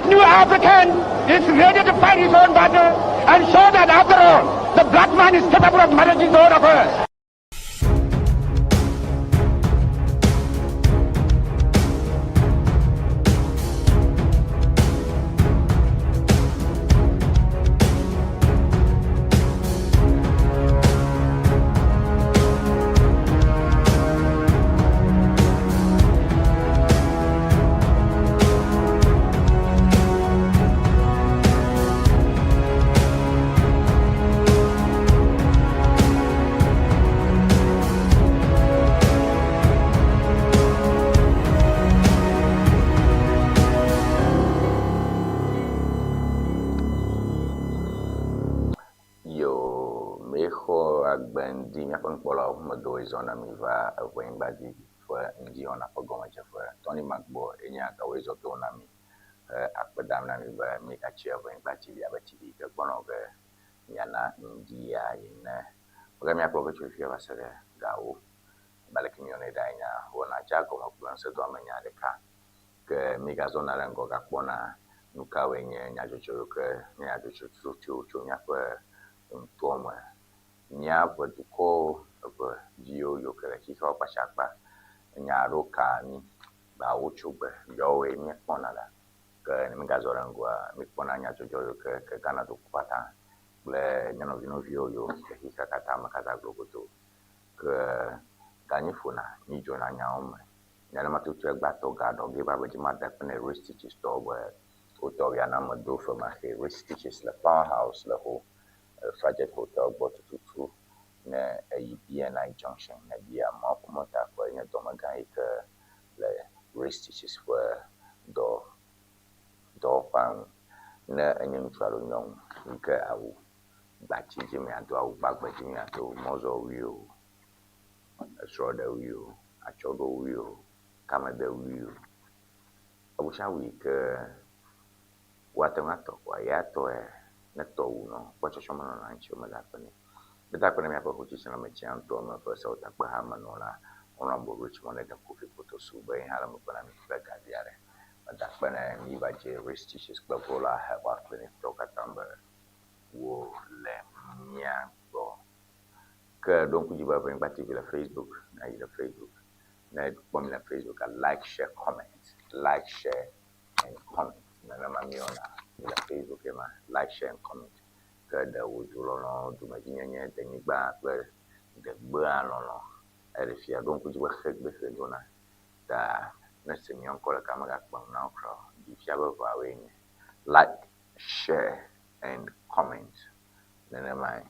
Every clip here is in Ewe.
That new African is ready to fight his own battle and show that after all, the black man is capable of managing his own affairs. Yo, míexɔ agbe ŋdi míaƒe nukpɔlawo ƒe medowoe zɔ na mi va eŋenyigba dzi ƒe ŋdiyɔna ƒe gɔmedzeƒe. Tony Magbɔ ye nye agawoe zɔ do na mi he akpe dam na mi be míegatsi eŋenyigba TV abe TV yi ke gbɔnɔ ge miana ŋdi ya ene. Mege míakplɔ ge tso fifia va se ɖe gawo. Abe aleke míeyɔnɛ ɖae nya wɔna dze agɔme kple ŋusẽdoamenya ɖeka. Ke mígazɔna ɖe ŋgɔ gakpɔna nukawoe nye nyadzɔdzɔ yiwo ke nye nyadzɔdzɔtsotsowo tso míaƒe nutoa me. Míaƒe dukɔ ƒe viwo yiwo ke le xexea ƒe akpa nya aɖewo kaa mí gbeawo tso gbe yawoe míekpɔna ɖa. Ke ne mígazɔ ɖe ŋgɔa, míekpɔna nyadzɔdzɔ yiwo ke ke Ghana dukɔ katã kple mía nɔvinɔviwo yiwo le xexea katã me katã globodo. Ke ganyi ƒona mídzona nyawo me. Nenema tutu egbea tɔ ga ɖɔ ge va be dzi made akpe ne Rich Stitches tɔwo be wotɔ ya na me do femaxee. Rich Stitches le Power House le ho Fajet Hotel gbɔ tututu ne eyi BNI Junction ne bia mɔa ƒe mɔta kpɔ enye dɔmegã yi ke le Rich Stitches ƒe dɔ dɔwɔƒea ŋu. Ne enye ŋutsu alo nyɔnu yi ke awu gbatsi dzi miado, awu gbagbe dzi miado, mɔzɔwui o, esrɔ̃ɖewui o, atsyɔ̃ɖowui o, kamedewui o, enusianu yi ke woate ŋu atɔ kɔa, ya tɔe ne tɔ wu nɔ kpɔtsɔtsɔ menɔna eŋuti o, meda akpe nɛ. Meda akpe na míaƒe xotsitsilãmetsia ŋutɔ me ƒe sewɔtakpehamenɔla Honourable Richmond Edem Kofi Kotosu be ye hã le megbe na mí kple gavi aɖe. Meda akpe na mí va dze Rich Stitches kple Vola Herbal Clinic tɔwo katã be wole mía gbɔ. Ke ɖo ŋku dzi be Ʋenyigba TV le Facebook, ne yi ɖe Facebook, ne kpɔ mi le Facebook, like, share, comment, like, share and comment. Nenema mi wɔna le Facebook ye ma, like, share and comment. Ke ɖe wò du lɔlɔ̃, dumedzinyenye, denyigba kple degbea lɔlɔ̃ eɖe fia. Ɖo ŋku dzi be xegbe xe dona. Ta ne se mía ŋkɔ ɖeka megakpe ŋu na wò kura o. Ɖi fia be eveawoe nye like, share and comment. Nenemae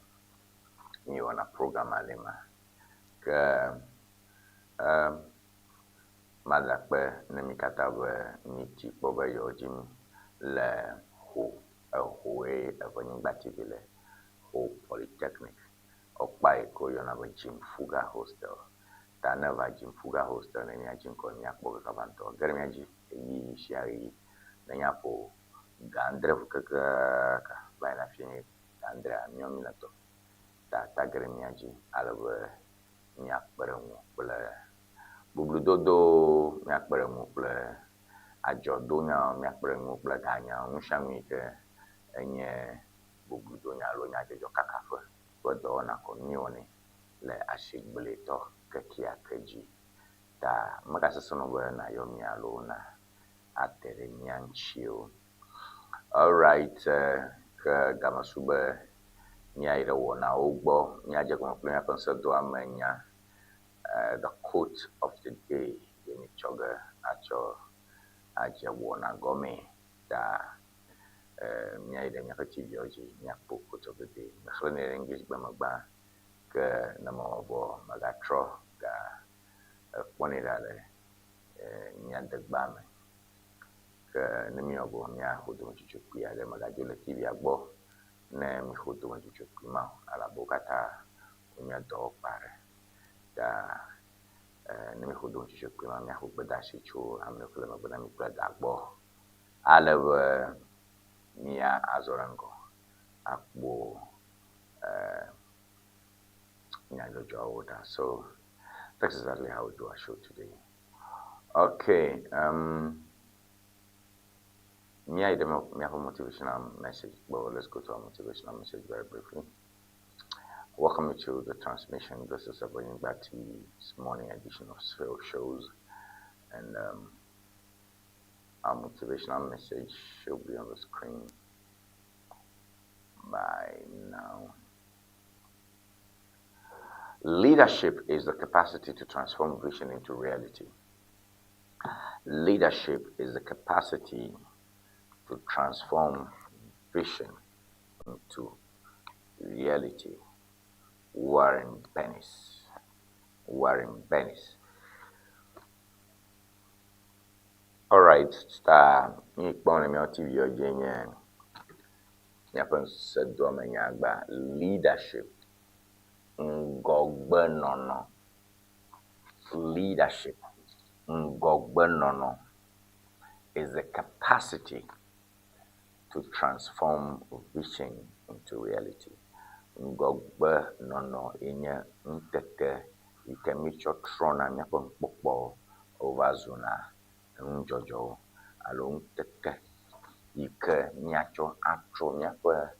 míewɔna program ale ma. Ke em mada akpe ne mi katã be miti kpɔ be yewodzi mí le Ho, Ehoe Eʋenyigba TV le Ho Polytechnic. Wokpa yi ke woyɔna be Jim Fuga Hostel. Ta ne eva Jim Fuga Hostel ne míadzi ŋkɔ míakpɔ kaka va ŋutɔ. Ge ɖe mía dzi ɣeyiɣi sia ɣeyiɣi ne míaƒo ga adre ŋu kekeake va yina fiẽ ga adrea míawo míle dɔ. Ta tage ɖe mía dzi ale be míakpe ɖe ŋuwò kple boblododowo, míakpe ɖe ŋuwò kple adzɔdonyawo, míakpe ɖe ŋuwò kple ganyawo, nu sia nu yi ke enye boblodonya alo nyadzɔdzɔkaka ƒe ƒe dɔwɔna ko míewɔnɛ le asigblitɔ kekeake dzi. Ta megasesẽ nɔ be nàyɔ mí alo na ate ɖe mía ŋuti o. Alright, ke game su be míayi ɖe wɔnawo gbɔ. Míadze gɔme kple míaƒe ŋusẽdoamenya, the quote of the day ye mítsɔ ge atsɔ adze wɔna gɔmee. Ta míayi ɖe míaƒe TV-awo dzi míakpɔ quote of the day. Mexlẽnɛ ɖe English gbe me gbã, ke ne mewɔ vɔ megatrɔ ga ekpɔnɛ ɖa le mía degbea me. Ke ne míewɔ vɔ míaxo dometsotso kpui aɖe, mègadzo le TV-a gbɔ ne míxo dometsotso kpui ma o elabe wo katã wonye dɔwɔkpa aɖe. Ta ne míxo dometsotso kpui ma, míaxo gbedeasi tso ame yiwo ke le megbe na mí kple ga gbɔ ale be mía azɔ ɖe ŋgɔ akpɔ nyadzɔdzɔawo ɖa. So that's exactly how we do our show today. Okay. Um, Míayi ɖe míaƒe motivational message gbɔ. Let's go to our motivational message very briefly. Welcome you to the transmission. This is Evoyingba TV's morning edition of shows, and our motivational message should be on the screen by now. Leadership is the capacity to transform vision into reality. Leadership is the capacity to transform vision into reality. Warren Bennis. Warren Bennis. Alright, star míekpɔ le míaƒe TV dzi nye míaƒe ŋusẽdoamenyagba leadership, ŋgɔgbenɔnɔ. Leadership, ŋgɔgbenɔnɔ is the capacity to transform vision into reality. Ŋgɔgbenɔnɔ ye nye ŋutete yi ke míetsɔ trɔna míaƒe nukpɔkpɔ wova zuna enudzɔdzɔwo alo ŋutete yi ke míatsɔ atrɔ míaƒe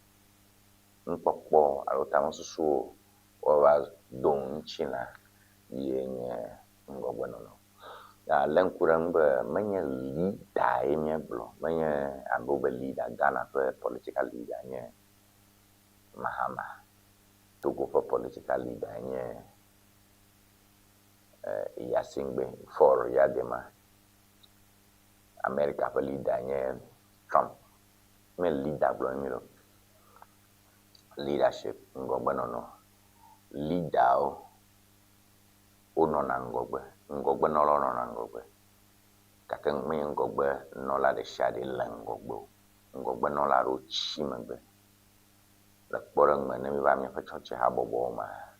nukpɔkpɔ alo tamesusuwo woava do ŋutilã ye nye ŋgɔgbenɔnɔ. Lé ŋku ɖe eŋu be menye leader ye míegblɔ, menye abe wobe leader, Ghana ƒe political leader nye Mahama, Togo ƒe political leader nye Gnassingbé Faure Eyadema, America ƒe leader nye Trump. Menye leader gblɔm míele o. Leadership, ŋgɔgbenɔnɔ. Leaderwo wonɔna ŋgɔgbe, ŋgɔgbenɔlawo nɔna ŋgɔgbe gake menye ŋgɔgbenɔla ɖe sia ɖee le ŋgɔgbe o. Ŋgɔgbenɔla aɖewo tsi megbe. Le kpɔɖeŋu me, ne míeva míaƒe tsɔtsi habɔbɔwo mea,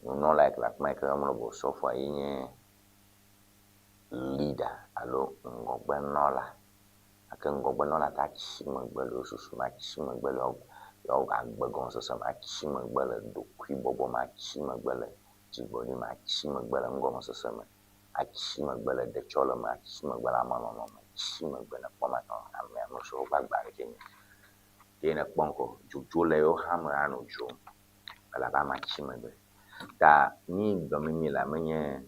nunɔla yi ke le afi ma yi ke woyɔna be osɔfoa ye nye leader alo ŋgɔgbenɔla. Gake ŋgɔgbenɔla ta tsi megbe le yewo susu me, atsi megbe le yewo agbegɔmesese me, atsi megbe le ɖokuibɔbɔ me, atsi megbe le dzigbɔɖi me, atsi megbe le nugɔmesese me, atsi megbe le ɖetsɔleme, atsi megbe le amelɔlɔ̃ me, tsi megbe ne kpɔ ma tɔ amea nusrɔ̃wo ƒe agba ɖekɛ nye. Ye ne kpɔ ŋkɔ dzodzo le yewo hã me anɔ dzrom elabe amea tsi megbe. Ta nu yi gblɔm mi lea menye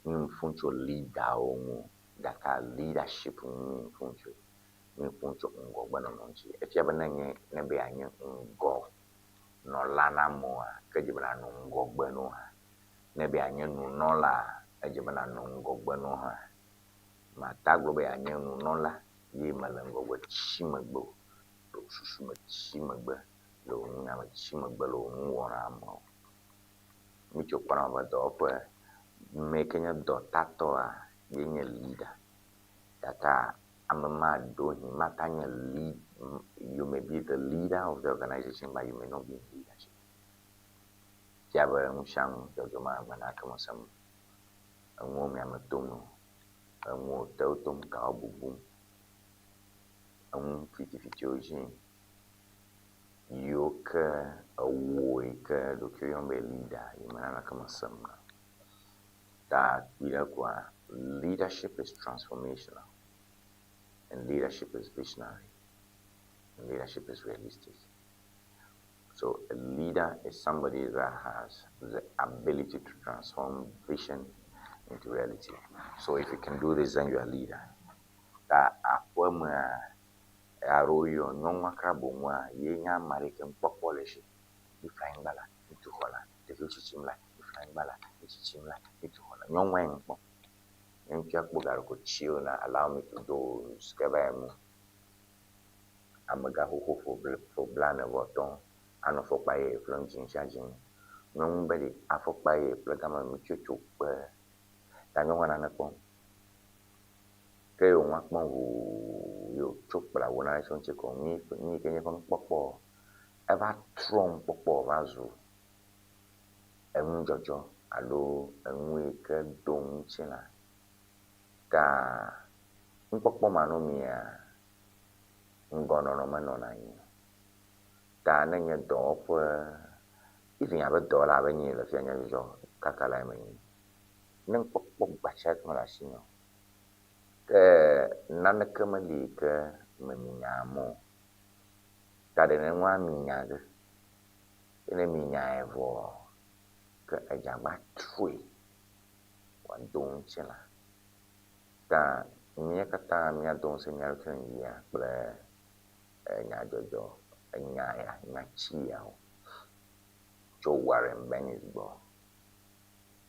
nu yi ƒom tso leaderwo ŋu o gake leadership ŋu mi ƒom tsoe. Mi ƒom tso ŋgɔgbenɔnɔ ŋuti. Efia be ne nye ne be yeanye ŋgɔnɔla na amewoa, ke edze be nànɔ ŋgɔgbe na wo hã. Ne be yeanye nunɔla, edze be nànɔ ŋgɔgbe na wo hã. Mate agblɔ be yeanye nunɔla ye mele ŋgɔgbe tsi megbe o. Le wò susu me tsi megbe, le wò nunya me tsi megbe le wò nuwɔna me o. Míetso kpɔna be dɔwɔƒe ame yi ke nye dɔtatɔa ye nye leader. Gake ame ma ɖewohĩ mate anye lead, you may be the leader of the organization but you may not be in leadership. Fia be nu sia nu dzɔdzɔme agbe na ke mesem enuwo mia me tom o, enuwo tewo tom gawo bubum, enu fitifitiwo dzi yiwo ke ewò yi ke ɖokuiwò yɔm be leader yi me naneke mesem na. Ta kpui ɖe koa, leadership is transformational and leadership is visionary and leadership is realistic. So a leader is somebody that has the ability to transform vision into reality. So if you can do this, then you are a leader. Ta aƒemea alo yɔ nyɔnua kura boŋua ye nye ame aɖe ke nukpɔkpɔ le esi. Mifli anyigba la, mitu xɔ la, ɖeviwo tsitsim la, mifli anyigba la, mitsitsim la, mitu xɔ la. Nyɔnua ye nukpɔm. Ne ŋutsua kpɔ ga ɖeko tsi na allow me to do ke va yi mu. Amegã xoxo ƒo blaene vɔ etɔ̃ anɔ fɔkpa ye ƒlem dzi sia dzi. Nyɔnu be ɖe afɔkpa ye ƒle gama mitso tso kpe. Ta nyɔnua nane kpɔm. Ke ye wònua kpɔm ʋuu ye wòtso kpla wò nane tso ŋuti ko nu yi ke nye eƒe nukpɔkpɔ eva trɔ nukpɔkpɔ va zu enudzɔdzɔ alo enu yi ke do ŋutilã. Ta nukpɔkpɔ manɔmea, ŋgɔnɔnɔ menɔna anyi o. Ta ne nye dɔwɔƒe, even abe dɔwɔla abe nyee le fia nyadzɔdzɔ kaka lae menye. Ne nukpɔkpɔ gbatsa ɖeke mele asinye o, ke. naneke meli yi ke meminya ame o. Ta ɖe nenua minya ge. Ye ne minyae vɔ ke edzagba trɔe wòado ŋutilã. Ta mía katã míado ŋusẽ mía ɖokui ŋdia kple nyadzɔdzɔ enya ya, nyati yawo tso Warren Bennis gbɔ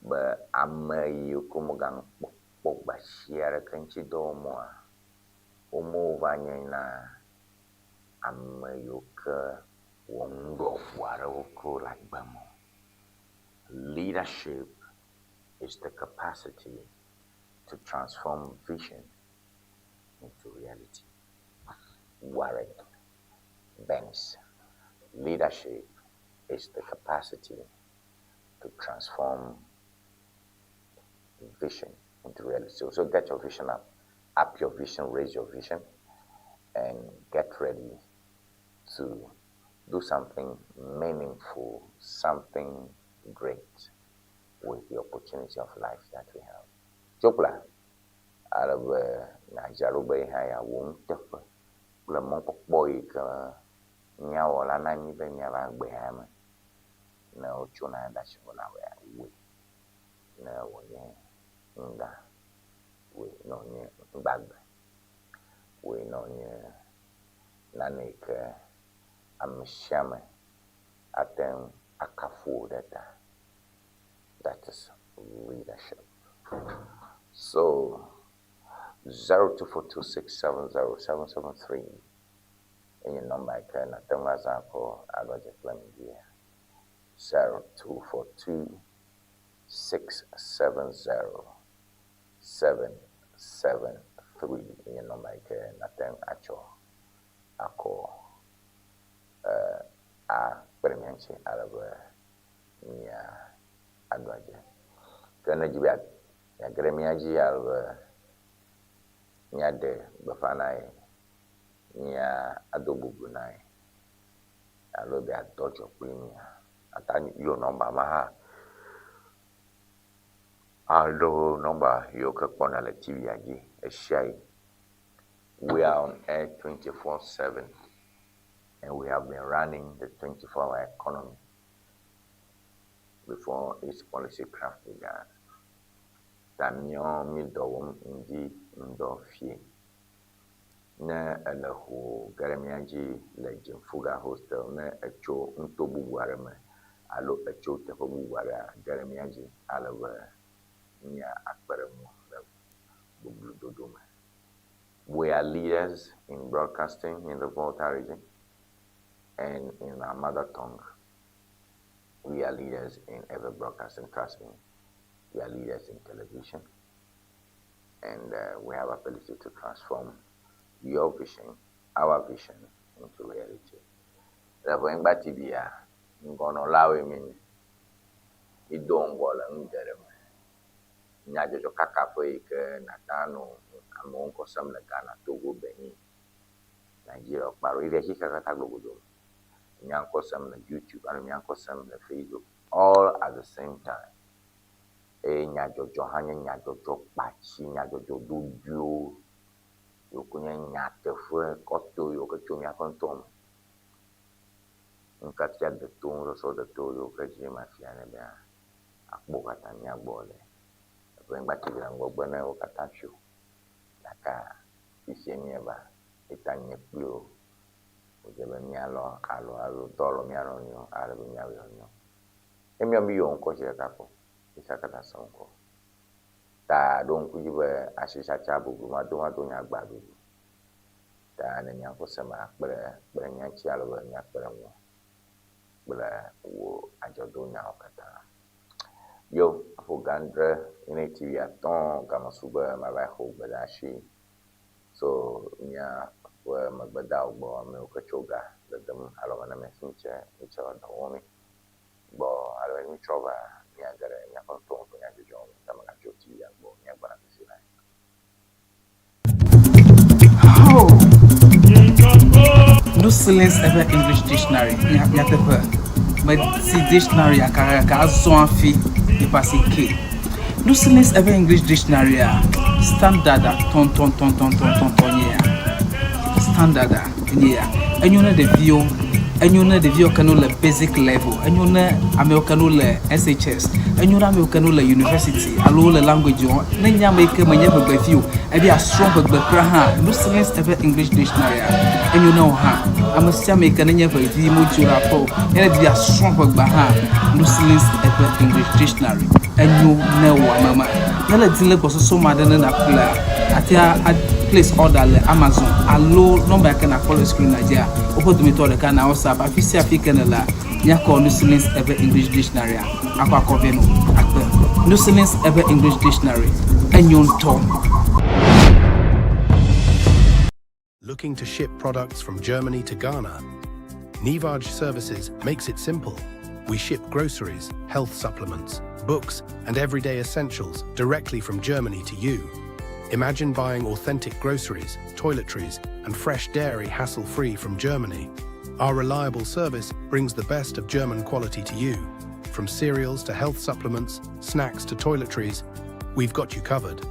be ame yiwo ke womeganɔ kpɔkpɔ gbasia aɖeke ŋuti dɔ wɔm oa, womeva nye na ame yiwo ke wɔ nu ɖɔʋu aɖewo ke le agbe me o. Leadership is the capacity to transform vision into reality. Warren Bennis. Leadership is the capacity to transform vision into reality. So, so get your vision up, up your vision, raise your vision, and get ready to do something meaningful, something great with the opportunity of life that we have. Tsopla, ale be nàdzra ɖo be ye hã yeawɔ nuteƒe kple mɔkpɔkpɔ yi ke mía Wɔla na mí be míava agbe ya me. Ne wotso na ɖe asi vɔ nawɔe, wɔe ne wònye ŋga, wɔe ne wònye ŋgbagbe, wɔe ne wònye nane yi ke ame sia ame ate ŋu akafu wò ɖe ta. That is leadership. So 0242670773 enye nɔmba yi ke nàte ŋu azã akɔ aɖo adze kple mi dzia. 0242670773 enye nɔmba yi ke nàte ŋu atsɔ akɔ eh, akpe ɖe mía ŋuti ale be mía aɖo adze. Ke ne edzi be yeage ɖe mía dzi ale be míaɖe gbeƒã na ye, míado bubu na ye alo be yeadɔ dzɔ kpli mía, ate ŋu ayɔ nɔmba ma hã alo nɔmba yiwo ke kpɔna le TV-a dzi ɣesiaɣi. We are on air 24/7 and we have been running the 24-hour economy before its policy craft began. Ta míawo mí dɔ wɔm ŋdi, ŋdɔ, fiẽ. Ne ele ho ge ɖe mía dzi le Dzinfuga hostel, ne etso nuto bubu aɖe me alo etso teƒe bubu aɖea, ge ɖe mía dzi ale be mía akpe ɖe ŋuwò le boblododo me. We are leaders in broadcasting in the Volta region and in our mother tongue. We are leaders in ever broadcasting, trust me. We are leaders in television and uh, we have ability to transform your vision, our vision into reality. Le Ʋenyigba TV ya, ŋgɔnɔlawoe míenye. Mído ŋgɔ le nu geɖe me. Nyadzɔdzɔkaka ƒe yi ke nàte anɔ amewo ŋkɔ sem le Ghana, Togo, Benin, Nigeria, kpaɖo yi ɖe xexea katã globodo me. Mía ŋkɔ sem le YouTube alo mía ŋkɔ sem le Facebook all at the same time. Eye nyadzɔdzɔ hã nye nyadzɔdzɔ kpatsi, nyadzɔdzɔ dodoewo yiwo ke nye nyateƒe kɔto yiwo ke tso míaƒe ŋutɔ me. Nufiafia deto, nusɔsrɔ̃ deto yiwo ke dzi mafia ne be akpɔ wo katã mía gbɔ le. Eƒe TV le ŋgɔgbe ne wo katã tso gake fifiɛ míeva eta nye kpli wo wòdze be míalɔ alo alo dɔ alɔ mía nɔnɔewo ale be míawɔe wòanyo. Ne míawo míyɔ ŋkɔ zi ɖeka ko, xexea katã se ŋkɔ. Ta ɖo ŋku dzi be asitsatsa boblomadomado nye agba ɖuɖu. Ta ne míaƒe se me akpe ɖe kpe ɖe mía ŋuti ale be míakpe ɖe ŋuwò kple wò adzɔdonyawo katã. Yo, eƒo ga adre miniti wuiatɔ̃ game su be mava xo gbedeasi so míaƒe megbedawo gbɔ, ame yiwo ke tso ga dedem alɔme na mí hafi mítse mitsɔ dɔ wɔm gbɔ ale be mítrɔ va míage ɖe míaƒe ŋutɔwo ƒe nyadzɔdzɔwo me ta megatso TV-a gbɔ míagbɔna fifi lae. Oh. No silence ever English dictionary. Nyateƒe. Meti dictionary akakaka azɔ hafi nipa si ke. No silence ever English dictionary a. Standard tɔntɔntɔntɔntɔntɔn nye ya. Standard nye ya. Enyo ne ɖeviwo, enyo ne ɖeviwo ke no le basic level, enyo ne amewo ke no le SHS, enyo ne amewo ke no le university alo le language wɔm. Ne nye ame yi ke menye ʋegbevi o, ebi asrɔ̃ ʋegbe kura hã, Lucilins eƒe English dictionary enyo ne wò hã. Ame sia ame yi ke nenye ʋevi modzo le aƒe o, ye ne di asrɔ̃ ʋegbea hã, Lucilins eƒe English dictionary enyo ne wò ame ma. Ne le di le gbɔsɔsɔ ma ɖe ne nàƒlea, àte a place order le Amazon alo nɔmba yi ke nàkpɔ le screen dzia, woƒe dometɔ ɖeka na WhatsApp. Afi sia afi ke nèlea, míakɔ Lucilins eƒe English dictionary akɔ akɔ vɛ nɔ akpe. Lucilins eƒe English dictionary enyo ŋutɔ. Looking to ship products from Germany to Ghana? Nivaj Services makes it simple. We ship groceries, health supplements, books, and everyday essentials directly from Germany to you. Imagine buying authentic groceries, toiletries, and fresh dairy hassle-free from Germany. Our reliable service brings the best of German quality to you. From cereals to health supplements, snacks to toiletries, we've got you covered.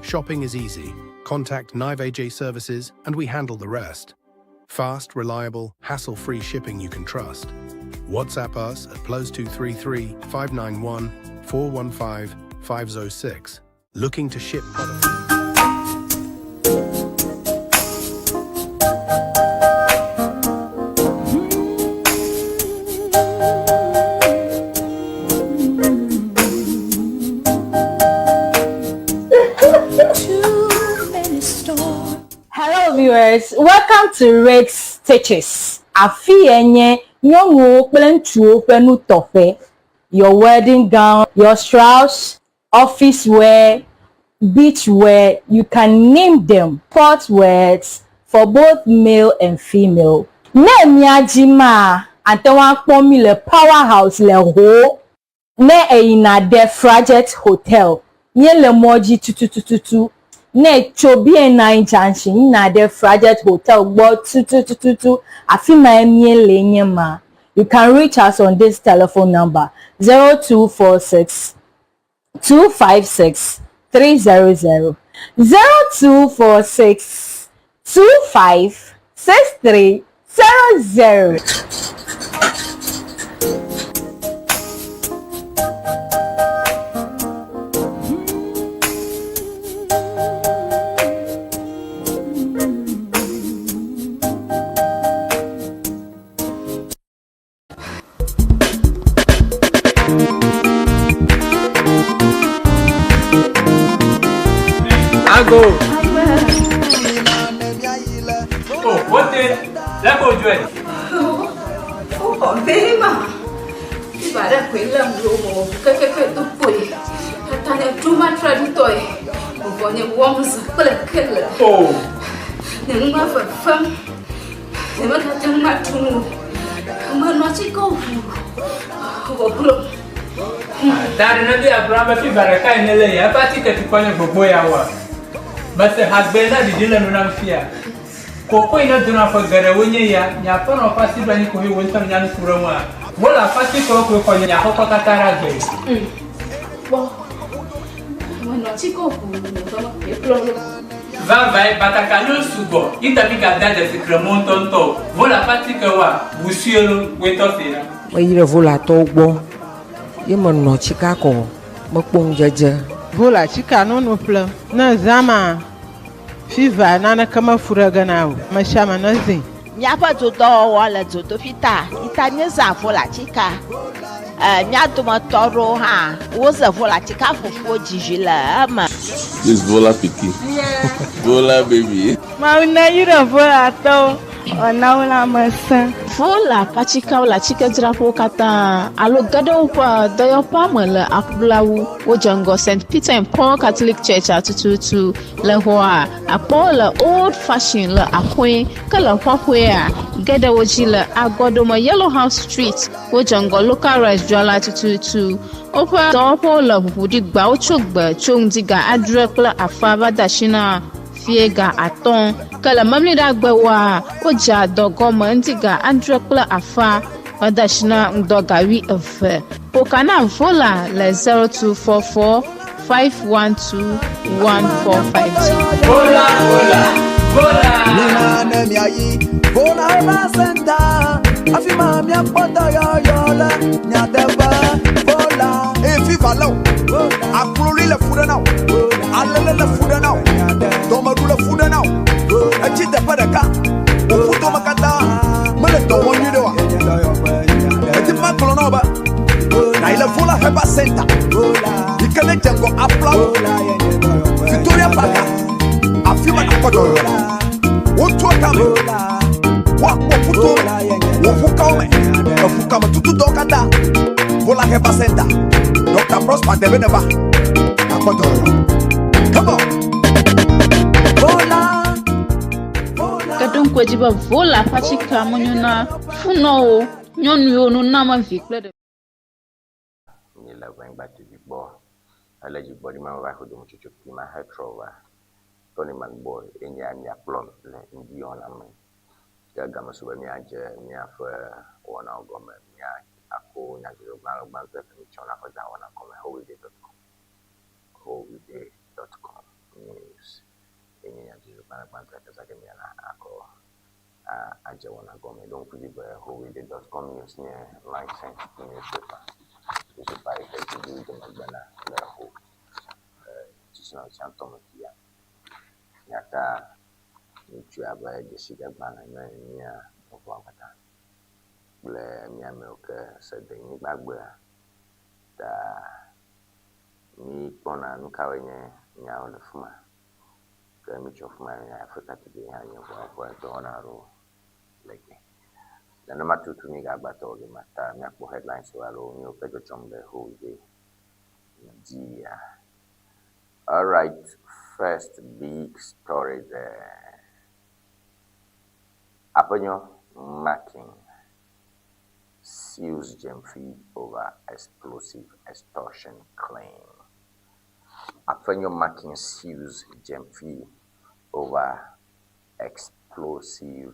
Shopping is easy. Contact Nive AJ Services and we handle the rest. Fast, reliable, hassle-free shipping you can trust. WhatsApp us at +233 591 415 506. Looking to ship products. Hello viewers, welcome to Red Stitches. Afi ye nye nyɔnuwo kple ŋutsuwo ƒe nutɔƒe. Your wedding gown, your shrouds, office wear, beach wear, you can name them. Sport wears for both male and female. Ne mia dzi ma, ate ŋu akpɔ mi le Powerhouse le Ho. Ne eyina ɖe Frajet Hotel, míele mɔ dzi tutututu. Ne tso BNI Junction yina ɖe Frajet Hotel gbɔ tutututu, afi mae míele nye ma. You can reach us on this telephone number 0246 256 300 0246 25 6300. Ago. Oh, wote. Lẹ́kọ̀ọ́ ojú ẹ̀. Ó bema. Ibara kwela mlomo kekeke to poi. Atane tuma traditoi. Ubonye womza kple kele. Oh. Ne ngma fa fam. Ne ma ka tang ma tunu. Ma no chi ko hu. Wo bro. Dari na bí Abraham fi baraka yi nílẹ̀ yẹn, ẹ ti kẹ̀tì kọ́ ní gbogbo ya wa. Mẹsẹ̀ àgbẹ̀ náà dìde lẹ́nu náà fi à. Kòkó iná dunu afọ gẹ̀rẹ̀ wọ́n nye ya, nyàtọ̀ náà fa sí bẹ́ẹ̀ ni kò hi wọ́n ntọ́ nyanu kúrò wọn a. Wọ́n là fa sí kọ́ kọ́ kọ́ nyàkọ́kọ́ kátàrà gbẹ̀. Bo. Ma no chi ko hu. Ne ba ma ke bro. Vavae batakali sugbɔ itabi ka da jesi kremo ŋutɔŋutɔ vola pati ke wa wusielo wetɔ si la. Meyi ɖe volatɔwo gbɔ ye menɔ tsika kɔ mekpɔ ŋudzedze. Vola tsika nono ƒle ne zãma fiva naneke mefu ɖe ge na o. Ame sia ame ne zĩ. Míaƒe dodɔwɔwɔ le dzodoƒi ta ita míezã vola tsika. Mía dometɔ aɖewo hã woze vola tsika fufuwo dzidzi le eme. This Vola pikin. Vola baby. Mawu ne yi ɖe volatɔwo ɔna wo lãmesẽ. Vola patsikawo le atsikedzraƒewo katã alo ge ɖe woƒe dɔyɔƒea me le aƒlawu. Wodze ŋgɔ St. Peter and Paul Catholic Church atututu le xɔa akpɔwo le old fashion le aƒe ke le ƒaƒea ge ɖe wo dzi le agɔdome Yellow House Street. Wodze ŋgɔ local rice dzrala tututu. Woƒe dɔwɔƒewo le ʋuʋuɖigba wotso gbe tso ŋdi ga adre kple afa va de asi na fie ga atɔ̃. Ke le memleɖagbewoa, wodzea dɔ gɔme ŋdi ga adre kple afa va de asi na ŋdɔ ga wuieve. Ƒo ka na Vola le 0244 512 145 dzi. Vola, vola, vola. Mina ne miayi Vola Herbal Center. Afi ma miakpɔ dɔyɔyɔ le nyateƒe. Vola. Eye fiva lé wò, akloli le fu ɖe na wò, alele le fu ɖe na wò, dɔmeɖu le fu ɖe na wò, etsi teƒe ɖeka, wò ƒudome katã mele dɔ wɔm nyuiɖe oa? Medi be magblɔ na wò be nàyi le Vola Herbal Center yi ke nedze ŋgɔ Aflawo, Victoria Park, afi ma nàkpɔ dɔyɔyɔ le. Wotua kame, woakpɔ ƒuto me, wò ʋukawo me, eʋukame tutudɔwo katã. Vola Herbal Center, Dr. Prosper Debe neva, nàkpɔ dɔyɔyɔ. Come on! Ke ɖo ŋku edzi be Vola ƒe atikea menyo na funɔwo, nyɔnuwo, nunɔamevi kple ɖeviwo. Míele Ʋenyigba TV gbɔ hele dzigbɔɖi ma me va ƒodo nutsotso kpui ma hetrɔ va. Tony McBoy ye nye mia kplɔm le ŋdi wɔna me. Ke game su be míadze míaƒe wɔnawo gɔme. Mía ako nyadzɔdzɔgbalẽ gbãtɔ ke mítsɔna ƒe dawɔna gɔme howide.com. Howide.com news ye nye nyadzɔdzɔgbalẽ gbãtɔ ke zã ge míala akɔ adze wɔna gɔme. Ɖo ŋku dzi be howide.com news nye licensed newspaper. Newspaper yi ke dziɖuɖu domegbe na le ho tsitsina tsiãtɔ me fia. Nyata ŋutsu abe dzesiɖegbalẽ ne mía nɔviwo katã kple mía amewo ke se denyigbagbea ta míkpɔna nu kawoe nye nyawo le fi ma. Ke mitsɔ fi ma nye Afrika TV hã nye ʋua ƒe dɔwɔna aɖewo le dzi. Nenema tutu mígagbatɔ ge ma ta míakpɔ headlines alo nuyiwo ke dzɔdzɔm le holiday dzia. Alright, first big story there. Apenyo Marking sues Jemfi over explosive extortion claim. Afenyo Markin sues Jemfi over explosive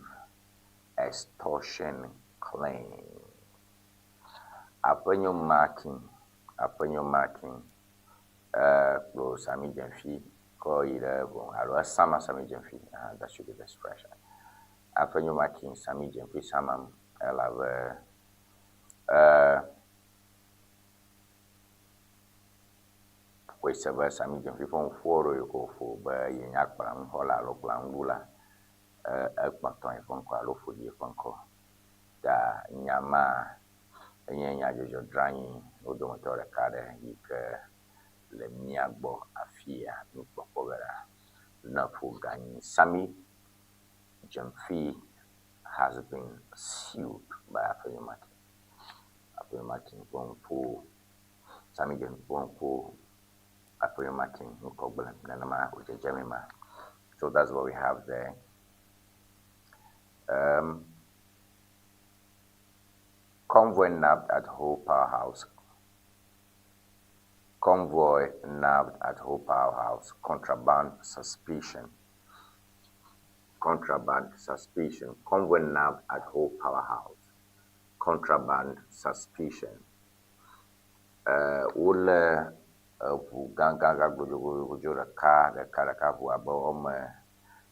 extortion claim. Afenyo Markin, Afenyo Markin, ekplɔ Sami Jemfi kɔ yi ɖe ʋɔnu alo esama Sami Jemfi, uh, that should be the expression. Afenyo Markin, Sami Jemfi samam elabe xɔe se be Sami Jemfi ƒe ŋku aɖewo yi ke wòƒo be yenye akplanuxɔla alo kplanuɖula, ekpɔtɔ eƒe ŋkɔ alo ƒo ɖi eƒe ŋkɔ. Ta nya ma enye nyadzɔdzɔdranyi wo dometɔ ɖeka aɖe yi ke le mía gbɔ afia nukpɔkpɔ ge ɖa. Ne ƒo ganyi Sami Jemfi has been sued by Afenyo Martin. Afenyo Martin ƒe ŋku Sami Jemfi ƒe ŋku Afenyo Martin ŋkɔ gblẽm nenema wòdzedzemee ma. So that's what we have there. Convoy nabbed at Ho Powerhouse. Convoy nabbed at Ho Powerhouse. Contraband suspicion. Contraband suspicion. Convoy nabbed at Ho Powerhouse. Contraband suspicion. Wolé eŋu gãgãgã godzogodzo ɖeka ɖeka ɖeka ŋu abe woame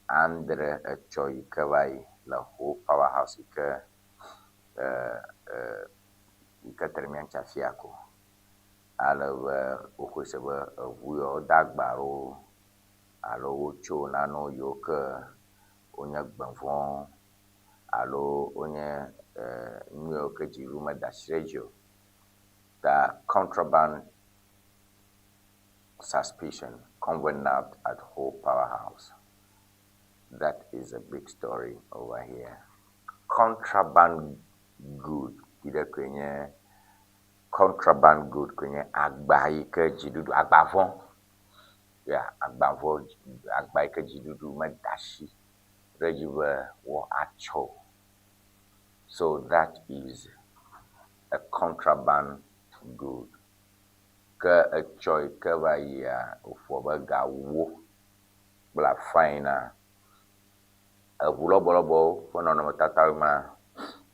adre etsɔ yi ke va yi le Ho Powerhouse yi ke yi ke te ɖe mía ŋuti afia ko. Ale be woxɔe se be eŋu yawo de agba ɖewo alo wotso nanewo yiwo ke wonye gbevɔ alo wonye nu yiwo ke dziɖuɖu meda asi ɖe edzi o. Ta contraband suspicion convoy nabbed at Ho Powerhouse. That is a big story over here. Contraband good yi ɖe koe nye contraband good koe nye agba yi ke dziɖuɖu agba vɔ ya agba vɔ agba yi ke dziɖuɖu meda asi ɖe edzi be woatsɔ o. So that is a contraband good. Ke etsɔ yi ke va yia woƒoa be gawo kple afã ene eŋu lɔbɔlɔbɔwo ƒe nɔnɔmetatawoe ma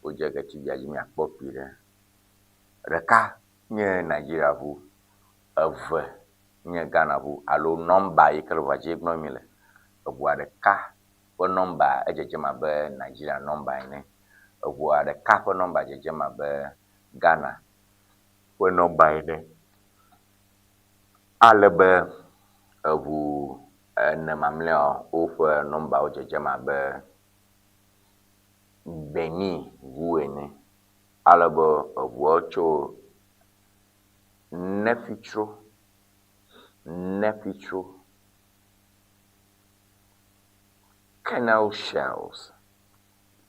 wodze ge TV-a dzi miakpɔ kpui ɖe. Ɖeka nye Nigeria ŋu, eve. nye Ghana ʋu alo nɔmba yi ke le ʋua dzi gblɔm mi le. Eʋua ɖeka ƒe nɔmba edzedzem abe Nigeria nɔmba ene. Eʋua ɖeka ƒe nɔmba dzedzem abe Ghana ƒe nɔmba ene. Ale be eʋu ene mamlɛawo woƒe nɔmbawo dzedzem abe Benin ʋu ene. Ale be eʋuawo tso Nefitro, Nefitro, Kernel shells,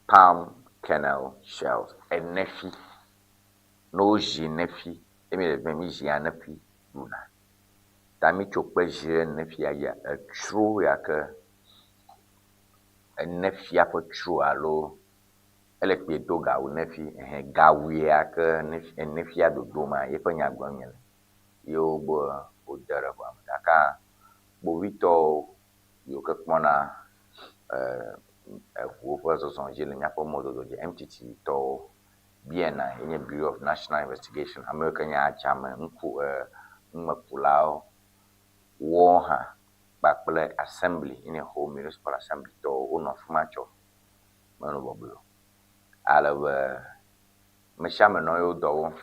palm kernel shells, enefi. Ne wozi nefi, ye mi le fi mi zia nefi ɖuna. Ta mi tso kpe zi ɖe nefia dzia, etsro ya ke enefia ƒe tsro alo ele kpuie do gawu nefi ehɛ gawu ya ke nefia dodoma yeƒe nya gblɔm miele. Ye wobe wode ɖe ʋua me. Gakea kpovitɔwo yiwo ke kpɔna eʋuwo ƒe zɔzɔ dzi le míaƒe mɔdodo dzi, MTT tɔwo, BNI ye nye Bureau of National Investigation, ame yiwo ke nye adzame ŋku numekulawo, woawo hã kpakple Assembly ye nye Ho Municipal Assembly tɔwo wonɔ afi ma tsɔ. Menɔ bɔbɔe o. Ale be me sia ame nɔ yewo dɔ wɔm.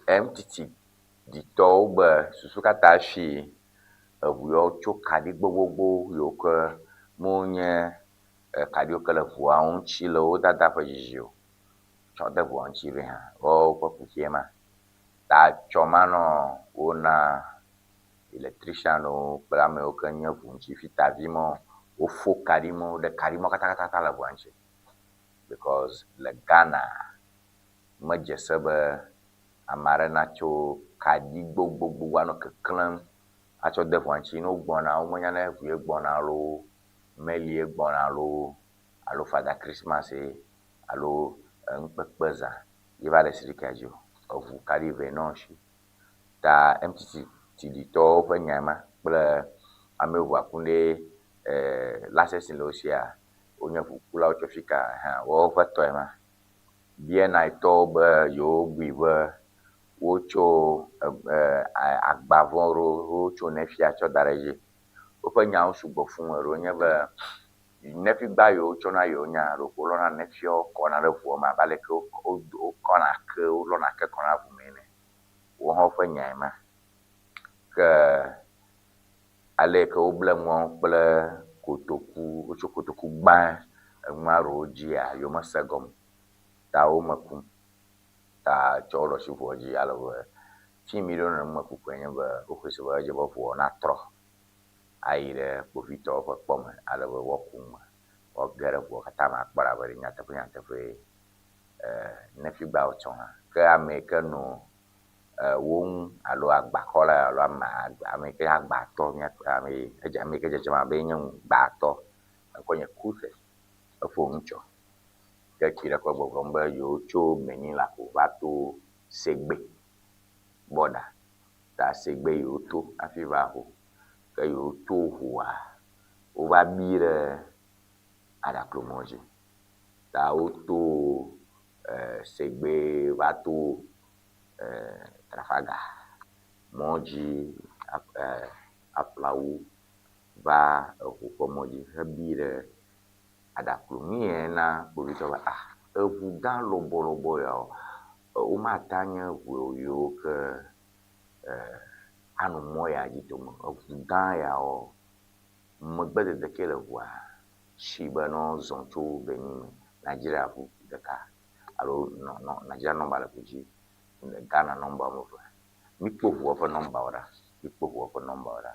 MTT ɖitɔwo be susu katã si eŋu yawo tso kaɖi gbogbogbó yiwo ke menye kaɖiwo ke le ŋua ŋuti le wo dada ƒe zizi o tsɔ de ŋua ŋuti vɛ hã. Woawo ƒe kuxie ma. Ta tsɔ ma nɔ wona electricianwo kple ame yiwo ke nye ŋu ŋuti fitavi mawo wofo kaɖi mawo ɖe kaɖi mawo katãkatã le ŋua ŋuti because le Ghana medze se be ame aɖe natso kaɖi gbogbogbò anɔ keklẽm atsɔ de ʋua ŋuti. Ne wogbɔna, womenya ne ʋue gbɔna loo, melie gbɔna loo alo Father Christmas ye alo enukpekpe zã ye va le sirikia dzi o. Eʋu kaɖi ʋɛ nɔ esi. Ta MTTD tɔwo ƒe nyae ma kple ame yiwo ʋua kum ɖe licensing le wo sia, wonye ʋukulawo tso fika hã woawo ƒe tɔe ma. BNI tɔwo be yewobui be wotso agba vɔ̃ ɖewo wotso nefia tsɔ da ɖe edzi. Woƒe nyawo sugbɔ fũu eɖewo nye be nefigba yiwo wotsɔna yewo nya ɖeko wolɔna nefiawo kɔna ɖe ʋua me abe aleke wokɔna ke wolɔna ke kɔna ɖe ʋu me ene. Woawo hã woƒe nyae ma. Ke ale yi ke woble nua kple kotoku, wotsɔ kotoku gbã enua ɖewo dzia, yewomese egɔme o. Ta wo me kum. Ta tsɔ wo ɖo asi ʋua dzi ale be fi mi ɖo ne numekukue nye be woxɔe se be edze be ʋua natrɔ ayi ɖe kpovitɔwo ƒe kpɔ me ale be woaku nu me, woage ɖe ʋua katã me akpɔ ɖa be ɖe nyateƒe nyateƒee nefigba wotsɔ hã. Ke ame yi ke nɔ wo ŋu alo agbakɔla alo ame ame yi ke nye agbatɔ míakpɔe ame yi edze ame yi ke dzedzem abe enye ŋugbatɔ eŋkɔe nye Kuthe eƒo nu tsɔ. Ke tsi ɖe kɔ gbɔgblɔm be yewotso Benin la ko va to Segbe bɔda. Ta Segbe yewoto hafi va ho. Ke yewoto hoa wova bi ɖe aɖaklomɔ dzi. Ta woto Segbe va to Trafalgar mɔ dzi Aplawu va eho ƒe mɔ dzi hebi ɖe aɖaklo. Nu yae na kpovitɔ be ah eŋu gã lɔbɔlɔbɔ yawo womate anye ŋu yiwo ke anɔ mɔ ya dzi tom o. Eŋu gã yawo megbedede ke le ŋua si be ne wozɔ tso Benin me Nigeria ŋu ɖeka alo nɔ nɔ Nigeria nɔmba le ŋu dzi Ghana nɔmba woame eve. Mikpɔ ŋua ƒe nɔmbawo ɖa. Mikpɔ ŋua ƒe nɔmbawo ɖa.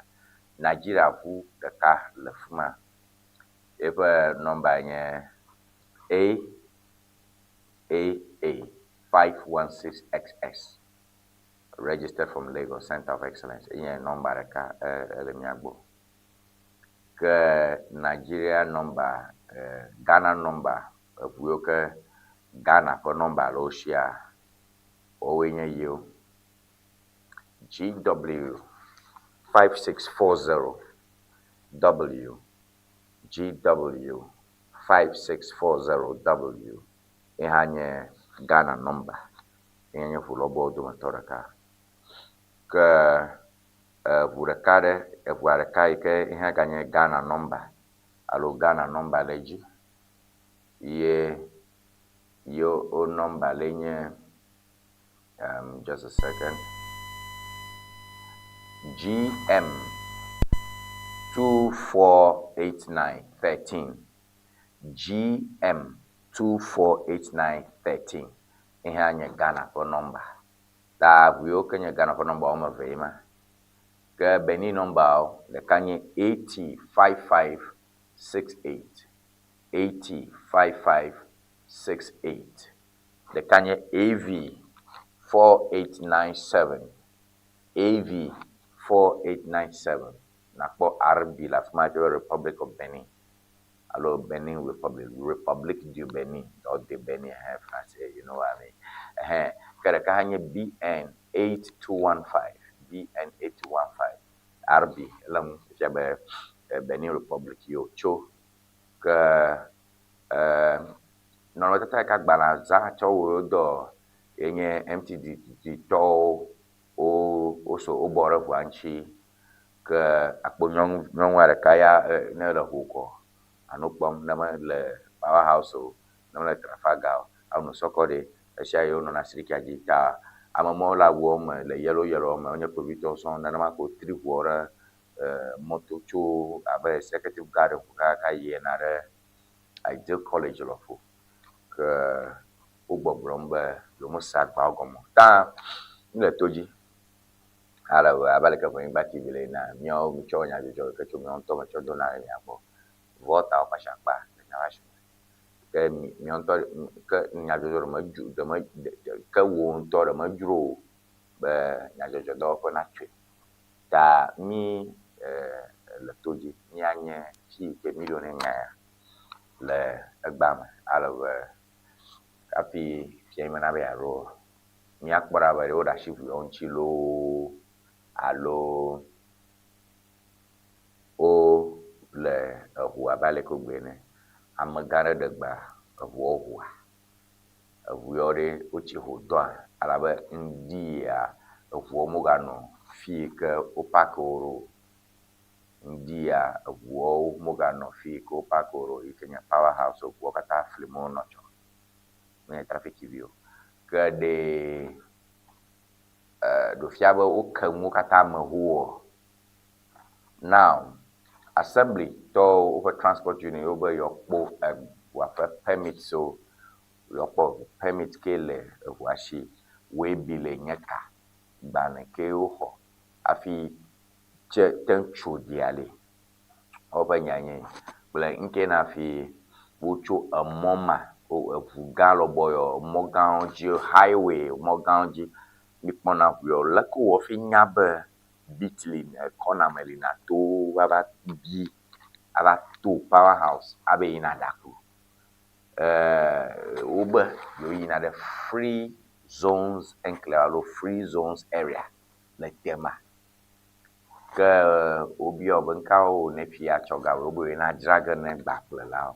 Nigeria ŋu ɖeka le fi ma. Eƒe nɔmbae nye A A A 516XX registered from Lagos Center of Excellence. Enye nɔmba ɖeka ele mía gbɔ. Ke Nigeria nɔmba, Ghana nɔmba, eŋu yiwo ke Ghana ƒe nɔmba le wo sia, woawoe nye yiwo. GW 5640 W GW 5640 W ye hã nye Ghana nɔmba ye nye ŋu lɔbɔwo dometɔ ɖeka. Ke. Eŋu ɖeka ɖe, eŋua ɖeka yi ke hã ganye Ghana nɔmba alo Ghana nɔmba le edzi ye ye wo nɔmba le nye um, just a second GM 248913 GM 248913 ihe nye Ghana ƒe nɔmba. Ta ʋu yiwo ke nye Ghana ƒe nɔmba wɔme eve ye ma. Ke Benin nɔmbawo ɖeka nye AT 5568 AT 5568 ɖeka nye AV 4897 AV 4897 nakpɔ RB le afi ma tso Republic of Benin alo Benin Republic Republic du Benin or de Benin ɛhɛn français you know what I mean ɛhɛn ke ɖeka hã nye BN 8215 BN 8215 RB ele ŋu efia be Benin Republic ye wòtso ke nɔnɔmetata yi ke agbalẽa zã tsɔ wɔ wo dɔ ye nye MTDT tɔwo wo woso wobɔ ɖe ʋua ŋuti ke akpɔ nyɔnu nyɔnua ɖeka ya ne le ʋu kɔ alo kpɔm ne mele Power House o ne mele Trafalgar o alo sɔkɔ ɖe esia ye wonɔna sirikia dzi ta ame mawo le awuawo me le yellow yellow me wonye kpovitɔwo sɔŋ nenema ke wotri ʋuawo ɖe mɔto tso abe Executive Garden kaka yina ɖe Ideal College lɔƒo ke wogbɔgblɔm be yewomese agbawo gɔme o. Ta míle to dzi ale be abe aleke Ʋenyigba TV le ene míawo mitsɔ nyadzɔdzɔ yi ke tso míawo ŋutɔ me tsɔ dona ɖe mia gbɔ. Volta ƒe asiakpa le míaƒe asime. Ke míawo ŋutɔ ke nyadzɔdzɔ ɖe medzro ɖe me ke wò ŋutɔ ɖe medzro wò be nyadzɔdzɔdɔwɔƒe natsoe. Ta mí le to dzi míanye fi yi ke míɖo ne nya ya le egbea me ale be hafi fia me nabe yeaɖo míakpɔ ɖa be ɖe woɖe asi ʋu yewo ŋuti loo alo wole eʋu abe ale ke wogblɔe ene. Amegã aɖe ɖe gbea eʋuawo ʋua. Eʋu yawo ɖe wotsi ho dɔa elabe ŋdi ya eʋuawo meganɔ fi yi ke wo park wo ɖo o. Ŋdi ya eʋuawo meganɔ fi yi ke wo park wo ɖo yi ke nye power house o. Ʋuawo katã fli me wonɔ tsɔ. Menye traffic vi o. Ke ɖe ɖo fia be woke nuwo katã me hoɔ. Now, assembly tɔwo woƒe transport unit wobe yewoakpɔ eʋua ƒe permit wo yewoakpɔ permit ke le eʋua si, waybill nye ka, gbalẽ ke woxɔ hafi tse te ŋu tso dia li. Woƒe nya nye kple ŋke na hafi wotso emɔ ma eʋu gã lɔbɔ yɔ mɔ gãwo dzi highway mɔ gãwo dzi mikpɔna ʋu yawo. Leke wowɔ hafi nya be Bitli kɔna me li nato ava bi ava to power house abe yina ɖaku. Wobe yewo yina ɖe free zones enclave alo free zones area le Tema. Ke wobiɔ be ŋkawo ne fia tsɔ ga wobe yina dzra ge ne gbaƒlelawo.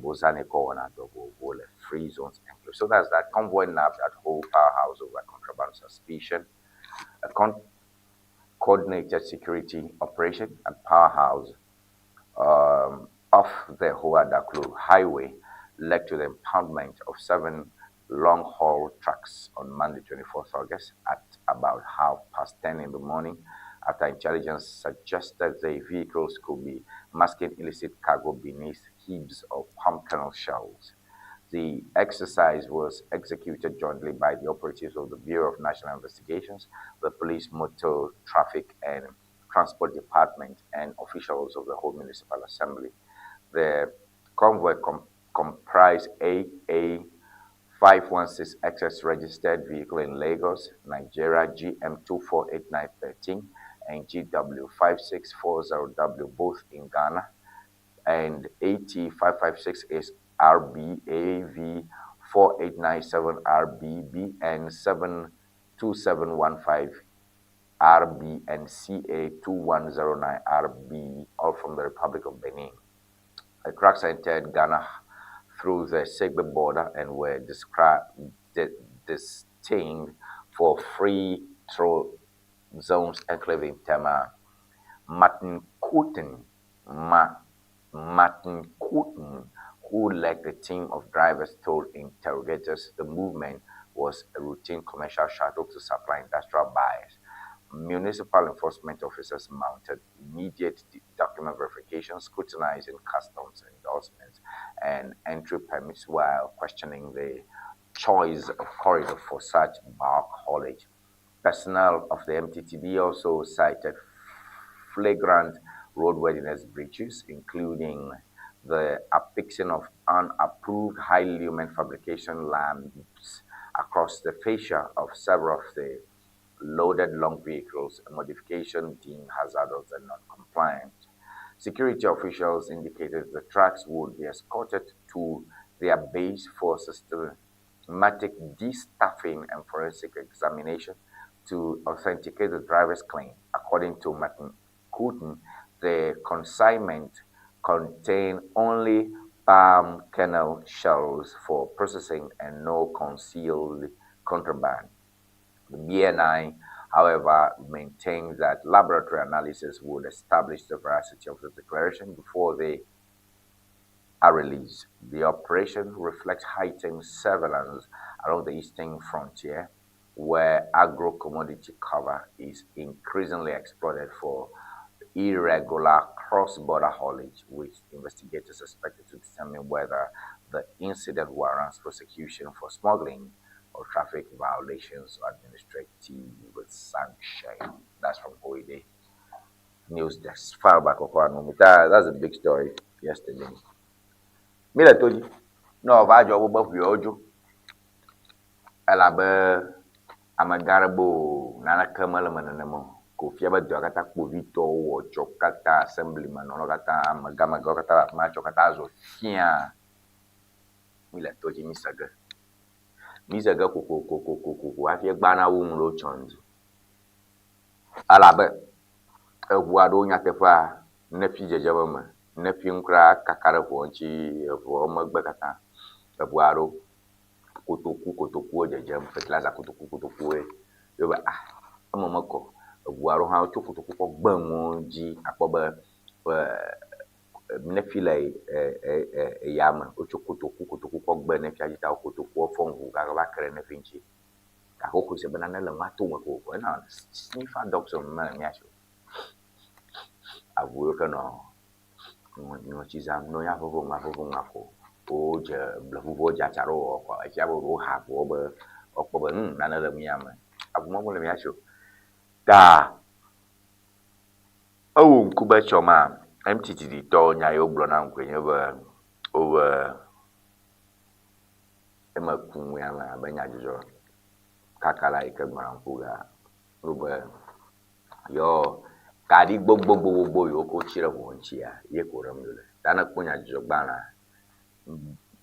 Wozãnɛ kɔ wɔna dɔ vovovowo le free zones enclave. So that's that convoy nabbed at Ho powerhouse over contraband suspicion. A coordinated security operation at powerhouse off the Ho Adaklu highway led to the impoundment of 7 long-haul trucks on Monday, 24th August at about 10:30 in the morning after intelligence suggested the vehicles could be masking illicit cargo beneath heaps of palm kernel shells. The exercise was executed jointly by the operatives of the Bureau of National Investigations, the Police Motor Traffic and Transport Department, and officials of the Ho Municipal Assembly. The convoy comprised AA 516XS registered vehicle in Lagos, Nigeria, GM 248913 and GW 5640W, both in Ghana, and AT 556 is RB AV 4897 RB BN 72715 RB and CA 2109 RB, all from the Republic of Benin. The trucks entered Ghana through the Segbe border and were destined for free Zones Enclave in Tema, Martin Coulton, Ma Martin Coulton, who led the team of drivers, told interrogators the movement was a routine commercial shuttle to supply industrial buyers. Municipal enforcement officers mounted immediate document verification, scrutinizing customs endorsements and entry permits while questioning the choice of corridor for such bulk haulage. Personnel of the MTTD also cited flagrant roadworthiness breaches, including the affixing of unapproved high lumen fabrication lamps across the fascia of several of the loaded long vehicles, a modification deemed hazardous and non-compliant. Security officials indicated the trucks would be escorted to their base for systematic destaffing and forensic examination to authenticate the driver's claim. According to Martin Couton, the consignment contained only palm kernel shells for processing and no concealed contraband. The BNI, however, maintains that laboratory analysis would establish the veracity of the declaration before they are released. The operation reflects heightened surveillance along the eastern frontier, where agro-commodity cover is increasingly exploited for irregular cross-border haulage, with investigators expected to determine whether the incident warrants prosecution for smuggling or traffic violations or administrative sanction. That's from Hoide News Desk. File back That's a big story yesterday. Mi le to dzi. Ne wòva dzɔ be ʋuiawo dzo elabe amegã aɖe be o naneke mele eme nenema o. Ko wòfia be dɔa katã kpovitɔwo wɔ tsɔ katã assembly me nɔlawo katã amegãmegãwo katã le afi ma tsɔ katã zɔ fia. Mi le to dzi mi se ge. Mi se ge kokokokokoko hafi egbea nawu nu ɖe wotsɔ ŋdi. Elabe eŋu aɖewo nyateƒea nefi dzedze be me, nefi ŋu kura kaka ɖe ŋua ŋuti eŋua megbe katã. Eŋu aɖewo kotoku kotokuwo dzedzem, fertilizer kotoku kotokuwoe. Ye be ah eme mekɔ o. Eŋu aɖewo hã wotso kotoku kɔ gbe nuwo dzi akpɔ be nefi le eyame. Wotso kotoku kotoku kɔ gbe nefia dzi ta wo kotokuwo fɔ ŋu gava ke ɖe nefi ŋuti. Gake woxɔe se be nane le nua tome kokoko. Ena sniffer dogs mele mía si o. Avu yiwo ke nɔ ŋɔti zãm ne wonya ʋeʋẽ ŋua ʋeʋẽ ŋua ko wodze bleʋuʋu dze atsa ɖe wowɔ kɔ. Efia be woha avuawo be woakpɔ be ŋ nane le mía me. Avu ma mele mía si o. Ta ewu ŋku be tsɔ ma MTTD tɔwo nya yi wogblɔ na ŋkue nye be wobe eme ku ŋu ya me abe nyadzɔdzɔ kaka la yi ke gbɔna ŋku gea wobe yɔ kaɖi gbogbogbogbo yiwo ke wotsi ɖe ʋua ŋutsia ye ko ɖem wole. Ta ne ekpɔ nyadzɔdzɔ gbalẽa,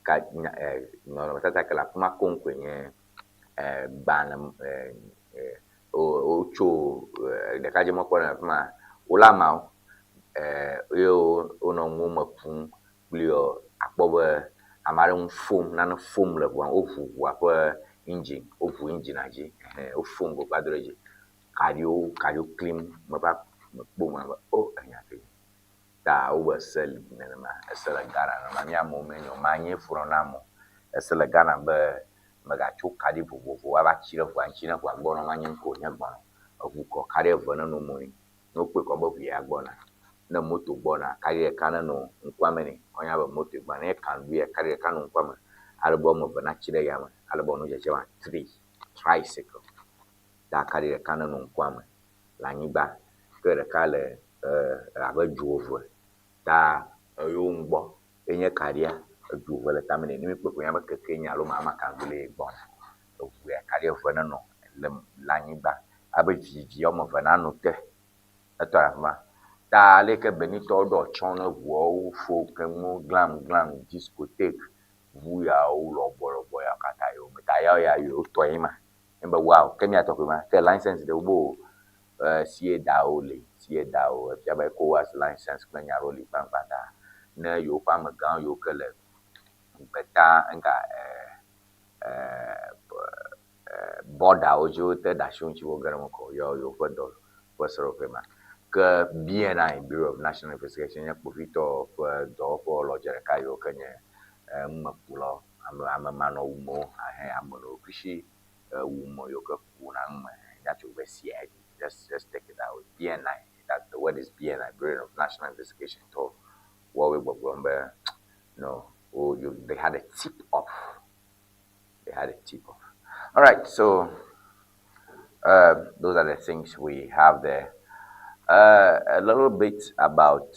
ka nya e nɔnɔmetata ke le afi ma koŋ koe nye e gbalẽ e e wotso ɖekadze mekpɔ le afi ma wole ameawo e ye wonɔ nuwo me kum kpli wɔ akpɔ be ame aɖe nu fom nane fom le ʋua me. Woŋu ʋua ƒe engine woŋu engine dzi ehɛ wofom gbogbo do ɖe edzi. Kaɖiwo kaɖiwo klim meva mekpɔ me be o enya ke ta wobe ese li nenema ese le Ghana nenema mía amewo menyo manye fu nɔ na amewo. Ese le Ghana be mègatso kaɖi vovovowo ava tsi ɖe ʋua ŋuti ne ʋua gbɔna manye ŋkɔ wònye gbɔna o. Eʋu kɔ kaɖi eve nenɔ mo nɛ. Ne wokpɔe kɔ be ʋu ya gbɔna. Ne moto gbɔna, kaɖi ɖeka nenɔ ŋkua me nɛ woanya be motoe gbɔna. Ne kanɖuia, kaɖi ɖeka nɔ ŋkua me ale be woame eve natsi ɖe yame ale be wòanɔ dzedzem atri, tricycle. Ta kaɖi ɖeka nenɔ ŋkua me le anyigba ke ɖeka le abe dzo eve ta eyewo ŋgbɔ ye nye kaɖia edzo eve le tame nɛ. Ne míekpɔe ko míanya be kekee nye alo mama kanɖuilee gbɔna. Eŋu ya kaɖi eve nenɔ le le anyigba abe vivi woame eve nanɔ te etɔ ɖe afi ma. Ta ale yi ke Benitɔwo ɖo atsyɔ ne ŋuawo fo keŋ glam glam discotheque ŋu yawo lɔbɔlɔbɔ yawo katã yewo me ta yawo ya yewo tɔe nye ma. Nye be wow ke mía tɔ koe ma. Ke license ɖe wobe o sie dawo li sie dawo efia be ECOWAS license kple nya ɖewo li gbãgbã ta ne yewoƒe amegãwo yiwo ke le gbeta ŋka Bɔdawo dzi wote ɖe asi wo ŋuti woge ɖe eme ko yɔ yewoƒe dɔ ƒe seɖoƒe ma. Ke BNI, Bureau of National Investigation nye kpovitɔ ƒe dɔwɔƒe lɔdze ɖeka yiwo ke nye numekulawo, ame ame manɔwumewo ahe ame ɖokuisi wume yiwo ke kuna nu me míatso be CID. Just just take it that way. BNI, that the word is BNI, Bureau of National Investigation tɔ woawoe gbɔgblɔm be no, wo you, they had a tip off. They had a tip off. All right, so those are the things we have there. A little bit about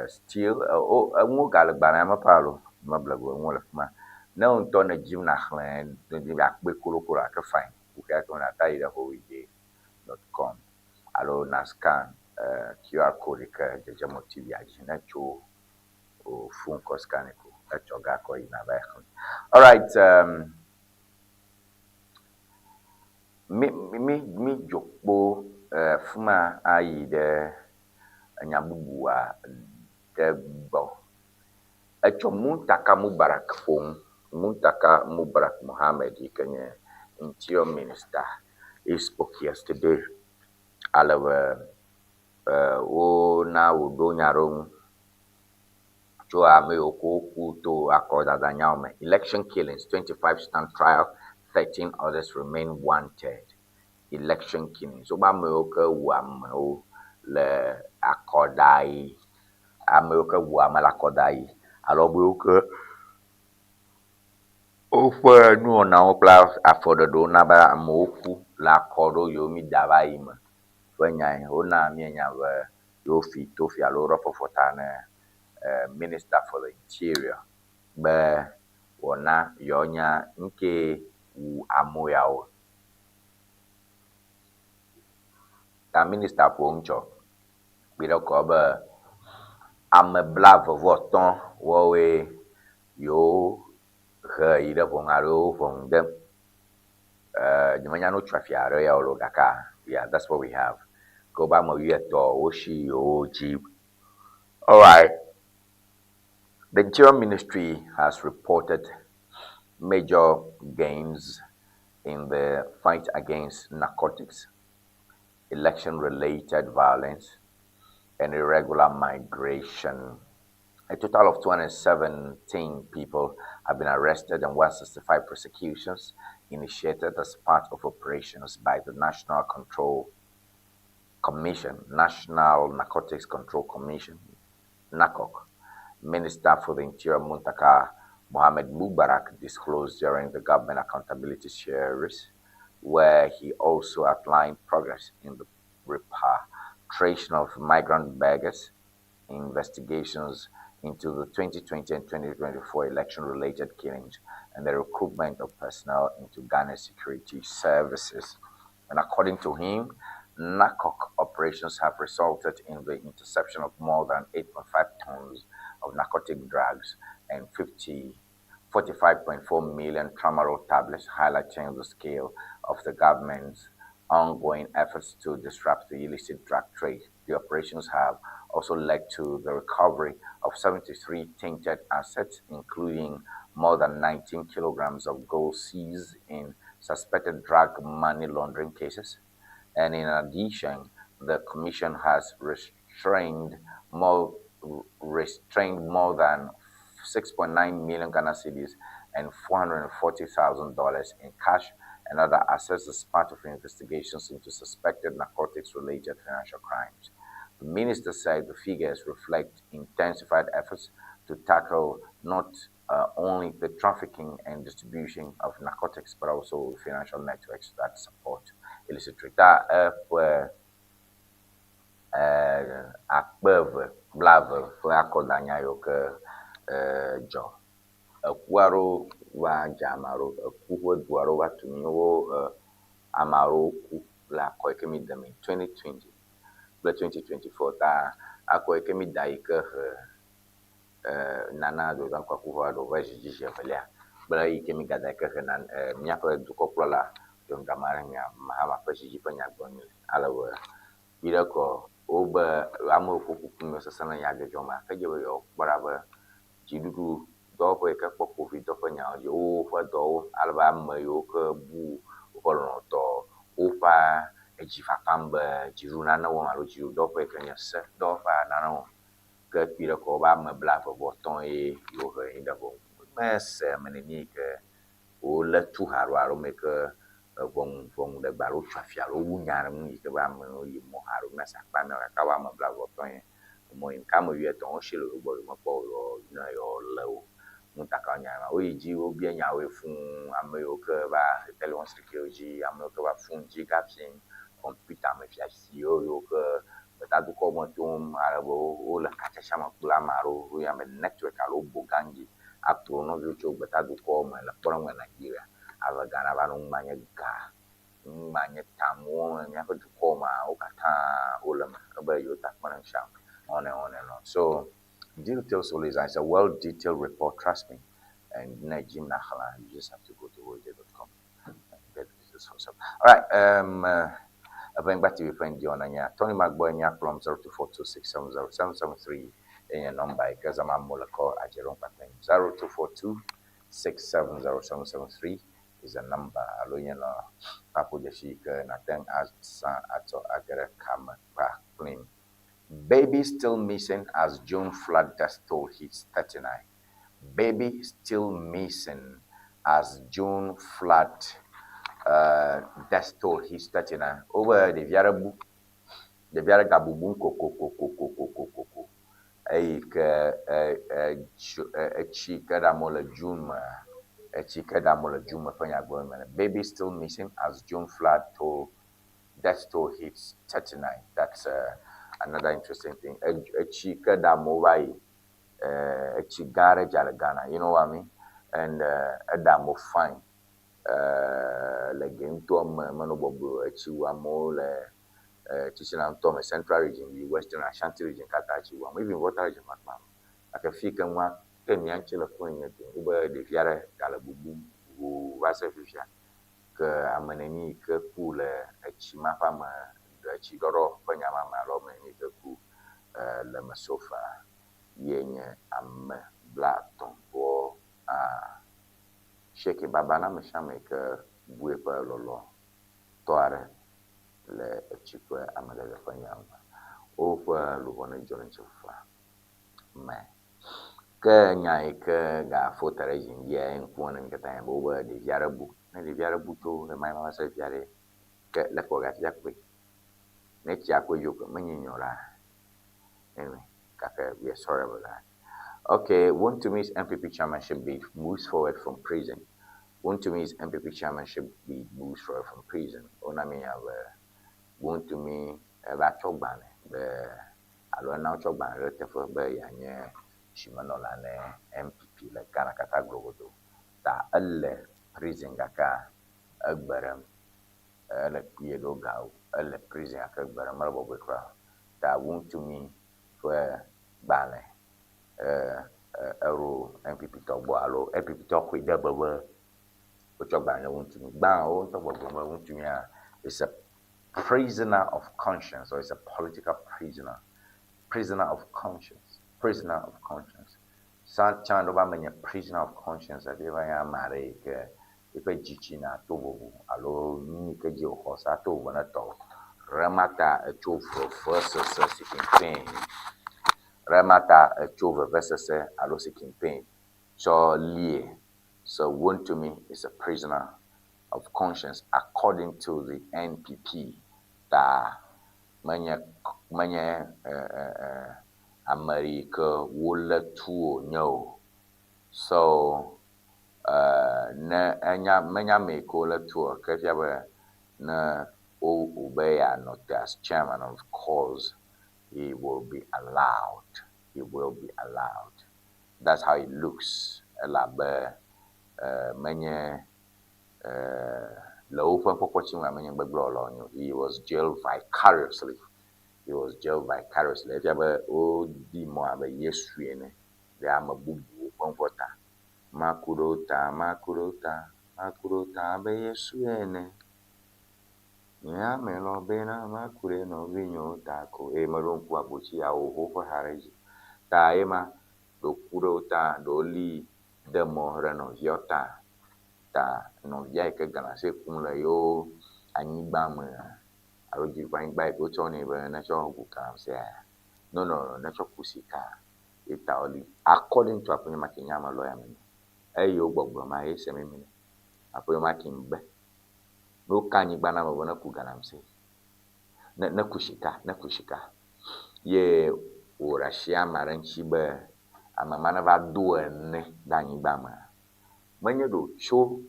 still, oh, enuwo gale gbalẽa me ƒe alo meble go enuwo le fi ma. Ne wò ŋutɔ nèdzim nàxlẽ nèdi be yeakpɔe kolokolo ake fine. Kuxia ke nàta yi ɖe howide.com alo na scan QR code yi ke dzedzem wò TV-a dzi ne tso wò phone kɔ scan ko etsɔ ga kɔ yina va yi xlẽ. All right, mi mi mi dzo kpo fi ma ayi ɖe enya bubu aɖe gbɔ. Etsɔ Muntaka Mubarak ƒo nu. Muntaka Mubarak Mohammed yi ke nye Interior Minister. He spoke yesterday. Ale be wona wòɖo nya ɖewo ŋu tso ame yiwo ke woku to akɔdada nyawo me. Election killings, 25 stand trial, 13 others remain wanted. Election killings, wobe ame yiwo ke wu amewo le akɔdaɣi, ame yiwo ke wu ame le akɔdaɣi alo ame yiwo ke woƒe nuwɔnawo kple afɔɖeɖewo na be amewo ku le akɔ ɖewo yiwo mi da va yi me ƒe nyae. Wona míenya be yewofi tofi alo woɖɔ fɔfɔ ta ne Minister for the Interior be wòana yewoanya nukee wu amewo yawo. Ta Minister ƒo nu tsɔ kpi ɖe kɔ be ame blaeve-vɔ-atɔ̃ woawoe yewohe yi ɖe ʋɔnu alo yewo ʋɔnu dem. Nyemenya ne wotso afia aɖe ya o loo gakea, yeah, that's what we have. Ke wobe ame wuietɔ̃ woshi yewo dzi. Alright. The Interior Ministry has reported major gains in the fight against narcotics, election-related violence, and irregular migration. A total of 217 people have been arrested and 165 prosecutions initiated as part of operations by the National Control Commission, National Narcotics Control Commission, NACOC. Minister for the Interior Muntaka Mohamed Mubarak disclosed during the Government Accountability Series, where he also outlined progress in the repatriation of migrant beggars, investigations into the 2020 and 2024 election-related killings, and the recruitment of personnel into Ghana security services. And according to him, NACOC operations have resulted in the interception of more than 8.5 tons of narcotic drugs and 45.4 million tramadol tablets, highlighting the scale of the government's ongoing efforts to disrupt the illicit drug trade. The operations have also led to the recovery of 73 tainted assets, including more than 19 kilograms of gold seized in suspected drug money laundering cases. And in addition, the commission has restrained more than 6.9 million Ghana cedis and $440,000 in cash and other assets as part of investigations into suspected narcotics-related financial crimes. The minister said the figures reflect intensified efforts to tackle not only the trafficking and distribution of narcotics, but also financial networks that support illicit trade. Ta eƒe akpe eve blaeve ƒe akɔdanya yiwo ke dzɔ. Eku aɖewo va dze ame aɖewo, eku ƒe du aɖewo va tu mí wo ame aɖewo ku le akɔ yi ke mi de me 2020 kple 2024 ta akɔ yi ke mi da yi ke he nana Dodon Kwaku va ɖo va zi dzi zi evelia kple yi ke mi gada yi ke he na míaƒe dukɔkplɔla John Dramani Mahama ƒe zi dzi ƒe nya gblɔm mi le. Ale be viɖe kɔ wobe amewo ƒo ƒu ƒu sesẽ le nyadzɔdzɔ me ke dze be yewoakpɔ ɖa be dziɖuɖu Dɔwɔƒe yi ke kpɔ kpovidɔ ƒe nyawo dzi, woƒe dɔwo ale be ame yiwo ke bu woƒe lɔlɔ̃tɔ woƒe edzi fafam be dziɖuɖu nane wɔm alo dziɖuɖu dɔwɔƒe yi ke nye se dɔwɔƒea nane wɔm. Ke kpui ɖe kɔ wobe ame blaeve-vɔ-etɔ̃ ye yewohe yi ɖe ʋɔnu. Mese ame nɛni yi ke wolé tu haɖo alo ame yi ke ʋɔnu ʋɔnuɖegbe alo wotso afia alo wowu nya ɖe ŋu yi ke be amewo yi mɔ haɖo mese akpa nɛ o gake wobe ame blaeve-vɔ-etɔ̃ ye Emɔ yi ŋka ame wuietɔ̃ woshi le wo gbɔ yewomekpɔ o yɔ ne yewoalé wo. Nutakawo nya ma. Woyi dzi wobia nyawoe fũu, ame yiwo ke va telewɔsrikiwo dzi, ame yiwo ke va fon dzi gafi kɔmpita me fiafiwo yiwo ke gbetadukɔ me tom ale be wole katsatsa me kple ame aɖewo, woyɔna be network alo bogangi akplɔ wo nɔviwo tso gbetadukɔwo me le kpɔɖeŋu me Nigeria ave Ghana va no ŋma nye ga Ŋma nye tamuwo me míaƒe dukɔ mea, wo katã wole eme ebe yewo ta kpe ɖe ŋutia on and on and on. So details always it's a well detailed report, trust me. And ne dzim naxlẽa, you just have to go to hoje.com and get the details for yourself. All right, um, Eʋenyigba TV ƒe ŋdi wɔna nye Tony Magbɔe nye akplɔm 0242670773 ye nye nɔmba yi ke zãm amewo le kɔ adze ɖom kpakple 0242670773 is a number alo nye nɔ kaƒodzesi yi ke nàte ŋu azã atsɔ age ɖe kame kpakplim. Baby still missing as June flood death toll hits 39. Baby still missing as June flood uh, death toll hits 39. Wobe ɖevi aɖe bu, ɖevi aɖe gabubum kokokokokokokoko Eyi ke etsi ke ɖe amewo le June mea, etsi ke ɖe amewo le June me ƒe nya gblɔm mele. Baby still missing as June flood toll death toll hits 39. That's another interesting thing. Etsi ke ɖe amewo va yi, etsi gã aɖe dza le Ghana, you know what I mean? And eɖe amewo fine. Le Gɛ ŋutɔ me, menɔ bɔbɔe o, etsi wu amewo le Tsitsina ŋutɔ me, Central region yi Western, Ashanti region katã tsi wu amewo, even Volta region ƒe akpa me. Gake fi yi ke nua te mía ŋuti le koe nye do wobe ɖevi aɖe gale bubum ʋuu va se fifia. Ke ame neni yi ke ku le etsi ma ƒe ame, etsiɖɔɖɔ ƒe nya ma me alo ame neni yi ke ku le eme so far ye nye ame blaetɔ̃ vɔ asieke. Baba na amesiame yi ke bu eƒe lɔlɔ̃tɔ aɖe le etsi ƒe ameɖeɖe ƒe nya me. Woƒe luʋɔ nedzɔ le ŋutifafa me. Ke nya yi ke gafo te ɖe dzi ŋdia ye ŋku ne mi katã nye be wobe ɖevi aɖe bu. Ne ɖevi aɖe bu tso ɣemaɣi va se fifia ɖe, ke leke wòagafia kpɔe? Ne tsia kɔe dzo ke menye nyɔ ɖaa. Anyway, gake we are sorry about that. Okay, Wuntumi's NPP chairmanship bid moves forward from prison. Wuntumi's NPP chairmanship bid moves forward from prison. Wona míenya be Wuntumi eva tsɔ gbalẽ be alo ena wotsɔ gbalẽ ɖe teƒe be yeanye zimenɔla ne NPP le Ghana katã globodo. Ta ele prison gakea egbe ɖem. Ele kpuie ɖo ga o. Ele prison gake egbe ɖem mele bɔbɔe kura o. Ta Wuntumi ƒe gbalẽ eɖo NPP tɔ gbɔ alo NPP tɔ xɔe de be be wotsɔ gbalẽ ne Wuntumi. Gbã wo ŋutɔ gbɔgblɔm be Wuntumia is a prisoner of conscience or is a political prisoner. Prisoner of conscience. Prisoner of conscience. Sã tsã ɖo be ame nye prisoner of conscience hafi va nye ame aɖe yi ke eƒe dzitsinya to vovo alo nu yi ke dzi wòxɔ sea to vovo ne tɔwò. Remata etso vevesese si campaign. Remata etso vevesese alo si campaign tsɔ lie. So Wontumi is a prisoner of conscience according to the NPP ta menye menye ame yi ke wolé tu wònye o. So ne enya menye ame yi ke wolé tu o ke efia be ne wo wòbe yeanɔ te as chairman of course he will be allowed. He will be allowed. That's how it looks elabe menye le woƒe kpɔkpɔ tsi ŋua menye gbegblẽ wɔla wònye o. He was jailed vicariously. He was jailed vicariously. Efia be wodi mɔ abe Yesu ene ɖe ame bubuwo ƒe ŋkɔ ta. Maku ɖe wo ta, maku ɖe wo ta, maku ɖe wo ta abe Yesu ene. Nye ame lɔ bena maku ɖe nɔvinyewo ta ko eye meɖo ŋku agbotsi awowo ƒe ha ɖe dzi. Ta ye ma, ɖewo ku ɖe wo ta, ɖewo li. ɖe mɔ ɖe nɔviawo ta. Ta nɔvia yi ke galamsey kum le yewo anyigba me alo dziɖuƒe anyigba yi ke wotsɔ nɛ be netsɔ ku galamsey no no netsɔ ku sika ye ta woli. According to Aƒenɔ Martin nye ame lɔya menye. Eye wogbɔgblɔ ma ye se mimi nɛ. Aƒenɔ Martin be ne woka anyigba na ame be neku galamsey, ne neku sika, neku sika ye wòɖe asi ame aɖe ŋuti be ame ma neva do ene ɖe anyigba mea, menye ɖe wòtso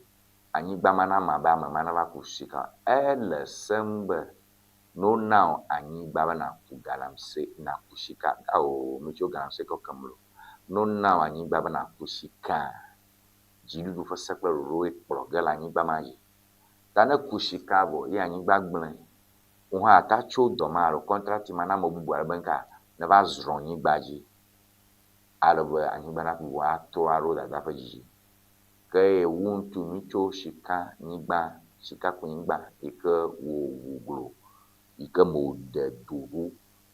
anyigba ma na amea be ame ma neva ku sika o. Ele sem be ne wona wò anyigba be nàku galamsey, nàku sika, ao mitso galamsey kɔ kem loo. Ne wona wò anyigba be nàku sikaa, dziɖuɖu ƒe se kple ɖoɖowoe kplɔ ge le anyigba ma dzi. Ta ne èku sika vɔ ye anyigba gblẽ, wò hã àte atso dɔ ma alo kɔntrati ma na ame bubu aɖe be ŋka neva zrɔ̃ anyigba dzi ale be anyigba nagbugbɔ atrɔ aɖo dada ƒe dzidzi. Ke eye wu ŋtu mitso sika nyigba, sikakunyigba yi ke wò wuglo yi ke me wòɖe do ɖo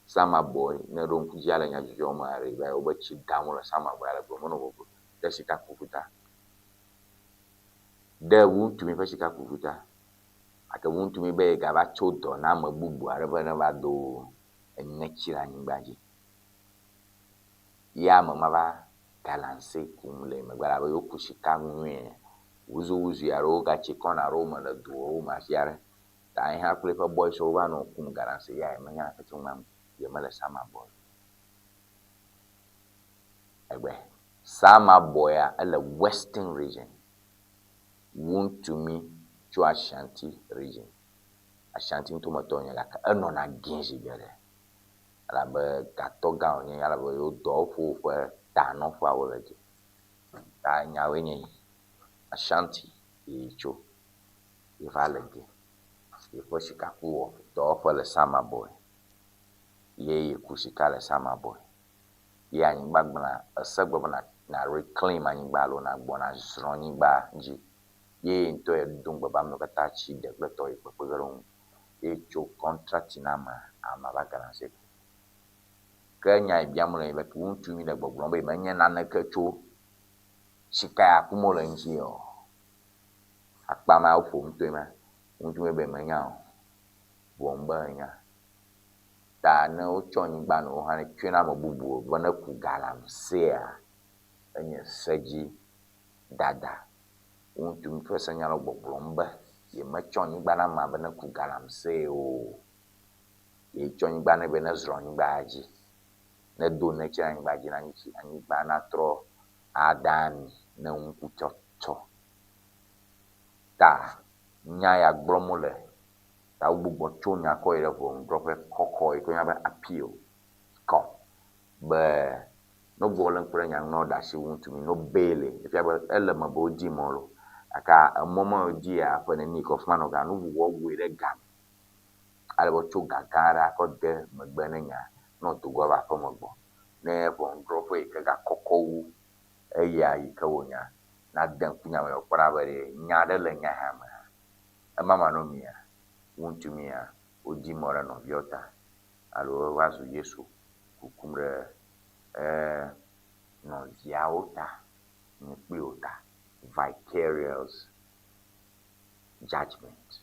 Samabɔe ne ɖo ŋku dzi ale nyadzɔdzɔ me aɖe va yi wobe tsi dam wole Samabɔe ale gblɔ menɔ gbɔgblɔ ɖe sikakuʋu ta. Ɖe wu ŋtu mi ƒe sikakuʋu ta. Gake wu ŋtu mi be yegava tso dɔ na ame bubu aɖe be neva do enetsi le anyigba dzi. Ye ame ma va galamsey kum le megbe elabe yewoku sika nyuie ene. Wuzuwuzui alo wogatsi kɔna ɖe wo me le dowo me afi aɖe. Ta ye hã kple eƒe boys wo va nɔ kum galamsey ya yemenya naneke tso ema me o. Yemele Samabɔy o. Egbe Samabɔya ele Western region. Wuntumi tso Ashanti region. Ashanti ŋutɔmetɔ wònye gake enɔna gɛ zi geɖe. Elabe gatɔ gã wònye elabe yewo dɔwɔƒewo ƒe tanɔƒeawo le dzi. Ta nyawoe nye yi. Ashanti ye tso ye va le gɛ. Yeƒe sikakuwɔ dɔwɔƒe le Samabɔe ye yeku sika le Samabɔe. Ye anyigba gblẽa, ese gblɔ be na na reclaim anyigba alo nagbɔ nazrɔ̃ anyigba dzi. Ye ye ŋutɔ ye do ŋugbe be amewo katã tsi ɖe kple tɔ ye kpekpe ge ɖe wo ŋu. Ye tso contract na amea, amea va galamsey ku. Ke nya yi biam wole nye be, ŋutsu mi le gbɔgblɔm be yemenye naneke tso sika ya kum wole ŋuti o. Akpa ma woƒo ŋutɔe ma. Ŋutsu mi be yemenya o. Vɔ ŋbe enya. Ta ne wotsɔ anyigba nɔ wo hã ne tsɔe na ame bubuwo be ne ku galamsea, enye se dzi dada. Ŋutsu mi ƒe senyalawo gbɔgblɔm be yemetsɔ anyigba na amea be ne ku galamsey o. Yetsɔ anyigba nɛ be ne zrɔ̃ anyigba dzi. Ne do netsi ɖe anyigba dzi na anyigba natrɔ ada ami ne ŋkutsɔtsɔ. Ta nya ya gblɔm wole ta wogbugbɔ tso nya kɔ yi ɖe ʋɔnudrɔ̃ƒe kɔkɔ yi ke woyɔna be appeal court be ne wogbugbɔ lé ŋku ɖe nya ŋu ne woɖe asi ŋutsu mi ne wobail efia be ele eme be wodi mɔ loo gake emɔ ma wodia ƒe neni yi ke afima nɔ gea nu bubu woawɔe ɖe game ale be wotsɔ ga gã aɖe akɔ de megbe ne nya ne wòdo go ava aƒeme gbɔ ne ʋɔnudrɔ̃ƒe yi ke gakɔkɔ wu eya yi ke wònya nade ŋku nya me wòakpɔ ɖa be ɖe nya aɖe le nya hã mea. Ema manɔmea, ŋutsu mía wodi mɔ ɖe nɔviawo ta alo wova zu Yesu kukum ɖe nɔviawo ta, nye kpli wò ta. Vicarious judgment.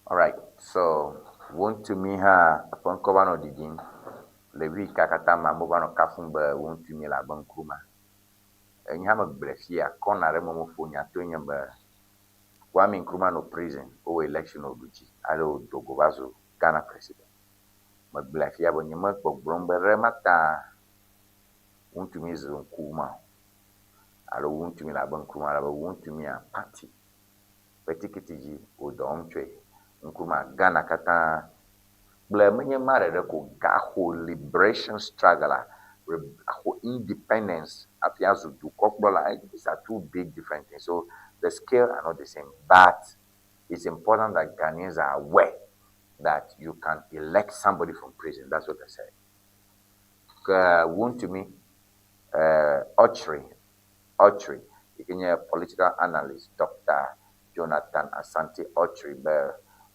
Alright, so ŋutsu mi hã eƒe ŋkɔ va nɔ ɖiɖim le week katã me amewo va nɔ kafum be ŋutsu mi le abe Nkrumah. Nye hã megblɔe fia kɔna ɖe me meƒo nya toe nye be Kwame Nkrumah nɔ prison, wowɔ election wòɖu dzi ale wòdo go va zu Ghana president. Megblɔe fia be nye megbɔgblɔm be ɖe mata ŋutsu mi zu Nkrumah o alo ŋutsu mi le abe Nkrumah elabe ŋutsu mia party ƒe tikiti dzi wò dɔ wɔm tsoe. Nkrumah Ghana katã kple menye ma ɖeɖe ko gaxo liberation struggle a axo independence hafi azu dukɔkplɔla. These are two big different things. So the scale are not the same but it's important that Ghanaians are aware that you can elect somebody from prison. That's what I said. Ke Wontumi Okyere Okyere yi ke nye political analyst Doctor Jonathan Asante Okyere be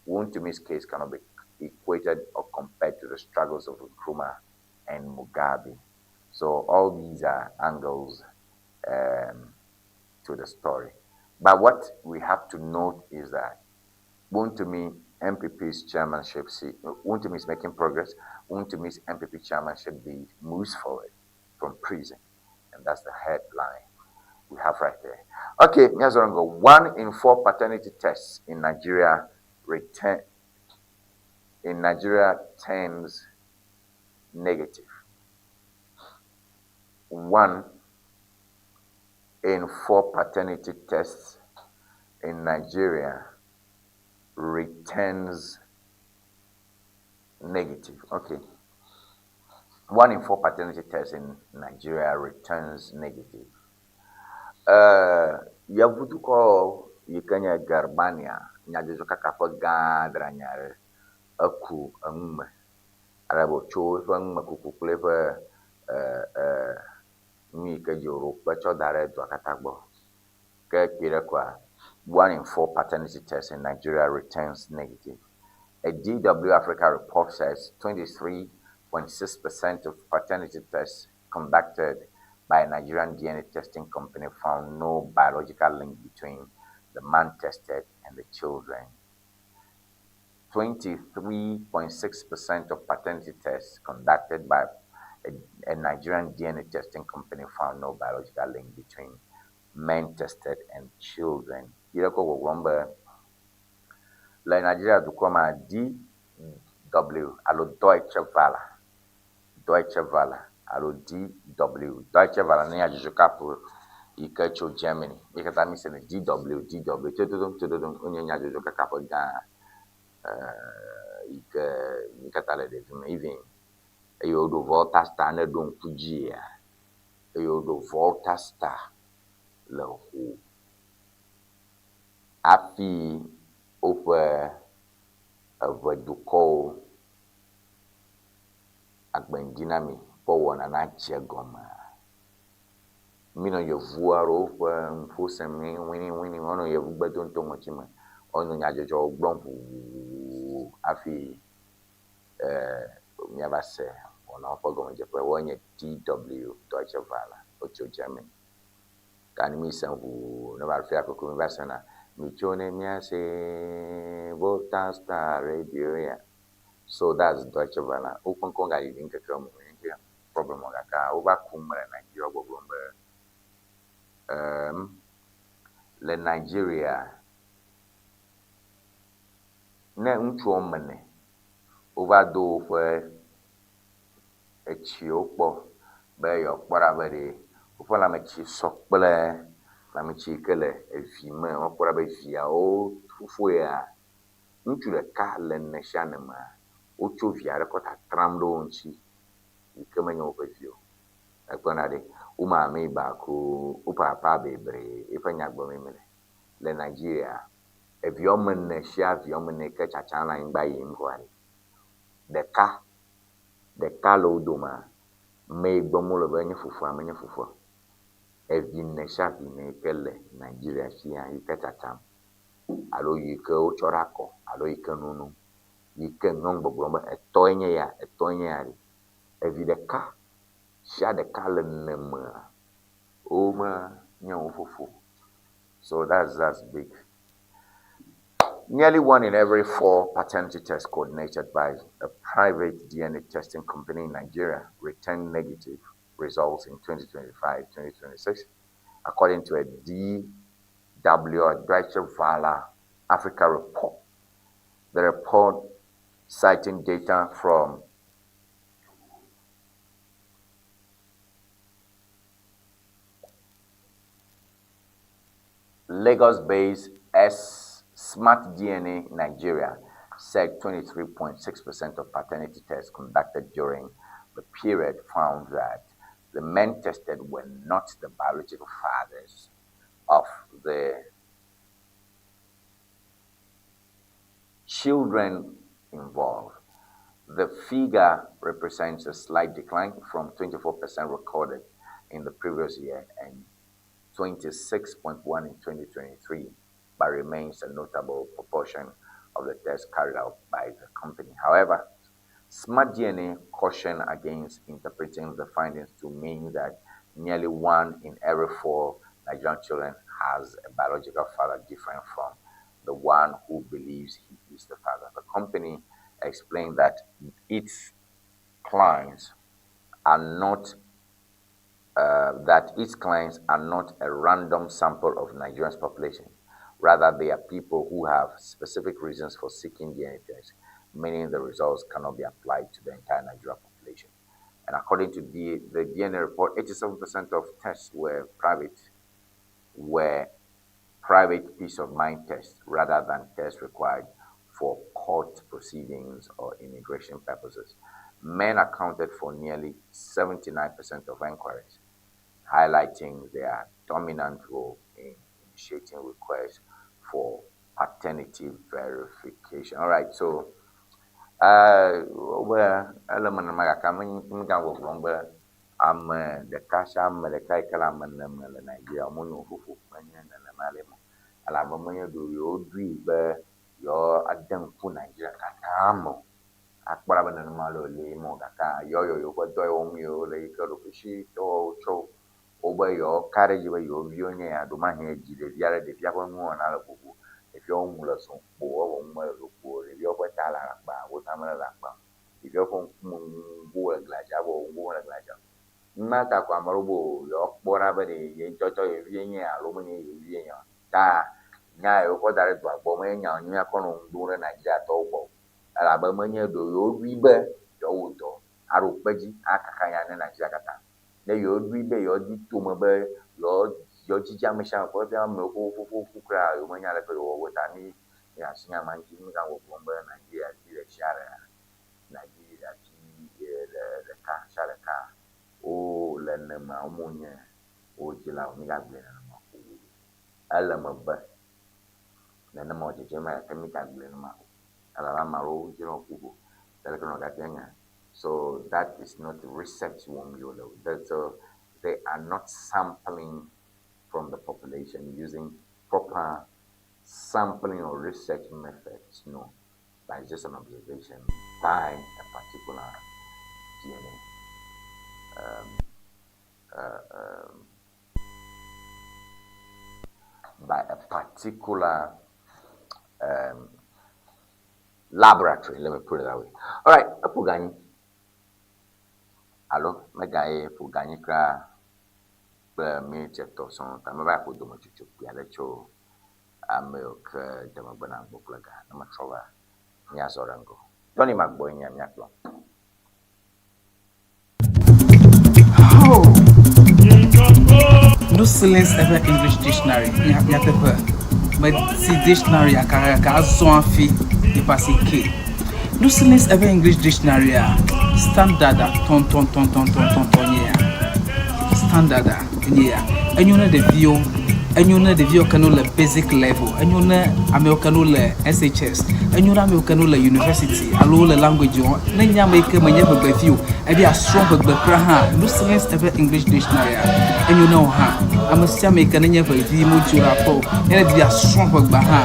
Wontumi's case cannot be equated or compared to the struggles of Nkrumah and Mugabe. So all these are angles um, to the story. But what we have to note is that Wontumi NPP's chairmanship seat, Wontumi is making progress. Wontumi's NPP chairmanship bid moves forward from prison. And that's the headline we have right there. Okay, Nyazorango, 1 in 4 paternity tests in Nigeria return in Nigeria turns negative. 1 in 4 paternity tests in Nigeria returns negative. Okay. 1 in 4 paternity tests in Nigeria returns negative. Yevudukɔ yi ke nye Germania nyadzɔdzɔkaka ƒe gã dranyi aɖe eku enu me ale be wòtso eƒe numekuku kple eƒe nu yi ke dzi wòɖo kpe tsɔ da ɖe dua katã gbɔ. Ke kpui ɖe koa, 1 in 4 paternity tests in Nigeria returns negative. A DW Africa report says 23.6% of paternity tests conducted by a Nigerian DNA testing company found no biological link between the man tested and the children. 23.6% of paternity tests conducted by a Nigerian DNA testing company found no biological link between men tested and children. Yi ɖe kɔ gbɔgblɔm be le Nigeria dukɔ ma DW alo Deutsche Welle, Deutsche Welle alo DW, Deutsche Welle ne nyadzɔdzɔkaƒe yi ke tso Germany. Mi katã mi se ne DW, DW, tododom, tododom, wonye nyadzɔdzɔkakaƒe gã yi ke mi katã le ɖevi me. Even eye woɖo Volta Star ne ɖo ŋku dzia, eye woɖo Volta Star le ho hafi woƒe eʋedukɔwo agbendinami ƒe wɔna nadze gɔmea. Mi nɔ yevu aɖewo ƒe nuƒo sem wini wini wonɔ yevugbe dom to ŋɔti me. Wonɔ nyadzɔdzɔwo gblɔm ʋuʋuʋu hafi míava se wɔnawo ƒe gɔmedzeƒe. Wonye DW Deutsche Welle wotso Germany. Ka ne mi sem ʋuu ne va fia koko mi va sena mitso ne míase Volta Star Radio ya. So that's Deutsche Welle. Woƒe ŋkɔ gaɖiɖi ŋkeke me nye problem o gake wova kum le Nigeria gbɔgblɔm be le Nigeria ne ŋutsu woame ene wova do woƒe etsiwo kpɔ be yewoakpɔ ɖa be ɖe woƒe lãmetsi sɔ kple lãmetsi yi ke le evi me woakpɔ ɖa be viawo fofoea, ŋutsu ɖeka le ene sia ene mea, wotso vi aɖe kɔ tatram ɖe wo ŋuti yi ke menye woƒe vi o. Ekpɔna ɖe, wo maame baako, wo papa bebree eƒe nya gblɔm mele. Le Nigeria, evi woame ene sia vi woame ene yi ke tsatsam le anyigba yim kɔa ɖe, ɖeka ɖeka le wo domea, me yi gblɔm wole be enye fofoa menye fofoa o. Evi ene sia vi ene yi ke le Nigeria fia yi ke tsatsam alo yi ke wotsɔ ɖe akɔ alo yi ke nonom yi ke nyɔnu gbɔgblɔm be etɔe nye ya, etɔe nye ya ɖe, evi ɖeka sia ɖeka le ene mea, womenye wo fofo. So that's big. Nearly 1 in every 4 paternity tests coordinated by a private DNA testing company in Nigeria returned negative results in 2025-2026, according to a DW Deutsche Welle Africa report. The report, citing data from Lagos-based S Smart DNA Nigeria, said 23.6% of paternity tests conducted during the period found that the men tested were not the biological fathers of the children involved. The figure represents a slight decline from 24% recorded in the previous year and 26.1 in 2023, but remains a notable proportion of the tests carried out by the company. However, Smart DNA cautioned against interpreting the findings to mean that nearly one in every four Nigerian children has a biological father different from the one who believes he is the father. The company explained that its clients are not that its clients are not a random sample of Nigeria's population. Rather, they are people who have specific reasons for seeking DNA tests, meaning the results cannot be applied to the entire Nigerian population. And according to the, the DNA report, 87% of tests were private, were private peace of mind tests rather than tests required for court proceedings or immigration purposes. Men accounted for nearly 79% of inquiries, highlighting their dominant role in initiating requests for paternity verification. All right, so well, ele me nenema gake megagblɔm be ame ɖeka sia ame ɖeka yi ke le ame ene me le Nigeria womenye wo fofo menye nenema le eme o. Elabe menye ɖe yewoɖoe be yewoade ŋku Nigeria katã me o. Akpɔ ɖa be nenema le wòle eme o gake yewoyɔ yewoƒe dɔ yi wɔm yewole yi ke ɖokuisitɔwo tso wobe yewoka ɖe edzi be yewo viwo nye ya. Ɖewomahi edzi ɖevi aɖe, ɖevia ƒe nuwɔna le vovo. Ɖeviawo nu le zɔ kpo evɔ nu mele zɔ kpo o. Ɖeviawo ƒe ta le akpa, wo ta mele akpa o. Ɖeviawo ƒe ŋkume ŋgo le gladza evɔ ŋgo mele gladza o. Numa ta ko ame aɖewo be o yewoakpɔ ɖa be ɖe ye ŋutɔŋutɔ ye vie nye alo menye ye vie nye o. Ta nya yi wokɔ da ɖe dua gbɔ menye nya nyui akɔ nɔ ŋu ɖom ɖe Nigeriatɔwo gbɔ o. Elabe menye ɖe yewoɖoe be yewoawɔ dɔ aɖo kpe edzi akaka nya ne Nigeria katã. Ne yewoɖoe be yewoadi tome be yewodzidze ame sia ame ƒe efia amewo ƒe wo fofo ku kura yewomenya aleke yewowɔ o ta mi miasi nya ma ŋuti. Migawɔ gblɔm be Nigeria vi ɖe sia ɖea, Nigeria vi ɖe ɖeka sia ɖeka wole nemea womenye wo dzilawo. Migagblɔe nenema o. Ele eme be nenema wòdzedzem gake migagblɔe nenema o. Elabe ame aɖewo dzina woku vo. Aleke nɔ gate nya. So that is not research wɔm yewo le o. That so they are not sampling from the population using proper sampling or research methods. No, but it's just an observation by a particular DNA. By a particular laboratory. Let me put it that way. All right, eƒo ganyi alo megaye ƒo ganyi kura kple miniti etɔ̃ sɔŋ ta meva ƒo dometsotso kpui aɖe tso ame yiwo ke de megbe na gbɔ kple ga ne metrɔ va míazɔ ɖe ŋgɔ. Tony Magbɔe nye míakplɔ. Oh. No silence ever English dictionary. Nyateƒe. Meti dictionary akakaka azɔ hafi yepasi ke. No silence ever English dictionary a standard a tɔntɔntɔntɔntɔntɔn nye ya. Standard a nye ya. Enyo ne ɖeviwo, enyo ne ɖeviwo ke no le basic level, enyo ne amewo ke no le SHS, enyo ne amewo ke no le university alo wole language wɔm. Ne nye ame yi ke menye ʋegbevi o, ebe yeasrɔ̃ ʋegbe kura hã, Lucilins eƒe English Dictionary enyo ne wò hã. Ame sia ame yi ke nenye ʋevi medzo le aƒe o, ne edi be yeasrɔ̃ ʋegbea hã,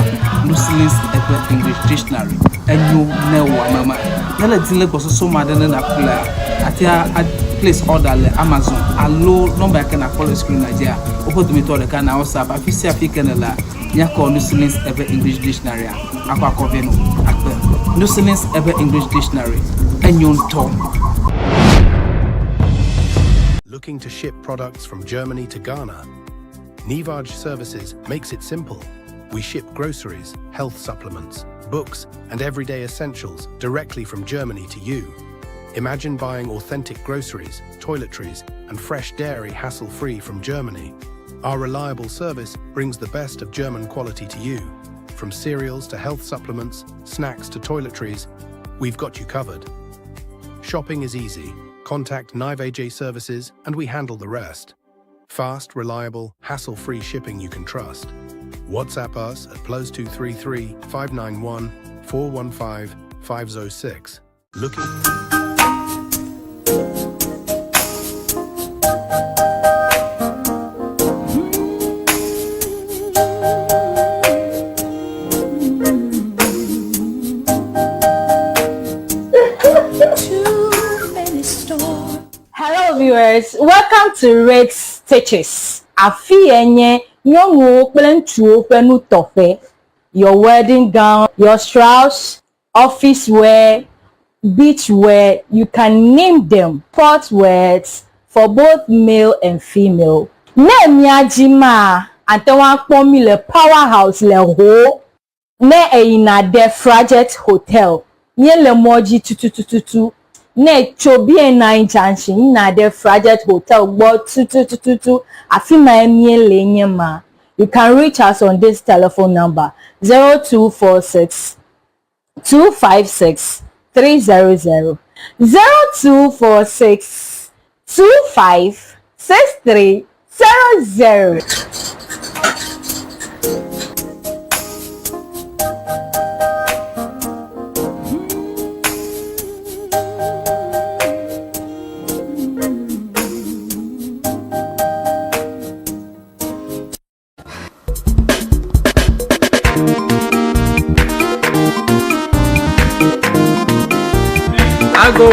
Lucilins eƒe English Dictionary enyo ne wò ame ma. Ne ele dim le gbɔsɔsɔ me aɖe ne nàƒlea, àte ŋu a place order le Amazon alo nɔmba yi ke nàkpɔ le screen-a dzia, woƒe dometɔ ɖeka na WhatsApp. Afi sia afi yi ke nèlea, míakɔ Lucilins eƒe English Dictionary-a akɔ akɔ vɛ nɔ akpe. Lucilins eƒe English Dictionary enyo ŋutɔ. Looking to ship products from Germany to Ghana? Nivaj Services makes it simple. We ship groceries, health supplements, books, and everyday essentials directly from Germany to you. Imagine buying authentic groceries, toiletries, and fresh dairy hassle-free from Germany. Our reliable service brings the best of German quality to you. From cereals to health supplements, snacks to toiletries, we've got you covered. Shopping is easy. Contact Nivaj Services and we handle the rest. Fast, reliable, hassle-free shipping you can trust. WhatsApp us at +233 591 415 506. Looking Hello viewers, welcome to Red Stitches. Afi ye nye nyɔnuwo kple ŋutsuwo ƒe nutɔƒe. Your wedding gown, your shrouds, office wear, beach wear, you can name them. Sport wears for both male and female. Ne mía dzi maa, ate ŋu akpɔ mí le Power House le Ho. Ne èyina ɖe Frajet Hotel, míele mɔ dzi tutututu. Ne ètso BNI Junction yina ɖe Frajet Hotel gbɔ tutututu, afi mae míele nye ma. You can reach us on this telephone number, 0246 256 300, 0246 25 63 00. Ago.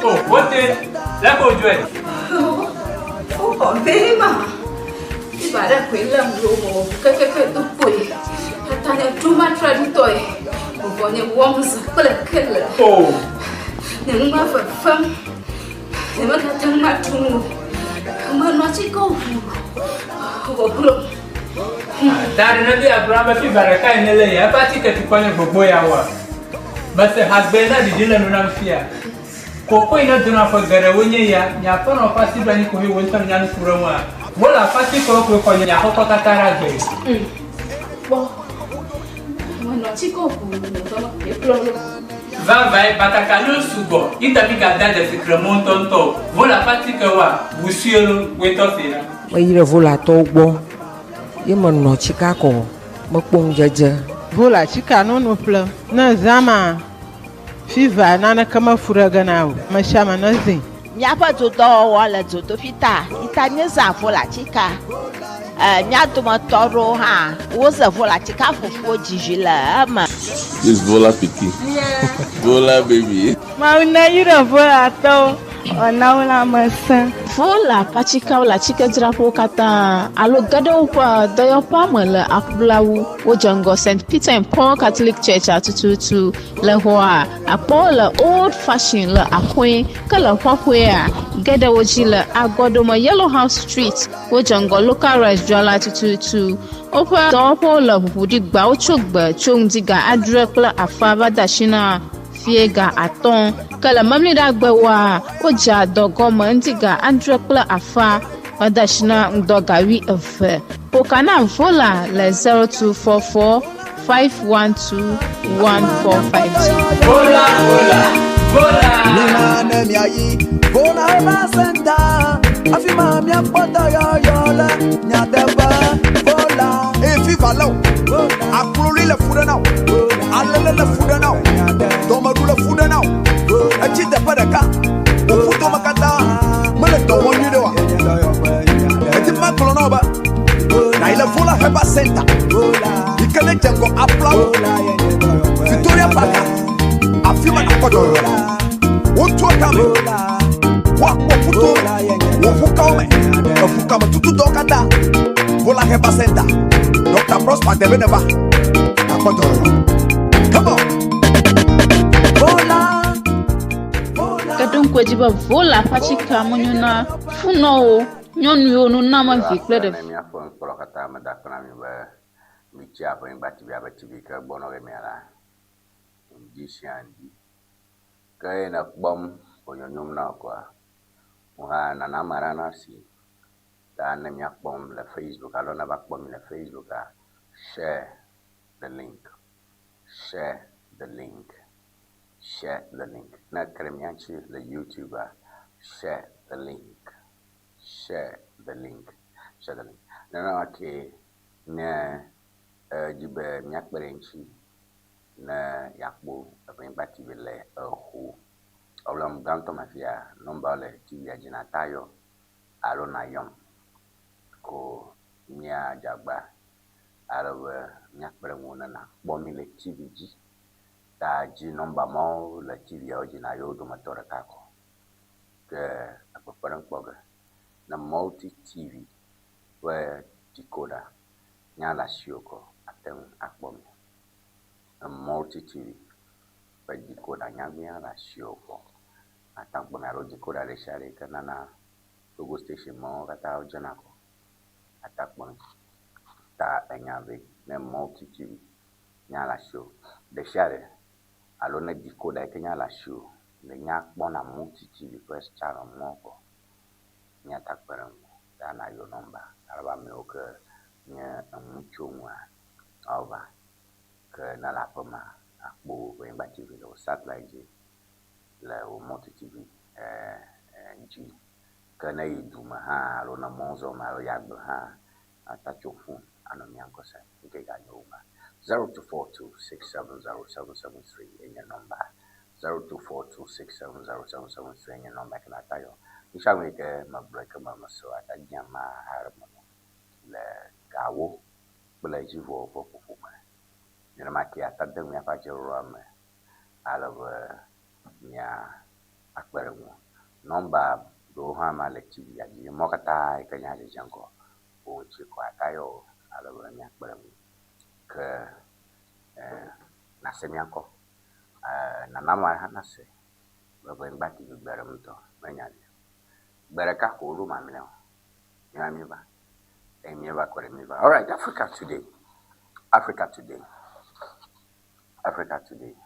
Oh, wote, lé ko dzɔe. Woxɔ bee ma. Iba ɖe koe lém ɖo wɔ kekeke do kpoe. Tata nye ɖo matra ɖitɔe. Vɔvɔ nye wɔm zã kple kele. Oh. Nye nu ma fefem. Nyemegate ŋu aɖu nu o. Menɔ atikewo ʋuu wòglo. Ta ɖe ne bia gblɔ be fiva ɖeka yi nele ya eƒe atike tukɔ nye gbogbo ya woa? Mese hagbe na ɖiɖi le nu nam fia. Koko yi ne dona ƒe geɖewo nye ya, nye aƒenɔ ƒe asi ɖo anyi koe wò ŋutɔ nya nu ku ɖe ŋua. Wole aƒe atikewo koe xɔ nye aƒekɔ katã ɖe agbe. Kpɔ. Menɔ atikewo ʋuu wòglo kplɔ ɖo. Vavãe, batakaliwo sugbɔ yi ta migade dzesi kremɔ ŋutɔŋutɔ o. Vola ƒe atikewoa, ʋu sue lo, woe tɔ see ɖa. Meyi ɖe Volatɔwo gbɔ ye menɔ tsika kɔ mekpɔ ŋudzedze. Vola tsika nono ƒlem. Ne zã ma, fiva naneke mefu ɖe ge na o. Amesiame nezĩ. Míaƒe dodɔwɔwɔ le dzodoƒi ta yi ta míezã volatika. E, mía dometɔ aɖewo hã woze volatika fufuwo dzi vi le eme. This Vola pikin. Vola baby. Mawu neyra Volatɔwo wòana wo lãmesẽ. Vola ƒe atikewo le atikedzraƒewo katã alo ge ɖe woƒe dɔyɔƒea me le Aƒulawu. Wodze ŋgɔ St. Peter and Paul Catholic Church-a tututu. Le xɔa, akpɔ wo le Old Fashion le Axoe, ke le Ƒɔƒoea, ge ɖe wo dzi le Agɔɖome Yellow House Street. Wodze ŋgɔ Local Rice dzrala tututu. Woƒe dɔwɔƒewo le ʋuʋu ɖi gbawo tso gbe tso ŋdi ga adre kple afã va de asi na fiẽ ga atɔ̃. Ke le Memleɖagbewoa, wodzea dɔ gɔme ŋdi ga adre kple afã va de asi na ŋdɔ ga wuieve. Ƒo ka na Vola le 0244 512 145 dzi. Vola, vola, vola. Mina ne miayi Vola Herbal Center, afi ma miakpɔ dɔyɔyɔ le nyateƒe. Vola. Eye fiva lé wò, akloli le fu ɖe na wò, alele le fu ɖe na wò, dɔmeɖu le fu ɖe na wò, etsi teƒe ɖeka, wò ƒudome katã mele dɔ wɔm nyuiɖe oa? Edi be magblɔ na wò be nàyi le Vola Herbal Center yi ke nedze ŋgɔ Aflawo, Victoria Park, afi ma nàkpɔ dɔyɔyɔ le. Wotua kame, woakpɔ ƒuto, wò ƒukawo me, eƒukame tutudɔwo katã. Vola Herbal Center, Dr. Prosper Debe neva, nàkpɔ dɔyɔyɔ. Come on. Vola. Ke ɖo ŋku edzi be Vola ƒe atikea menyo na funɔwo, nyɔnuwo, nunɔamevi kple Ne ɖevi. míaƒe nukpɔlawo katã meda akpe na mi be mitsi Aƒenyigba TV abe TV ke gbɔ nɔ ge mia la ŋdi sia ŋdi. Ke ye nèkpɔm wò nyonyom na wò koa, wò hã nana ame aɖe nasi ta ne míakpɔm le Facebook alo ne va kpɔ mi le Facebooka, share the link, share the link, share the link. Ne eke ɖe mía ŋuti le YouTubea, share the link, share the link, share the link. Nenema kee ne edzi be míakpe ɖe eŋuti ne yeakpɔ Aƒenyigba TV le exo. Ewlɔm gãtɔ me fia, nɔmbawo le TV-a dzi nata yɔ alo nayɔm ko míadze agba ale be míakpe ɖe ŋuwò ne nàkpɔ mí le TV dzi. Ta dzi nɔmba mawo le TV-awo dzi na yewo dometɔ ɖeka ko ke ekpekpeɖeŋu kpɔ ge. Ne Multi TV ƒe decoder nya le asiwò ko ate ŋu akpɔ mi. Ne Multi TV ƒe decoder nyagbea le asiwò ko ate ŋu akpɔ mi alo decoder ɖe sia ɖe yi ke nana Togo station mawo katã wodzena ko ate akpɔ mi. Ta enya vɛ ne Multi TV nya le asiwò ɖe sia ɖe alo ne decoder yi ke nya le asiwò le nya kpɔna Multi TV ƒe channel mɔ ko míate akpe ɖe ŋuwò ta nayɔ nɔmba ale be amewo ke nye enu tso ŋua woava. Ke ne le aƒe mea, akpɔ woƒe Anyigba TV le wò satellite dzi le wò Multi TV dzi. Ke ne yi du me hã alo ne mɔ zɔm alo yi agble hã, ate atso fon anɔ mía ŋkɔ sem. Ŋkee ganyo wu ma. 0242670773 enye nɔmba. 0242670773 enye nɔmba ke nata yɔ. Nusianu yi ke megblɔ yi ke me mese o ata dzi ama aɖe me nɔ le gawo kple dzivɔwo ƒe ƒoƒo me. Nenema ke ata de míaƒe adzeɖoɖoa me ale be mía akpe ɖe ŋu. Nɔmba ɖewo hã ma le TV dzi. Mɔ katã yi ke nye adzedze ŋgɔ wo ŋuti ko ata yɔ wo ale be míakpe ɖe ŋu. Ke eh, nase mía ŋkɔ. Eh, nana ma hã nase be ʋeŋgba TV gbe ɖe ŋutɔ menya ɖi. Gbe ɖeka ko woɖo mamlɛa o. Míva míva. Eye míeva kɔ ɖe míva. All right, Africa Today. Africa Today. Africa Today.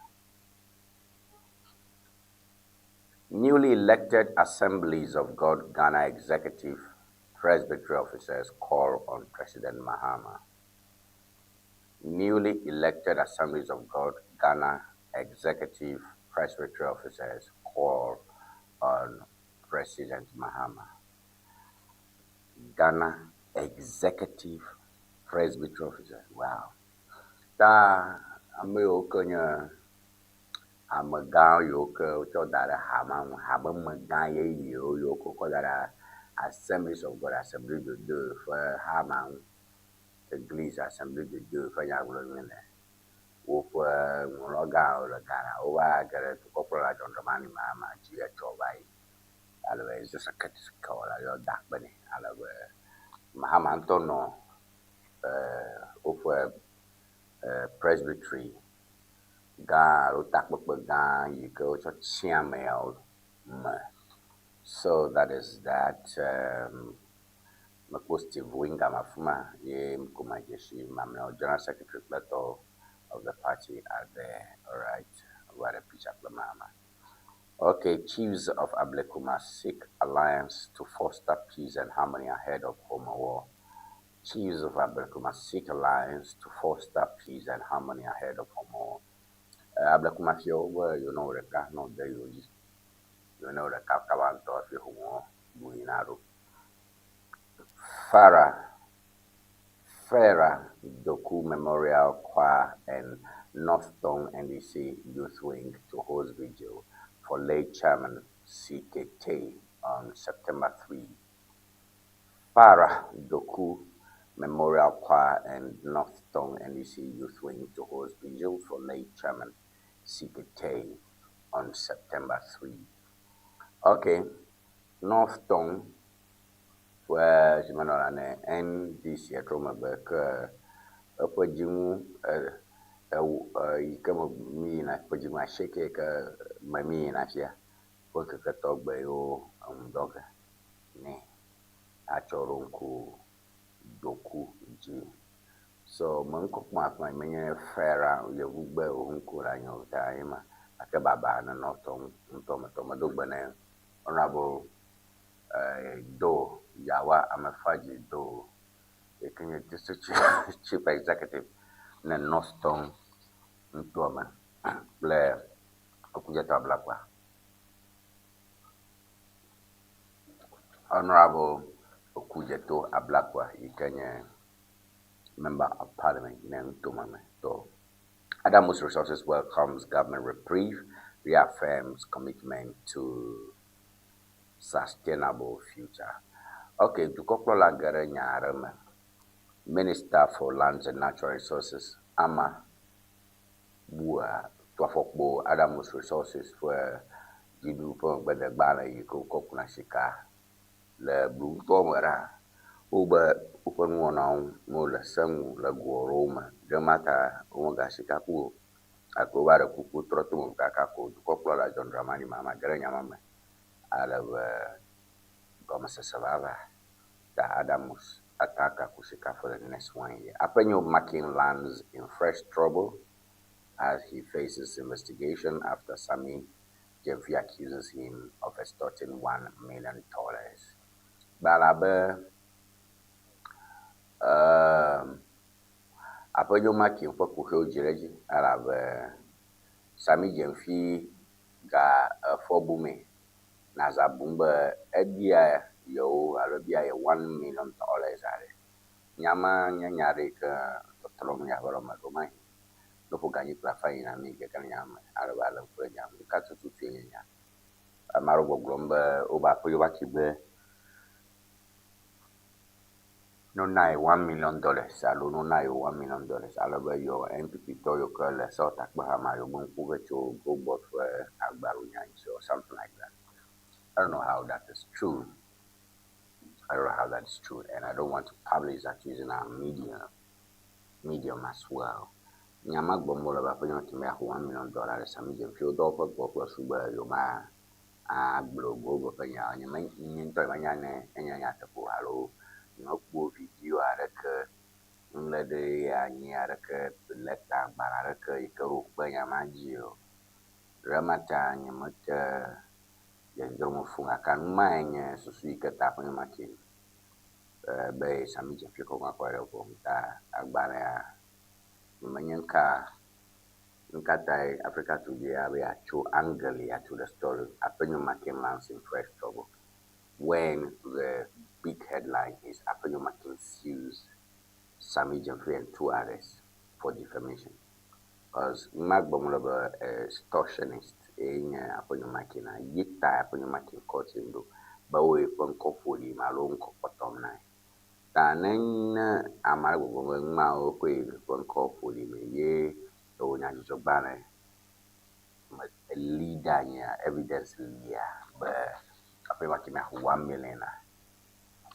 Newly elected Assemblies of God Ghana Executive Presbytery officers call on President Mahama. Newly elected Assemblies of God Ghana Executive Presbytery officers call on President Mahama. Ghana Executive Presbytery officers. Wow. Ta ame yiwo ke nye amegã yiwo ke wotsɔ da ɖe ha ma ŋu, habemegã yeyewo yiwo ke wokɔ da ɖe Assemblies of God, Assembly de Dieu ƒe ha ma ŋu, Eglise Assembly de Dieu ƒe nyagblɔɖi le. Woƒe ŋlɔgãwo le Ghana, wova ge ɖe dukɔkplɔla John Dramani Mahama dzi etsɔ va yi. Ale be Joseph kewɔla yɔ da akpe nɛ ale be Mahama ŋutɔ nɔ woƒe presbytery gã alo takpekpe gã yi ke wotsɔ tsia ameawo me. So that is that. Mekpɔ Steve Wingam afi ma ye ko medze si mamlɛawo General Secretary kple tɔwo of the party are there. Alright, wova ɖe picture kple Mahama. Okay, Chiefs of Ablekuma seek alliance to foster peace and harmony ahead of Homowo. Chiefs of Ablekuma seek alliance to foster peace and harmony ahead of Homowo. Ablekuma fiawo be yewo ne wɔ ɖeka ne wode yewo dzi. Yewo ne wɔ ɖeka kaba ŋutɔ hafi Homowo ɖu yina ɖo. Farah Farah Doku Memorial Choir and North Tongu NDC Youth Wing to host vigil for late chairman CKT on September 3. Farah Doku Memorial Choir and North Tongu NDC Youth Wing to host vigil for late chairman CKT on September 3. Okay, North Tongu ƒe zimenɔla ne NDC etrɔ megbe ke eƒe dzinu ewo yi ke me míyina ƒe dzinu asieke yi ke me míyina fia ƒe ŋkeke tɔgbe yewo eŋu dɔ ge nɛ atsɔ ɖo ŋku doku dzi. So me ŋkɔ kpɔm afi ma menye Fera yevugbe wo ŋku le anyi o ta ye ma gake baba nenɔ tɔ ŋutɔ me tɔ medo gbe ne Honorable do Yawa Amefaji do yi ke nye District Chief Executive ne North Tongu nutoa me kple Okudzeto Ablakwa. Honorable Okudzeto Ablakwa yi ke nye Member of Parliament ne nutome me tɔ. Adamus Resources welcomes government reprieve, reaffirms commitment to sustainable future. Okay, dukɔkplɔla ge ɖe nya aɖe me. Minister for Lands and Natural Resources, Ama Bua Tu afɔkpo Adamus Resources ƒe dziɖuɖu ƒe megbedegbalẽ yi ke wokɔ kuna sika le Blu ŋutɔ me ɖa, wobe woƒe nuwɔnawo mele se nu le go aɖewo me. Ɖe ma ta womega sika ku o. Gake wova ɖe kuku trɔ to me kaka ko dukɔkplɔla John Dramani Mahama ge ɖe nya ma me ale be gɔmesese va va ta Adamus ate agaku sika for the next one year. Afenyo Markin lands in fresh trouble as he faces investigation after Sammy Gyamfi accuses him of extorting $1 million. Gbala be Afenyo Markin ƒe kuxiwo dzi ɖe edzi elabe Sammy Gyamfi ga efɔ bumee naza bum be ebia yewo alo ebia ye $1 million aɖe. Nya ma nye nya aɖe yi ke tɔtrɔm ya ƒe lɔme ɖo mahi. Ne ƒo ganyi kple afa yina mi gege le nya me ale be ale ŋku ɖe nya me. Ka tututue nye nya. Ame aɖewo gbɔgblɔm be wobe Afenyo Markin be no na ye $1 million alo no na ye $1 million ale be yɔ NPP tɔ yiwo ke le sewɔtakpeha ma yewo me ŋku ge tso Gold Board ƒe agbaɖonya ŋuti or something like that. I don't know how that is true. I don't know how that is true, and I don't want to publish that using our medium as well. Nya ma gblɔm wole be Afenyo Markin be yeaxɔ $1 million ɖe Sammy Gyamfi wo dɔwɔƒe gbɔ kple su be yewoma agblɔ Gold Board ƒe nya. Nye me nye ŋutɔ nyemenya ne enye nyateƒe o alo nyemekpɔ video aɖeke, nuŋlɔɖi anyi aɖeke, lɛta agbalẽ aɖeke yi ke ɖo kpe nya ma dzi o. Ɖe ma ta nyemete dzedzrom fũ gake nu mae nye susu yi ke ta Afenyo Markin be Sammy Gyamfi kɔ kɔ ɖe ʋɔnu ta agbalẽa nyemenye ŋka nuka tae Africa Today abe yeatso angle ya to the story Afenyo Markin lands in fresh trouble when the big headline is Afenyo Markin sues Sammy Gyamfi and two others for defamation. Because ma gblɔm le be extortionist ye nye Afenyo Markin a yi ta Afenyo Markin court him ɖo be wo ƒe ŋkɔ ƒo ɖi alo ŋkɔ kpɔtɔm na ye. Ta ne ne ame aɖe gbɔgblɔm be numawo koe ƒe ŋkɔ ƒo ɖi me ye ewɔ nyadzɔdzɔgbalẽ me eli ɖe anyia evidence lia be Afenyo Markin axɔ 1 million a.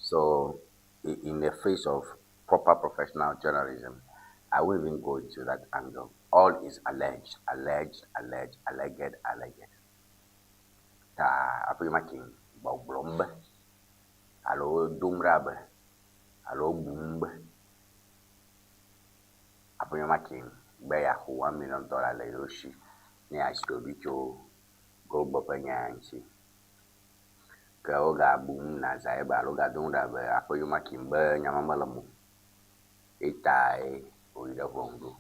So in the face of proper professional journalism, I won't even go into that angle. All is alleged, alleged, alleged, alleged, alleged. Ta Afenyo Markin gbɔgblɔm be alo dom ɖa be alo bum be Afenyo Markin be yeaxɔ $1 million le yewo si ne yeasi ɖoɖoe tso Gold Board ƒe nya ŋuti. Ke wogabum naza ye be alo gadom ɖa be Afenyo Markin be nya ma mele mo. Etae wòyi ɖe ʋɔnu ɖo.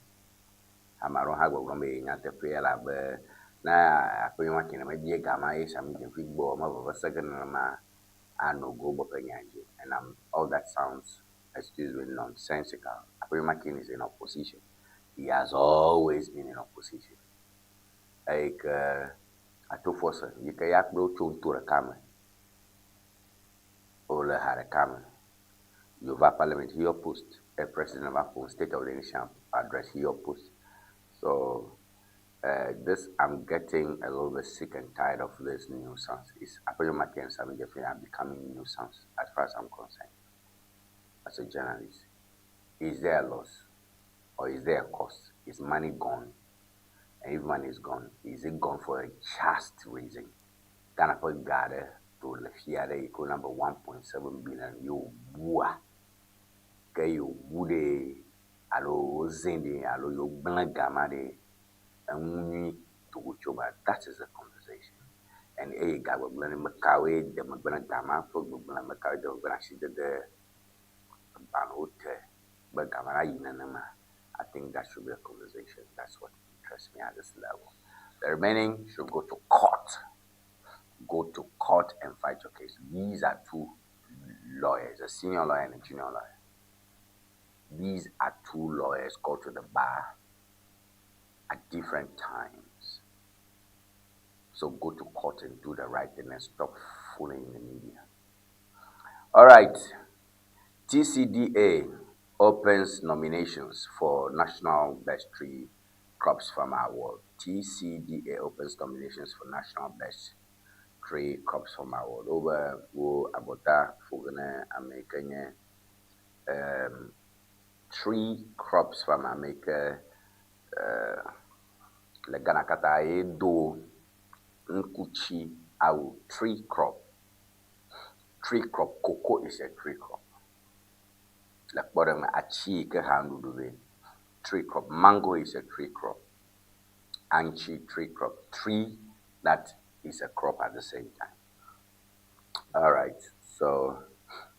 Ame aɖewo hã gbɔgblɔm be nyateƒe elabe ne Afenyo Markin mebia ga ma ye Sammy Gyamfi gbɔ meveve se ge nenema anɔ Gold Board ƒe nya dzi o. And all that sounds, excuse me, nonsensical. Afenyo Markin is in opposition. He has always been in opposition. Eye ke Ato Forson yi ke ya kple wo tso nuto ɖeka me, wole ha ɖeka me. Yova parliament he opposed. A president of Afro State of the Nation address he opposed. So this I'm getting a little bit sick and tired of this nuisance. It's Afenyo Markin and Sammy Gyamfi are becoming nuisance as far as I'm concerned. As a journalist, is there a loss or is there a cost? Is money gone? And if money is gone, is it gone for a just reason? Ghana ƒe ga aɖe to le fia aɖe yi ke wona be 1.7 billion ye wòbua ke ye wòbu ɖe alo wozẽ ɖe alo yewo gblẽ ga ma ɖe enu nyui do tso eme. That is the conversation. And eye ga gbegblẽ ɖe me kawoe de megbe na ga ma ƒe gbegblẽ me kawoe de megbe na asidede agbalẽwo te be ga ma nayi nenema. I think that should be a conversation. That's what interests me at this level. The remaining should go to court. Go to court and fight your case. These are two lawyers, a senior lawyer and a junior lawyer. These are two lawyers called to the bar at different times. So go to court and do the right thing and stop fooling the media. All right. TCDA opens nominations for National Best Tree Crop. Crops Farmer Award. TCDA opens nominations for National Best Tree Crops Farmer Award. Wobe wo abɔta ƒo ge ne ame yi ke nye um, Tree Crops Farmer, ame yi ke uh, le Ghana katã ye do ŋkutsi awu tree crop. Tree crop, cocoa is a tree crop. Le kpɔɖeŋu atsi yi ke hea nuɖuɖu vɛ. Tree crop, mango is a tree crop. Aŋtsi tree crop, tree that is a crop at the same time. All right, so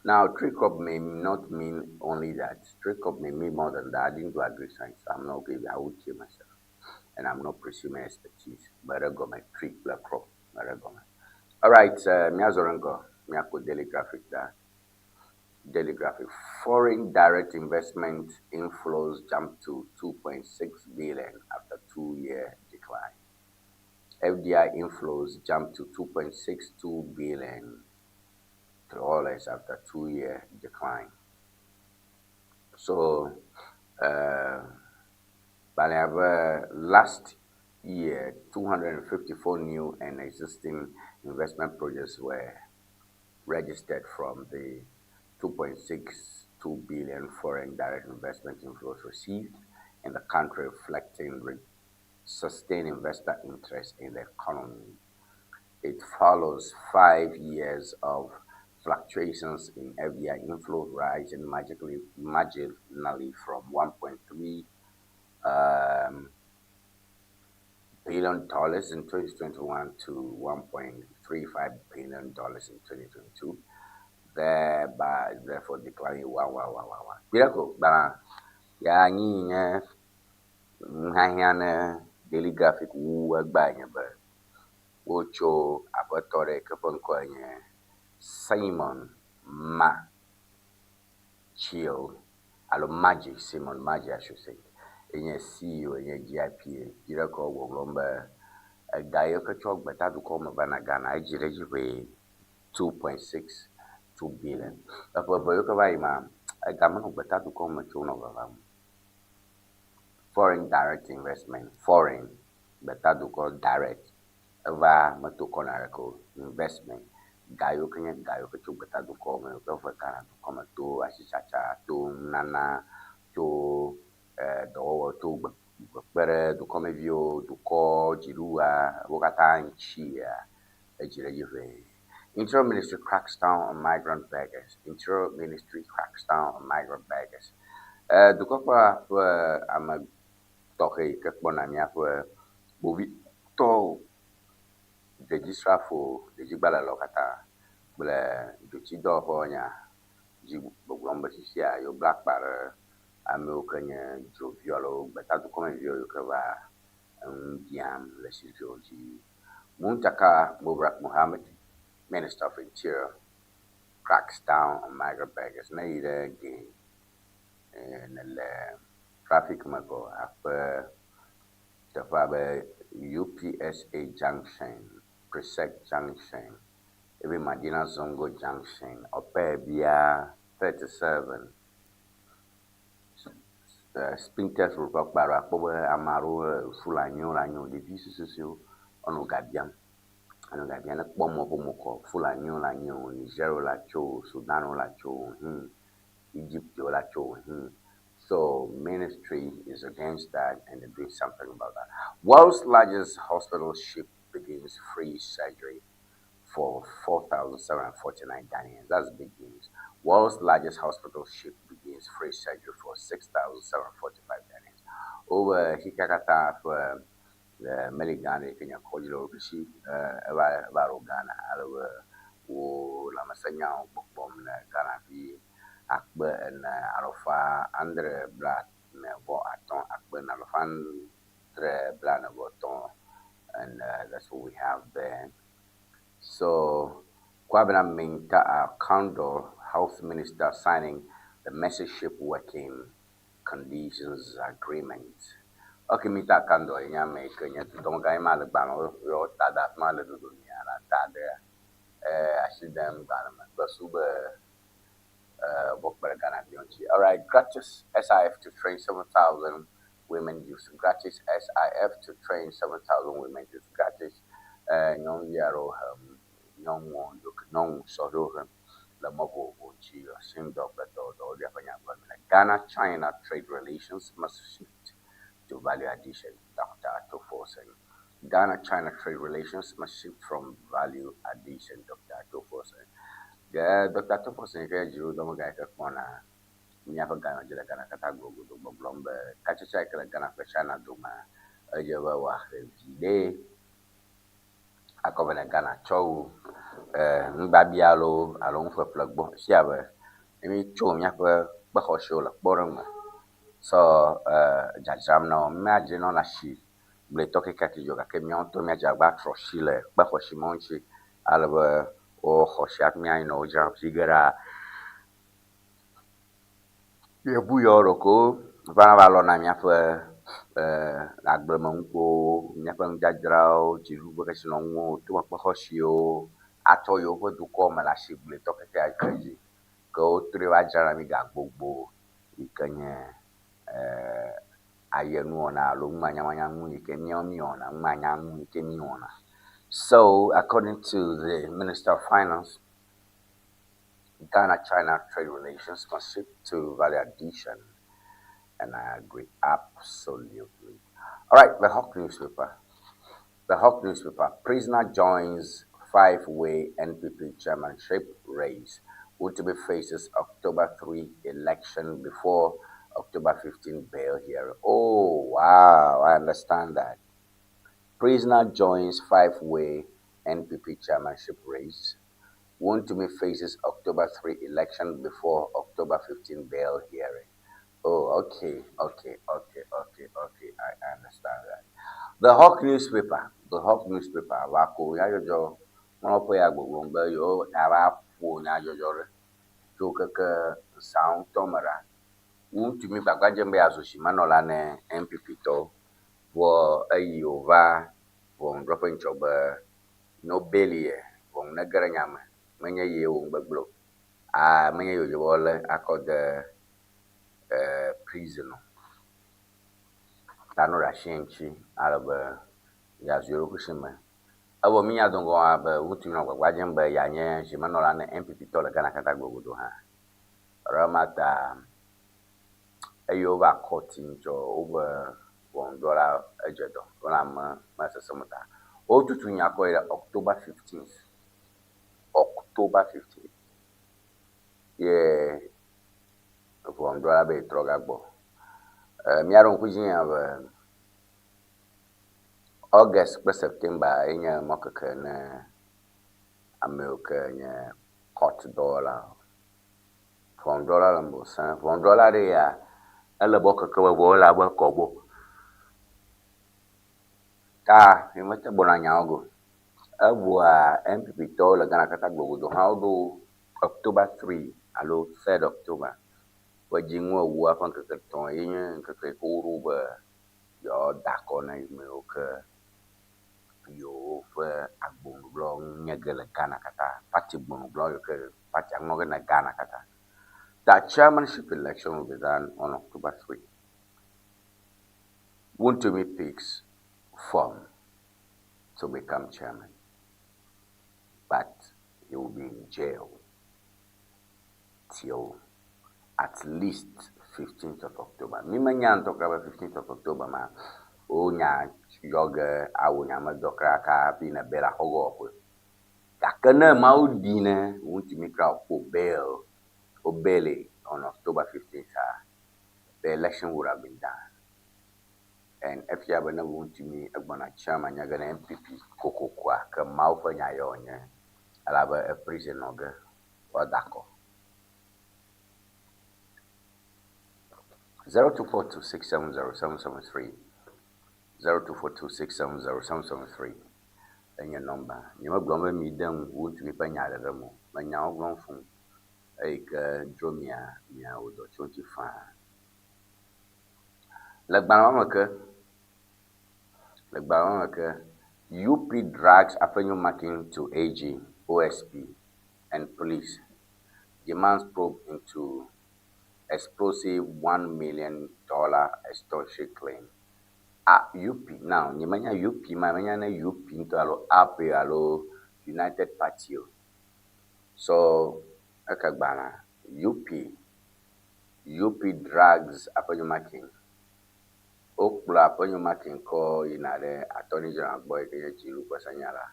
now tree crop may not mean only that. Tree crop may mean more than that. I didn't do agri science, so I'm not okay. I would kill myself. And I'm not presuming expertise. But I got my tree crop. All right, míazɔ ɖe ŋgɔ, míakpɔ Daily Graphic ɖa. Daily Graphic. Foreign direct investment inflows jumped to 2.6 billion after 2-year decline. FDI inflows jumped to 2.62 billion dollars after 2-year decline. So, last year, 254 new and existing investment projects were registered from the 2.62 billion foreign direct investment inflows received in the country, reflecting sustained investor interest in the economy. It follows 5 years of fluctuations in FDI inflow, rising magically, marginally from 1.3 billion dollars in 2021 to $1.35 billion in 2022, thereby therefore declining one one one one one. Kpirako gbala ya nyi nye nuhiahiã ne Daily Graphic wu egba nye be wotso aƒetɔ ɖe ke ƒe ŋkɔe nye Simon Machio alo Maggi, Simon Maggi I should say, enye CEO enye GIPA. Kpirako gbɔgblɔm be ega yiwo ke tsɔ gbetadukɔ me vana Ghana edzi ɖe edzi ƒe 2.62 billion. Eƒe eve yiwo ke va yi ma, ega menɔ gbetadukɔ me tso nɔ vavam. Foreign direct investment, foreign gbetadukɔ direct eva meto kɔna ɖeke o. Investment ga yiwo ke nye ga yiwo ke tso gbetadukɔ me yiwo ke ve Ghana dukɔ me to asitsatsa, to nunana, to dɔwɔwɔ, to kpekpe ɖe dukɔmeviwo, dukɔ dziɖuɖua wo katã ŋutsia edzi ɖe edzi ʋee. Interior Ministry cracks down on migrant beggars. Interior Ministry cracks down on migrant beggars. Dukɔkplɔla ƒe ame tɔxɛ yi ke kpɔna míaƒe kpovitɔwo, dzedzisrafo, dzedzigbalẽlawo katã kple dzotsidɔwɔƒewo nya dzi gbɔgblɔm be fifia yewobla akpa ɖe amewo ke nye dzoviwo alo gbetadukɔmeviwo yiwo ke va enu biam le sitiwo dzi. Muntaka Mubarak Mohammed, Minister of Interior, cracks down on migrant beggars. Ne yi ɖe ge ne le traffic me kɔ aƒe teƒe abe UPSA Junction, Presec Junction, ebe Madina Zongo Junction, Ɔpɛbia 37, Spintex Road ƒe akpa ɖe akpɔ be ame aɖewo le Fulaniwo le anyi, ɖevi suesuesuewo wonɔ ga biam. Wonɔ ga biam ne kpɔ mɔ ƒe mokɔ. Fulaniwo le anyi o, Nigeriawo le atso o, Sudanwo le atso o, Egyptwo le atso o. So ministry is against that and they're doing something about that. World's largest hospital ship begins free surgery for 4,749 Ghanaians. That's big news. World's largest hospital ship begins free surgery for 6,745 Ghanaians. Over xixia ƒe meli gã aɖe yi ke nye kɔdzi le ɖokuisi eva va ɖo Ghana ale be wo lãmesẽnyawo gbɔ kpɔm ne Ghanavi 4635, 4643, and that's what we have there. So Kwabena Mintah Akandoh, Health Minister, signing the Mercy Ship Working Conditions Agreement. Okay, Mintah Akandoh nye ame yi ke nye dɔmegã ye ma le gbalẽwo yɔ ta da afi ma le dodomia la ta ɖe asi dem gbalẽ me kple su be bɔ kpe ɖe Ghana viwo ŋuti. Alright, gratis SIF to train 7,000 women youth gratis SIF to train 7,000 women youth gratis. Nyɔnuvi aɖewo hem nyɔnuwo nyɔnu sɔhɛwo hem le mɔ vovovo dzi simdɔ kple dɔwɔɖia ƒe nya gblɔm le. Ghana-China trade relations must shift to value addition, Dr. Ato Forson. Ghana-China trade relations must shift from value addition, Dr. Ato Forson. Ge Dr. Ato Forson yi ke dziɖuɖudɔmegã yi ke kpɔna míaƒe ganyɔdzi le Ghana katã gogodo gbɔgblɔm be katsatsa yi ke le Ghana kple China domea, edze be wòahe viɖe akɔ vɛ ne Ghana tsɔ wu nubiabia alo alo nuƒeƒle gbɔ. Efia be ne míetso míaƒe kpexɔsiwo le kpɔɖeŋu me sɔ dzadzram na wo, míadze nɔ le asi gblɔetɔ kekeake dzi o gake míawo ŋutɔ míadze agbagba atrɔ asi le kpexɔsi mawo ŋuti ale be woxɔ asi hafi míayi nɔ wo dzram zi geɖea, yevu yawo ɖeko vana va lɔna míaƒe agblemenukuwo, míaƒe nudzadzrawo, dziɖuɖu ƒe kesinɔnuwo, tomekpexɔsiwo atsɔ yewoƒe dukɔ me le asi gblɔetɔ kekeake dzi ke wotrɔe va dzrana mí ga gbogbo yi ke nye ayenuwɔna alo numanyamanya nu yi ke míawo míwɔna, numanyanu yi ke míwɔna. So according to the Minister of Finance, Ghana-China trade relations must shift to value addition, and I agree absolutely. All right, the Hawk newspaper. The Hawk newspaper. Prisoner joins five-way NPP chairmanship race. Wontumi faces October 3 election before October 15 bail hearing. Oh, wow, I understand that. Prisoner joins five-way NPP chairmanship race. Wontumi faces October 3 election before October 15 bail hearing. Oh, okay. I understand that. The Hawk newspaper, the Hawk newspaper, va ko nyadzɔdzɔ ŋlɔƒe ya gbɔgblɔm be yewo ava ƒo nyadzɔdzɔ ɖe tso keke zã ŋutɔ me ɖa. Wontumi gbagba dzem be yeazu zimenɔla ne NPP tɔwo. Vɔ eyi wòva ʋɔnudrɔ̃ƒe ŋtsɔ be no bail ye ʋɔnu nege ɖe nya me. Menye ye wɔ nu gbegblẽ o. Ah, menye ye wòdze be woalé akɔ de prison o. Ta no ɖe asi eŋuti ale be yeazu eɖokui si me. Evɔ mínya do ŋgɔ hã be Wontumi nɔ gbagba dzem be yeanye zimenɔla ne NPP tɔ le Ghana katã gogodo hã. Ɖe ta eye wova court ŋtsɔ wobe ʋɔnudrɔ̃la edze dɔ. Wole ame mesesẽ me ta. Wotutu nya kɔ yi ɖe October 15th. October 15th. Ye ʋɔnudrɔ̃la be yetrɔ gagbɔ. Míaɖo ŋku dzi nya be August kple September ye nye mɔkeke ne ame yiwo ke nye court dɔwɔlawo. Ʋɔnudrɔ̃la le ŋgɔ sẽ. Ʋɔnudrɔ̃la ɖe ya ele mɔkeke me vɔ ele abe kɔbo. Ta ye mete gbɔna nyawo go. Eʋua NPP tɔwo le Ghana katã gbogodo hã woɖo October 3 alo 3rd October ƒe dzinu ewua ƒe ŋkeke etɔ̃ ye nye ŋkeke yi ke woɖo be yewoada akɔ na ame yiwo ke yewoƒe agbonugblɔ nye ge le Ghana katã. Party gbonugblɔ yi ke party ŋlɔ ge na Ghana katã. The chairmanship election will be done on October 3. Wontumi picks form to become chairman, but he will be in jail till at least 15th of October. Mi menya ŋutɔ kura be 15th of October ma wonya yɔ ge awu nyamedɔ kura hafi ne bail axɔ ge wɔƒe. Gake ne Mawu ɖi ne Wontumi kura wòkpɔ bail, wo bail on October 15th, the election would have been done. And efia be ne Wontumi egbɔna chairman nye ge ne NPP kokokoa ke Mawu ƒe nya ye wònye elabe e prison nɔ ge woada akɔ. 0242670773 0242670773 enye nɔmba. Nyemegblɔm be mi de ŋu Wontumi ƒe nya ɖeɖe me o. Menyawo gblɔm fũu eyi ke dzro mia miawɔ dɔ tso eŋuti faa. Le gbalẽ me ke, le gbalẽ me ke, UP drags Afenyo Markin to AG, OSP, and police demands probe into Explosive $1 million extortion claim. Ah, UP now. Nyemenya UP ma, menya ne UP ŋutɔ alo AP alo United Party o. So, eke gbalẽ UP UP drags Afenyo Markin. Wokplɔ Afenyo Markin kɔ yina ɖe Attorney General gbɔ yi ke nye dziɖuɖuƒesenyala.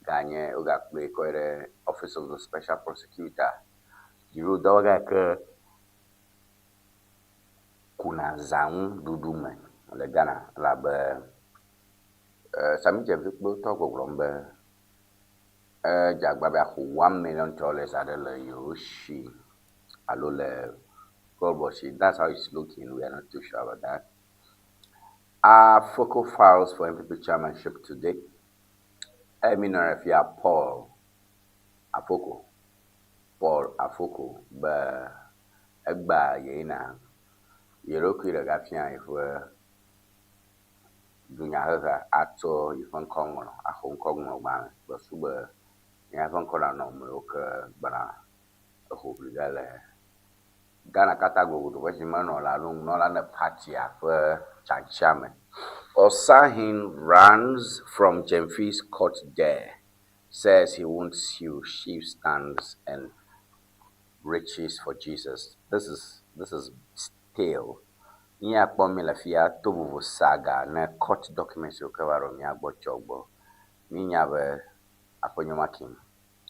Ganye wogakplɔe kɔ yi ɖe Office of the Special Prosecutor. Dziɖuɖudɔwɔgã yi ke kuna zãnuɖuɖu me le Ghana elabe Sammy Gyamfi kpɔtɔ gbɔgblɔm be edze agbagba be yeaxɔ $1 million aɖe le yewo si alo le Goldboard si. That's how it's looking. We are not too sure about that. Afoko files for NPP chairmanship today. Emi fia Paul Afoko. Paul Afoko be egba yeyina ye ɖokui ɖeka fia yeƒe dunyahehe atsɔ yeƒe ŋkɔ ŋlɔ axɔ ŋkɔ ŋlɔ gbalẽ kple su be míaƒe ŋkɔ nanɔ ame yiwo ke gbɔna eho ʋli ge le Ghana katã gogodoƒe si menɔla alo nunɔla ne partia ƒe tsatsa me. Osahen runs from Gyamfi's court dare, says he won't sue, shifts stance and reaches for Jesus. This is stale. Míakpɔ mi le fia to vovo saga ne court documents yiwo ke va ɖo mía gbɔ tsɔ gbɔ. Mínya be Afenyo Markin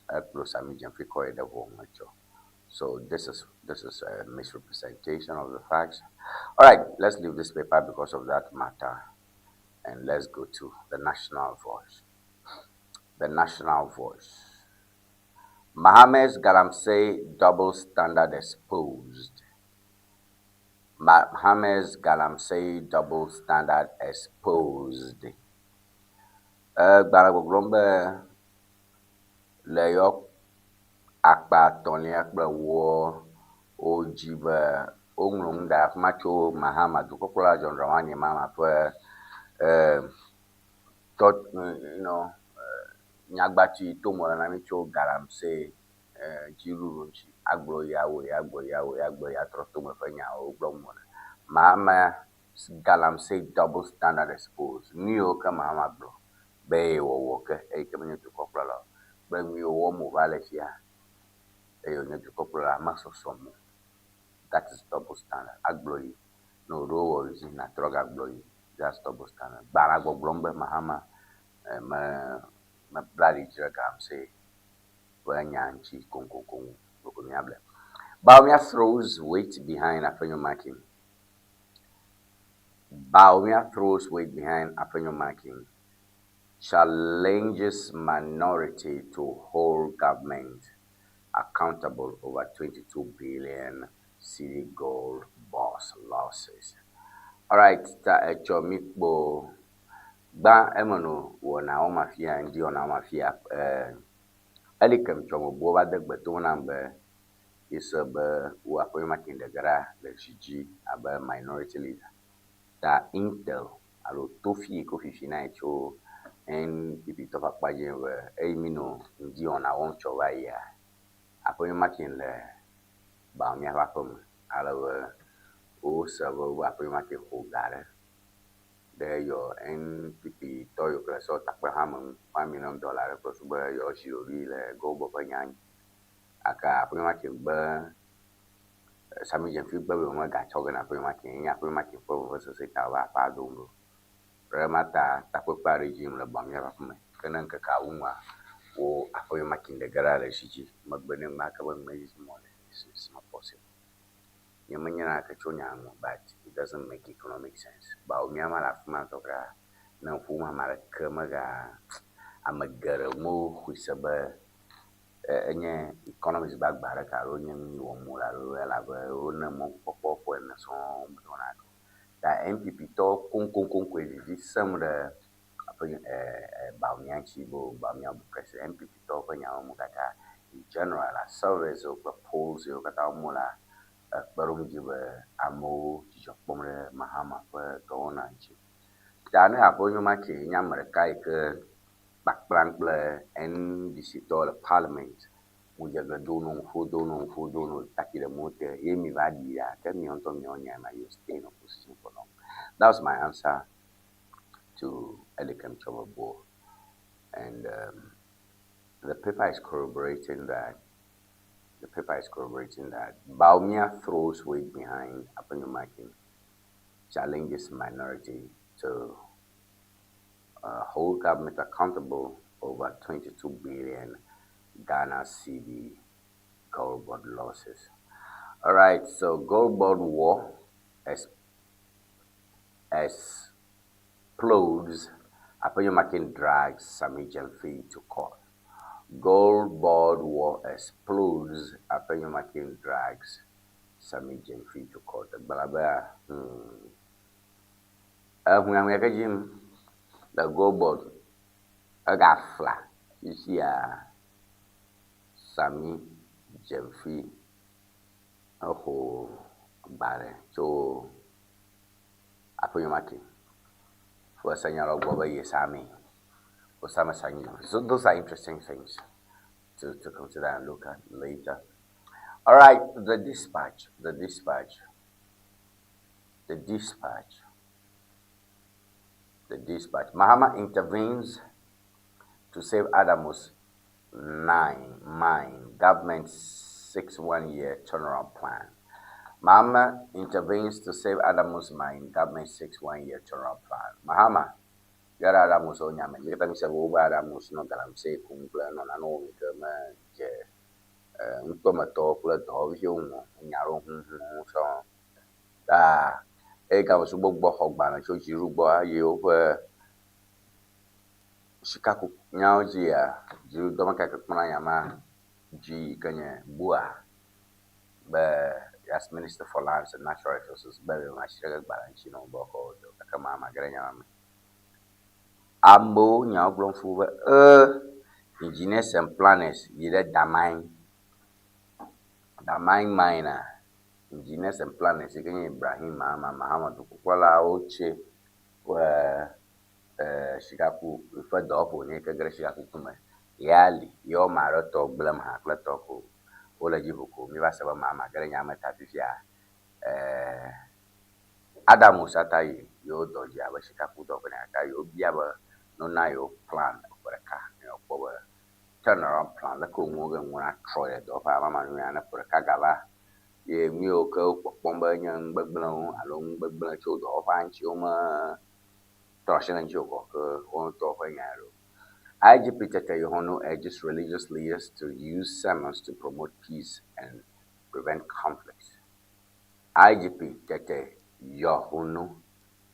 ekplɔ Sammy Gyamfi kɔ yi ɖe ʋɔnu etsɔ. So this is a misrepresentation of the facts. All right, let's leave this paper because of that matter, and let's go to the National Voice. The National Voice. Mahama's Galamsey double standard exposed. Mahama's Galamsey double standard exposed. Egbalẽ gbɔgblɔm be le yɔ akpa etɔ̃lia kple ewoa wodzi be woŋlɔ nu da ɖe afi ma tso Mahama dukɔkplɔla John Dramani Mahama ƒe tɔ nyagbatsi tom wòle na mí tso Galamsey dziɖuɖu ŋuti. Agblɔ ya wɔ ya gblɔ ya wɔ ya gblɔ ya trɔ tome ƒe nyawo gblɔm wòle. Mahama Galamsey double standard exposed. Nu yiwo ke Mahama gblɔ be yewɔwɔ ke eyi ke menye dukɔkplɔla o kple nu yiwo wɔm wòva le fia eye wònye dukɔkplɔla mesɔsɔm o. That is double standard. Agblɔ yi ne wòɖo wɔ dzi natrɔ gagblɔ yi. That's double standard. Gbalẽa gbɔgblɔm be Mahama me mebla ɖi dzi ɖe Galamsey ƒe nya ŋuti koŋkoŋkoŋ ko míable. Bawumia throws weight behind Afenyo Markin. Bawumia throws weight behind Afenyo Markin. Challenges minority to hold government accountable over 22 billion cedi gold boss losses. All right, ta etsɔ mi kpɔ gbã eme no wɔna wɔm afia ŋdi wɔna wɔm afia eli ke tsɔ me buwo va de gbe tom nam be yese be wo Afenyo Markin ɖe ge ɖa le zi dzi abe minority leader. Ta Intel alo tofi yi ke wofifi na yi tso NPP tɔ ƒe akpa dzi be eyi mi nɔ ŋdi wɔna wɔm tsɔ va yia Afenyo Markin le Bawumia ƒe aƒeme ale be wose be wo Afenyo Markin xɔ ga ɖe ɖe yɔ NPP tɔ yiwo ke le sewɔtakpeha me ŋu $1 million ɖe kple su be yewoa zi ɖoɖoe le Goldboard ƒe nya ŋu. Ake Afenyo Markin gbe Sammy Gyamfi gbe be yewomegatsɔ ge na Afenyo Markin ye nye Afenyo Markin ƒe vevesese ta wova aƒea dom ɖo. Ɖe ema ta takpekpe aɖe dzi yim le Bawumia ƒe aƒeme ke ne ŋkekea wu nua wo Afenyo Markin ɖe ge ɖa le zi dzi megbe ne ŋma ke be ŋme dzi mɔ le it's not possible. Nye menye naneke tso nya ŋu but it doesn't make economic sense. Bawumia ma le afi ma ŋutɔ kura ne ŋƒo ma ame aɖeke mega ame geɖe mexɔe se be enye economist gbagba ɖeka alo nye nu yi wɔm wòle alo elabe wone mɔkpɔkpɔ ƒe ene sɔŋ medɔna ɖo. Ta NPP tɔwo koŋkoŋkoŋ koe vivi sem ɖe aƒe Bawumia ŋuti be Bawumia bu president. NPP tɔwo ƒe nyawo me katã in general la surveys kple polls yiwo katã wɔm wole ekpe ɖo dzi be amewo dzidzɔ kpɔm ɖe Mahama ƒe dɔwɔna ŋuti. Ta ne Afenyo Markin nye ame ɖeka yi ke kpakplam kple NDC tɔwo le parliament Mu dze do no ŋfo do no ŋfo do no taki ɖe mo te ye mi va ɖi ya ke miɔ ŋutɔ miɔ nya ma you stay in opposition for long. That was my answer to Elikem Chobobo. And the paper is corroborating that. The paper is corroborating that Bawumia throws weight behind Afenyo-Markin, challenges minority to hold government accountable over 22 billion Ghana cedi gold board losses. All right, so gold board war explodes. Afenyo-Markin drags Sammy Gyamfi to court. Gold board war explodes. Afenyo-Markin drags Sammy Gyamfi to court. Gbalabea, Ehuyahuya ke dzim le gold board egafla fifia Sammy Gyamfi exɔ gbalẽ tso Afenyo-Markin ƒe senyalawo gbɔ be ye Sammy Osama Sanyi. So those are interesting things to consider and look at later. All right, the dispatch, the dispatch, the dispatch, the dispatch. Mahama intervenes to save Adamus nine mine government 6 1-year turnaround plan. Mahama intervenes to save Adamus mine government 6 1-year turnaround plan. Mahama yara Adamus onyame. Mikata mi sebe wo Adamus no galamsey kum kple nɔna no mi ke me dze ŋutɔmetɔwo kple dɔwɔviwo ŋu nya ɖewo huhu sɔŋ. Ta eye game sugbɔ gbɔ xɔ gbalẽ tso dziɖuɖu gbɔ eye woƒe sikakunyawo dzia dziɖuɖudɔ me ke kpɔna nya ma dzi yi ke nye Bua be as Minister for Lands and Natural Resources be ma asi ɖe gbalẽ ŋuti na wo be woakɔ wɔ dɔ gake Mahama ge ɖe nya ma me. Amewo nyawo gblɔm fu be engineers and planners yi ɖe Damang Damang mine a engineers and planners yi ke nye Ibrahim Mahama Mahama dukɔkplɔlawo tse ƒe sikaku ƒe dɔwɔƒe wònye yi ke ge ɖe sikakuku me ya li ye woame aɖe tɔ gblẽm hã kple tɔ ko wole dzi vovo mi va se be Mahama ge ɖe nya me ta fifia Adamus ata yi yewo dɔ dzi abe sikakudɔwɔƒe ene gake yewo bia be no na yewo plan ƒe ɖeka ne yewoakpɔ be turnaround plan leke woŋuwo ge ŋuwo natrɔ le dɔwɔƒea mama nu ya ne ƒe ɖeka gava ye nu yiwo ke wokpɔkpɔm be nye nu gbegblẽwo alo nu gbegblẽ tso dɔwɔƒea ŋuti wome trɔ asi le ŋuti o kɔ ke wo ŋutɔ ƒe nya ɖo. IGP Tetteh Yohuno urges religious leaders to use sermons to promote peace and prevent conflicts. IGP Tetteh Yohuno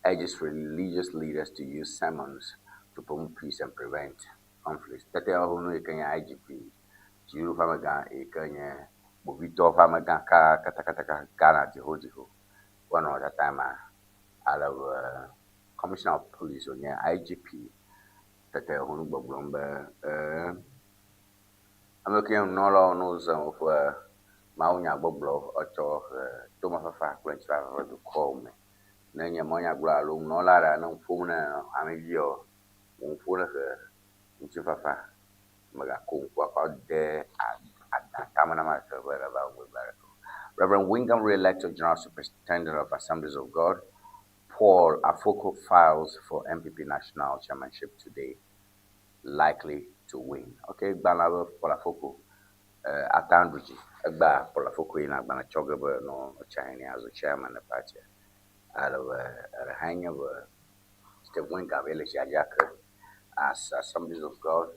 urges religious leaders to use sermons to promote peace and prevent conflicts. Tetteh Yohuno yi ke nye IGP dziɖuɖu ƒe amegã yi ke nye kpovitɔwo ƒe amegã ka katakataka Ghana dziƒodziƒo. Woanɔ tata ma ale be Commissioner of Police wònye IGP Tetteh Yohuno gbɔgblɔm be ame ke nye nunɔlawo ne wozã woƒe mawunyagbɔgblɔ etsɔ he tomefafa kple ŋutifafa ƒe dukɔwo me. Ne nye mawunyagblɔ alo nunɔla ɖe ne nu ƒom ne ameviawo, wò nuƒo ne he ŋutifafa megako ŋku akɔ de adã tame na ame aɖeke be ɖe va wɔ gbegblẽ aɖeke o. Reverend Wingham re-elected General Superintendent of Assemblies of God, Paul Afoko files for NPP National Chairmanship today, likely to win. Okay, gbalẽ be Paul Afoko ata ɖu dzi. Egba Paul Afoko yina agbalẽ tsɔ ge be nɔ tsa azu chairman ne party. Ale be eɖe hã nye be Steve Wingham ye le tsia dzi ake as Assemblies of God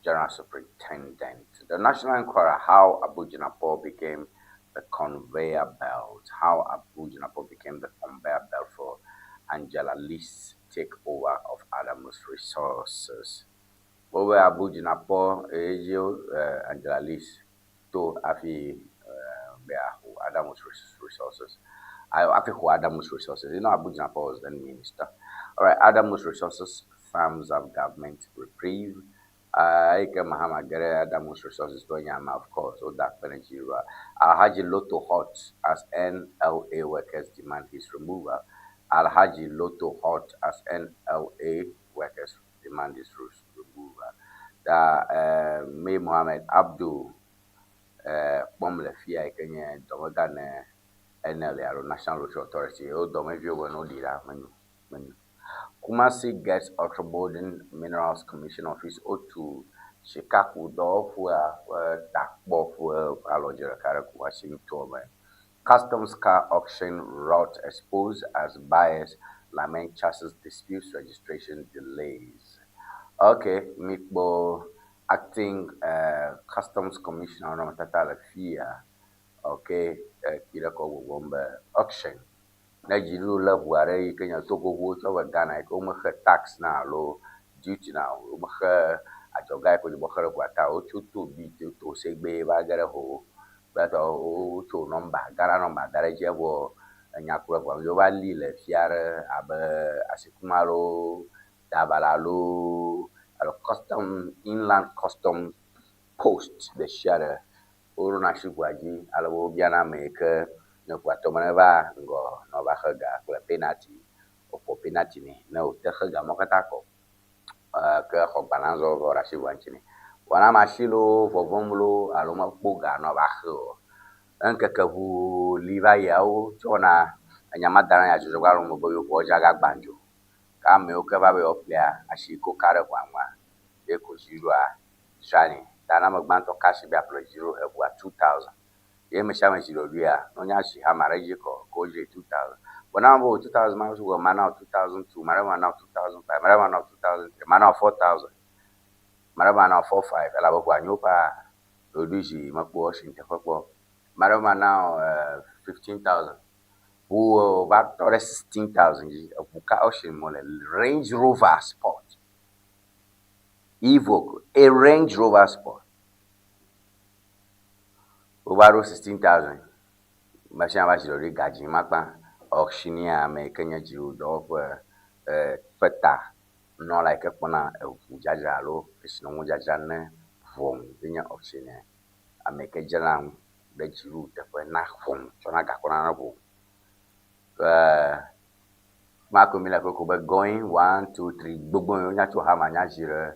General Superintendent. The National Enquirer, how Abu Jinapor became the conveyor belt, how Abu Jinapor became the conveyor belt for Angela Lee's takeover of Adamus Resources. Wobe Abu Jinapor eye Angela Lees to hafi be axɔ Adamus Resources. Hafi xɔ Adamus Resources. You know Abu Jinapor was then minister. All right, Adamus Resources thumbs up government reprieve. Eyi ke Mahama ge ɖe Adamus Resources ƒe nya me, of course, woda akpe ɖe edzi. Alhaji Lotto hot as NLA workers demand his removal. Alhaji Lotto hot as NLA workers demand his removal. Ta eh, May Mohammed Abdul eh, kpɔm le fia yi ke nye dɔmegã ne NLA alo National Lottery Authority. Wo dɔmeviwo be ne woɖi ɖa menyo, menyo. Kumasi gets Ultramodern Minerals Commission Office wotu sikakudɔwɔƒea ƒe takpɔƒe ƒe alɔdze ɖeka ɖe Kumasi nutoa me. Customs car auction route exposed as buyers lament chassis disputes registration delays. Ok, mikpɔ acting uh, customs commissioner nɔnɔmetata le fia. Ok, kpi ɖe kɔ gbɔgblɔm be auction Ne dziɖuɖu lé ʋu aɖe yi ke nye Togo ʋuwo tsɔ va Ghana yi ke womexe tax na alo duty na o, womexe adzɔga yi ke wodze be woaxe ɖe ʋua ta o, wotso to bi to segbee va ge ɖe ho kple tɔ wotso nɔmba, Ghana nɔmba da ɖe edzi evɔ enya ku ɖe ʋua ŋu. Wova lii le fia aɖe abe Asikuma loo, Dabala loo alo custom, inland custom post ɖe sia ɖe. Woɖona asi ʋua dzi ale be wobiana ame yi ke ne ʋua tɔ me neva ŋgɔ ne wòava xe ga kple penalty. Woƒo penalty nɛ ne wòte xe ga mawo katã kɔ ke xɔ gbalẽa zɔ va ɖo asi ʋua ŋuti nɛ. Vɔ ne ame asi loo, vɔvɔ̃m loo alo mekpɔ ga ne wòava xe o, ne ŋkeke ʋuu li va yia, wotsɔna enya ma dana ɖe nyadzɔdzɔgbalẽwo me be yewo ʋua dzi agagbã dzo. Ke amewo ke va be yewoaƒlea, asi yi ke woka ɖe ʋua ŋua, ye ko dziɖuɖua dzranɛ. Ta ne ame gbãtɔ ka asi be yeaƒle dziɖuɖu eʋua 2000. Ye ame sia ame zi ɖoɖoea, ne wonya zi hame aɖe dzi kɔ, ke wodzrae 2000. Vɔ ne ame be wò 2000 ma sugbɔ, mana wò 2002, ame aɖe mana wò 2005, ame aɖe mana wò 2003, mana wò 4000, ame aɖe mana wò 45 elabe ʋua nyo paa. Ɖoɖoe zi mekpɔ esi teƒe kpɔ. Ame aɖe mana wò 15000. Ʋu va tɔ ɖe 16000 dzi. Eʋu ka auction me wole? Range Rover Sport. Evoque, a Range Rover Sport. Wova ɖo 16,000. Ame sia ame va zi ɖoɖoe gadzi makpa. Auctioneer ame yi ke nye dziɖuɖudɔwɔƒe ƒe ta nɔla yi ke kpɔna eʋu dzadzra alo kesinɔnuwo dzadzra ne ʋɔnu ye nye auctioneer. Ame yi ke dzrana nu ɖe dziɖuɖu teƒe na ʋɔnu tsɔna ga kɔna na ʋɔnu. Ke Marco mi le koko be going one two three gbogbo wonya tso hama nya zi ɖe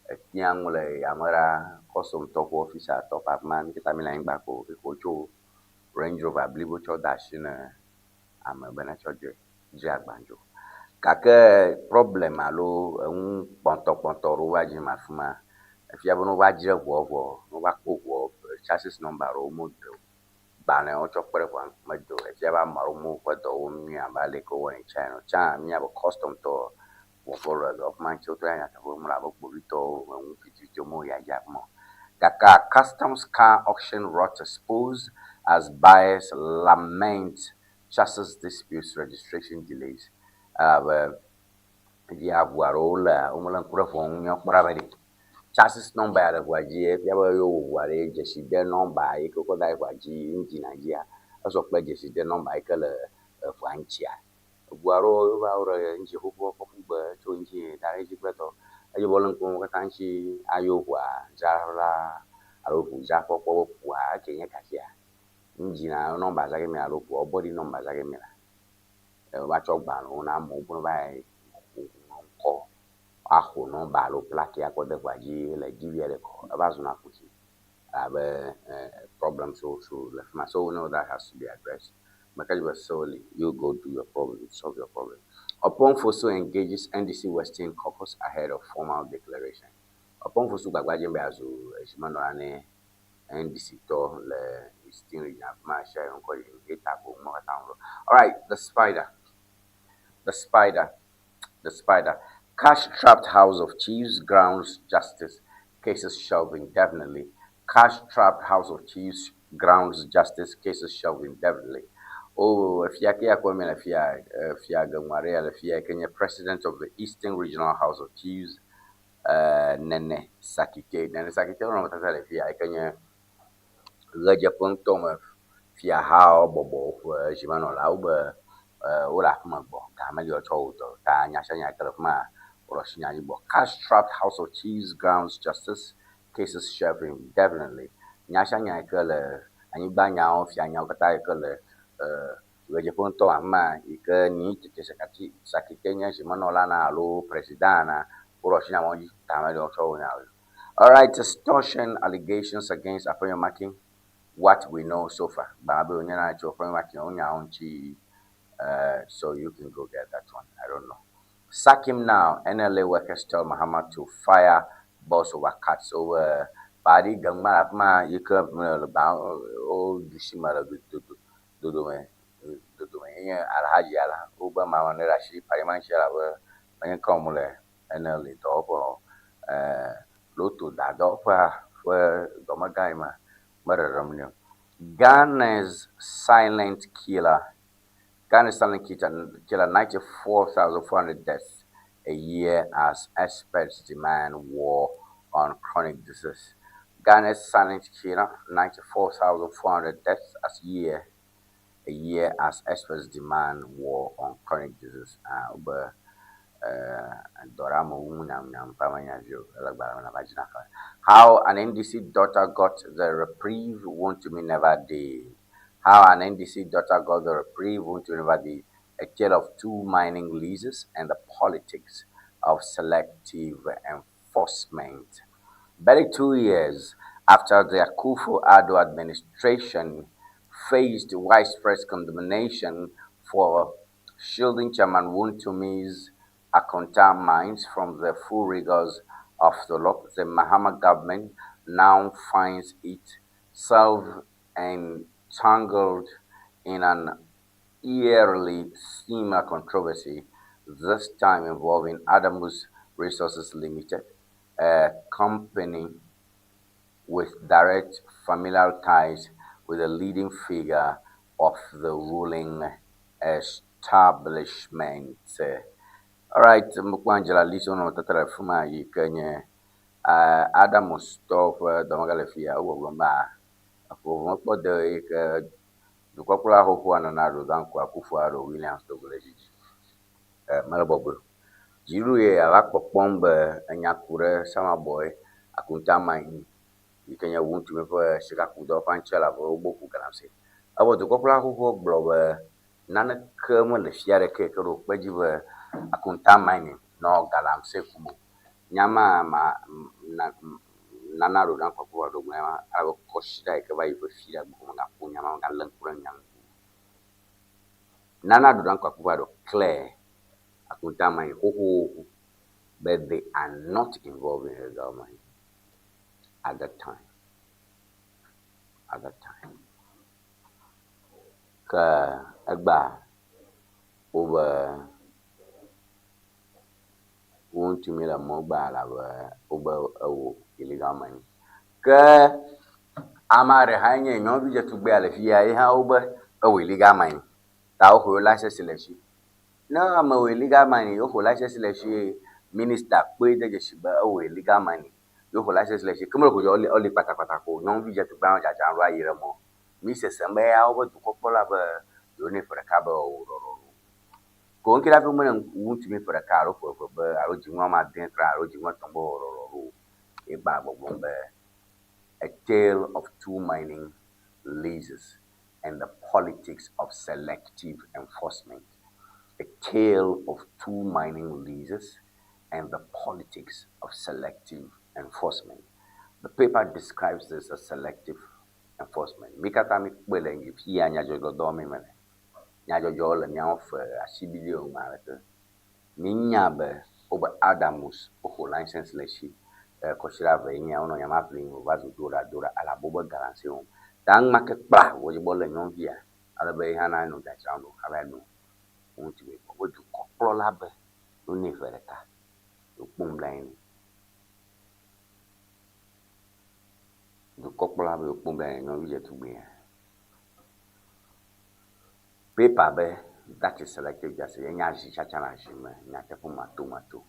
etia ŋu le yame ɖa custom tɔ ƒe officer tɔ ƒe afi ma mi katã mi le anyigba ko eko tso Range Rover blibo tsɔ de asi ne ame be netsɔ dzoe dzi agbandzo. Gake problem alo enu kpɔntɔkpɔntɔ ɖewo va dzi me afi ma. Efia be ne wova dzre ʋua vɔ, ne wova kpɔ ʋua chassis number ɖewo mede o. Gbalẽwo tsɔ kpe ɖe ʋua ŋu medo o. Efia be ame aɖewo me woƒe dɔ wɔm nyuie abe ale yi ke wowɔnɛ tsã ene o. Tsã mí abe custom tɔ vɔvɔ le dɔ ma ŋuti wotrɔ ya nyateƒe mele abe kpovitɔwo enu tututu me woyia dzi afi ma o. Gake customs car auction rot exposed as buyers lament chassis disputes registration delays. Elabe fifia ʋu aɖewo lea womele ŋku ɖe ʋua ŋu nyuie kpɔ ɖa be ɖe chassis number ya le ʋua dzi efia be yewo wɔ ʋua ɖe dzeside number yi ke wokɔ da ɖe ʋua dzi engine dzia esɔ kple dzeside number yi ke le eʋua ŋutia. Eʋu aɖewo wova wo ɖe engine xoxoa kɔ ƒu gbe tso engine da ɖe edzi kple tɔ. Eye be wole ŋku wo katã ŋuti ayo ʋua dzrala alo ʋudzraƒe kpɔ be ʋua eke nye kasia engine number zã ge mi alo ʋua body number zã ge mi la. Wova tsɔ gbalẽwo na amewo be ne va yi ŋlɔ ŋkɔ woaxo nɔmba alo plaki akɔ de ʋua dzi le DVLA ɖe kɔ eva zuna kuxi elabe problems wo so le fi ma. So we know that has to be addressed. Meka dzi be solely you go do your problem, solve your problem. Oppong Fosu engages NDC Western Caucus ahead of formal declaration. Oppong Fosu gbagba dzem be yeazu zimenɔla ne NDC tɔ le Eastern region afi ma sia ŋkɔ ɖi eta ko ŋu katã ŋu. Alright, the spider. The spider. The spider. Cash-trapped House of Chiefs grounds justice cases shelved indefinitely. Cash-trapped House of Chiefs grounds justice cases shelved indefinitely. Oh, fia ke akpɔ mi le fia fia genu aɖe ya le fia ke nye president of the Eastern Regional House of Chiefs Nene Sakite. Nene Sakite wo nɔnɔmetata le fia yi ke nye ɣedzeƒe ŋutɔ me fiahawo bɔbɔ woƒe zimenɔlawo be wole afi me gbɔ ga meli woatsɔ wɔ dɔ ta nya sia nya yi ke le fi ma wole asi nya dzi gbɔ. Cash trapped House of Chiefs grounds justice cases shelved indefinitely. Nya sia nya yi ke le anyigba nyawo fianyawo katã yi ke le ɣedzeƒe ŋutɔ afi ma yi ke ni tete Sakite nye zimenɔla na alo president na. Woɖo asi nya mɔ dzi ta ame ɖewo tsɔ wo nya o. Alright, extortion allegations against Afenyo Markin. What we know so far. Gbã be wonye na tso Afenyo Markin wo nyawo ŋuti. So you can go get that one. I don't know. Sack him now. NLA workers tell Mahama to fire boss over cuts over Pari gangma la ma yi ke le gbã wo dusi me le dodome dodome nye Alhaji ala wobe mama ne ɖe asi parliamentary elabe menye ke wɔm le NLA dɔwɔƒe o. Loto dadɔwɔƒea ƒe dɔmegã yi ma meɖeɖem nɛ o. Ghana's silent killer. Ghana's silent killer 94,400 deaths a year as experts demand war on chronic disease. Ghana's silent killer, 94,400 deaths as year a year as experts demand war on chronic disease. Ah, be dɔ ɖe amewo ŋu nyamnyam ƒe amenyavi o ele gbalẽ me nava dzi na xlẽ. How an NDC daughter got the reprieve Wontumi never did. How an NDC daughter got the reprieve Wontumi never did. A tale of two mining leases and the politics of selective enforcement. Barely 2 years after the Akufo-Addo administration faced widespread condemnation for shielding Chairman Wontumi's Akonta mines from the full rigors of the law, the Mahama government now finds itself entangled in an eerily similar controversy, this time involving Adamus Resources Limited, a company with direct familial ties with a leading figure of the ruling establishment. Alright, mekpɔ Angela Lisi wonɔ tete le fi ma yi ke nye Adamus tɔwo ƒe dɔmegã le fi ya. Wogbɔgblɔm be eƒo mekpɔ de yi ke dukɔkplɔla xoxoa Nana Addo Dankwa Akufo-Addo Williams do go le dzidzi. Mele bɔbɔe o. Dziɖuɖu ye ava kpɔkpɔm be enya ku ɖe Samreboi Akonta Mine yi ke nye Wontumi ƒe sikakudɔwɔƒea ŋuti elabe wogbo ku galamsey. Evɔ dukɔkplɔla xoxoa gblɔ be naneke mele fia ɖeke yi ke ɖo kpe dzi be Akonta Mining nɔ galamsey kum o. Nya ma ma na Nana Addo Dankwa Akufo-Addo gblɔe ma elabe kɔsiɖa yi ke va yi ƒe fi ɖe gbɔ megaƒo nya ma megalé ŋku ɖe nya ŋu. Nana Addo Dankwa Akufo-Addo clear Akonta Mining xoxoxo but they are not involved in illegal mining at that time. At that time. Ke egbea wobe wo ŋutsu mi le mɔ gbea elabe wobe ewɔ illegal mining. Ke ame aɖe hã nye nyɔnuvi dzetugbea le fi ya ye hã wobe ewɔ illegal mining. Ta woxɔ license le esi. Ne ame wɔ illegal mining woxɔ license le esi minister kpɔe de dzesi be ewɔ illegal mining ye woxɔ license le esi. Ke mele ko dzɔ eli kpatakpata ko nyɔnuvi dzetugbea nɔ dzadzram ɖo ayi ɖe mɔ. Mi sesem be ya wobe dukɔkplɔla be yewo nɛ ƒe ɖeka be wòwɔ ɖɔɖɔɖo. Ko ŋuti hafi mele ŋutsu mi ƒe ɖeka alo ƒe eve be alo dzinu woame ade kura alo dzinu etɔ̃ be wòwɔ ɖɔɖɔɖo o. Ye gba gbɔgblɔm be a tale of two mining leases and the politics of selective enforcement. A tale of two mining leases and the politics of selective enforcement. The paper describes this as selective enforcement. Mi katã mi kpɔe le fi ya nyadzɔdzɔdɔ mi me le. Nyadzɔdzɔwo le míawo fe asibiɖiwo me aleke. Mi nya be wobe Adamus woxɔ license le esi kɔsiɖa eve ye nye wonɔ nya ma ʋlim wòva zu do ɖa do ɖa elabe wobe galamsey wɔm. Ta enumake kpla wòdzi be wolé nyɔnuvia ale be ye hã nanɔ dzadzram ɖo hafi ano ŋutsu mi kpɔ be dukɔkplɔla be wonɛ ƒe ɖeka wokpɔ nublanui nɛ. Dukɔkplɔla be wokpɔ nublanui nɛ nyɔnuvi dzetugbea. Paper be that is selective justice enye azitsatsa le azi me nyateƒe matomato.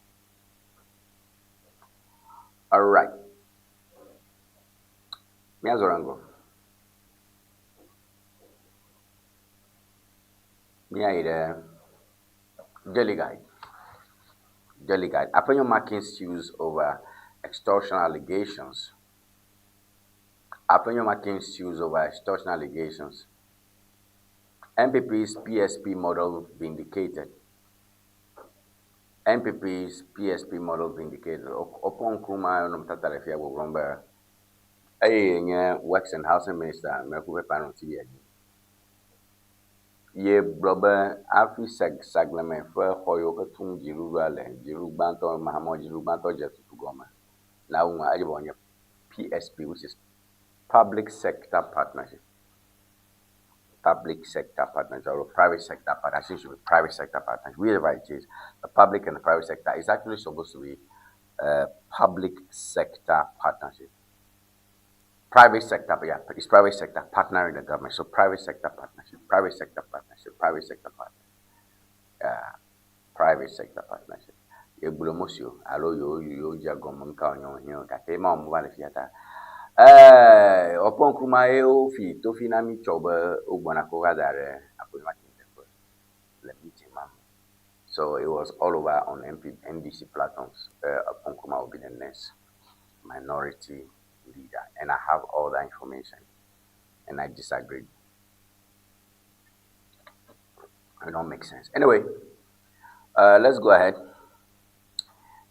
Alright. Míazɔ ɖe ŋgɔ. Míayi ɖe Daily Guide. Daily Guide. Afenyo Markin sues over extortion allegations. Afenyo Markin sues over extortion allegations. NPP's PSP model vindicated. NPP's PSP model vindicated. Oppong Nkrumah nɔnɔmetata le fia gbɔgblɔm be eye nye Works and Housing Minister meku pepa nɔ TV dzi. Ye gblɔ be hafi Sagleme ƒe xɔ yiwo ke tum dziɖuɖua le, dziɖuɖu gbãtɔ, Mahama dziɖuɖu gbãtɔ dze tutu gɔme la ŋua, edze be wòanye PSP which is Public Sector Partnership. Public sector partnership or private sector partnership should be private sector partnership. Whatever it is, the public and the private sector is actually supposed to be a public sector partnership. Private sector, yeah, it's private sector partnering the government. So private sector partnership, private sector partnership, private sector partnership. Yeah, private sector partnership. Egblɔ mosio alo yo yo dze gɔme ŋka wònye hiã gake ma wɔm va le fia ta. Ɛɛ Oppong Nkrumah ye wofi tofi na mi tsɔ be wogbɔna ko va da ɖe Afenyo-Markin teƒe le meeting ma me. So it was all over on MP, NDC platforms. Oppong Nkrumah will be the next minority leader. And I have all that information. And I disagreed. It don't make sense. Anyway, let's go ahead.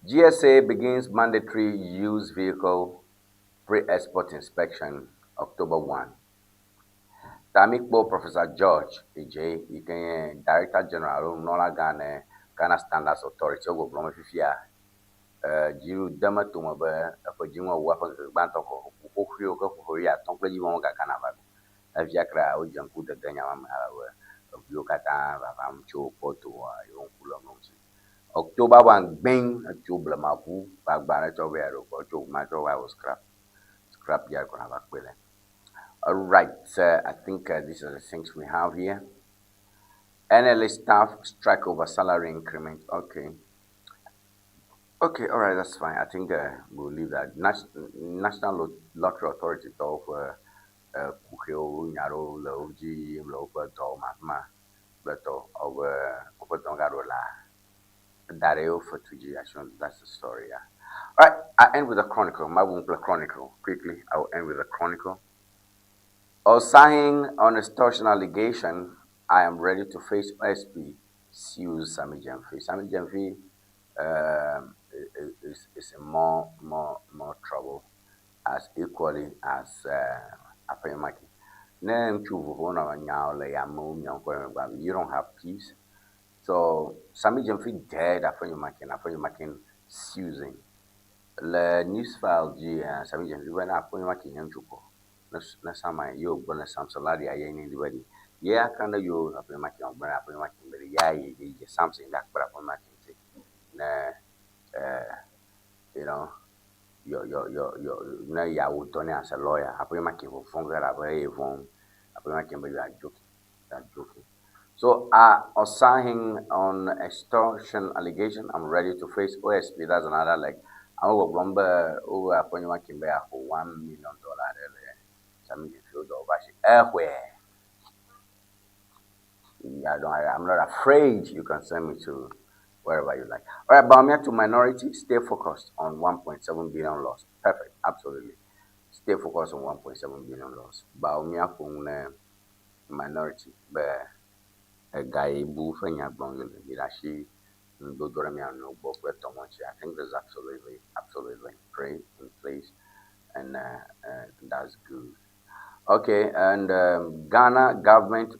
GSA begins mandatory used vehicle pre-export inspection October 1. Tamikpo Professor George Ejay, yi ke nye Director General alo nunɔlagã ne Ghana Standards Authority wogbɔgblɔm be fifia dziɖuɖu de eme tome be eƒe dziŋɔwu ƒe ŋkeke gbãtɔ kɔ ʋu xoxoewo ke ƒo ƒe wuiatɔ̃ kple dzivɔwo gagana va ɖo. Efia kura wodze ŋku dede nya ma me ale be eʋuiwo katã vavam tso Porto yewo ŋku lém ɖe wo ŋuti. October 1 gbɛŋ etso blema ʋu gbagba ɖe tsɔ vɛ ɖo kɔ tso ʋu ma tsɔ va wɔ scrap scrap yard kɔ nava kpɔe le. All right, I think these are the things we have here. NLA staff strike over salary increment. Okay. Okay, all right, that's fine. I think we'll leave that. National Lottery Authority tɔwo ƒe kuxiwo nya ɖewo le wo dzi yim le woƒe dɔwɔme afi ma kple tɔ wobe woƒe dɔ gaɖo la da ɖe yewo fetu dzi. I sure that's the story. Yeah. All right, I end with the Chronicle. Mabu kple Chronicle quickly. I will end with the Chronicle. Osahen on extortion allegation. I am ready to face OSP. Sues Sammy Gyamfi. Sammy Gyamfi is in more trouble as equally as Afenyo-Markin. Ne ŋutsu vovowo nɔ nyawo le yamewo miawo ŋkɔ me you don't have peace. So Sammy Gyamfi dared Afenyo-Markin. Afenyo-Markin sues him. Le news file dzi Sammy Gyamfi be na Afenyo-Markin nye ŋutsu kɔ. Ne sama ye wògblɔ ne Samson Lardy aye ne di be ɖi. Ye aka ne yo Afenyo-Markin wògblɔ ne Afenyo-Markin be ɖi ya yi ye Samson gakpe ɖe Afenyo-Markin ŋuti ne your ne yeawo dɔ ne as a lawyer. Afenyo-Markin vɔvɔ̃ ge elabe eye vɔ̃m. Afenyo-Markin be you are joking. You are joking. So, Osahen on extortion allegation, I'm ready to face OSP. That's another leg. Ame gbɔgblɔm be wobe Afenyo-Markin be yeaxɔ $1 million ɖe le Sammy Gyamfi wo dɔ va si. Exɔe. I don't, I'm not afraid. You can send me to wherever you like. All right, Bawumia to minority, stay focused on 1.7 billion loss. Perfect, absolutely. Stay focused on 1.7 billion loss. Bawumia ƒo minority be ega yi bu ƒe nya gblɔm le mi ɖe asi ŋudodo ɖe mia nɔewo gbɔ kple tɔmɔ ŋuti. I think that's absolutely, absolutely pray in place, and that's good. Okay, and Ghana government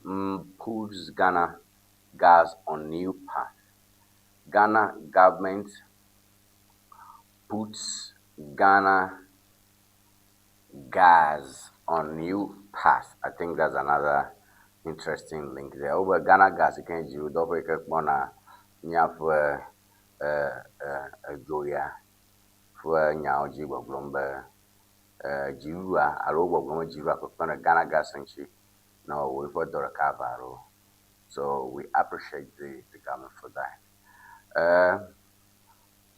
puts Ghana gas on new path. Ghana government puts Ghana gas on new path. I think that's another interesting link there. Over Ghana gas, you can do double kpɔna míaƒe edzoya ƒe nyawo dzi gbɔgblɔm be dziɖuɖua alo gbɔgblɔm be dziɖuɖua kpekpem ɖe Ghana gas ŋuti ne wòawɔ eƒe dɔ ɖeka ava ɖo. So we appreciate the government for that.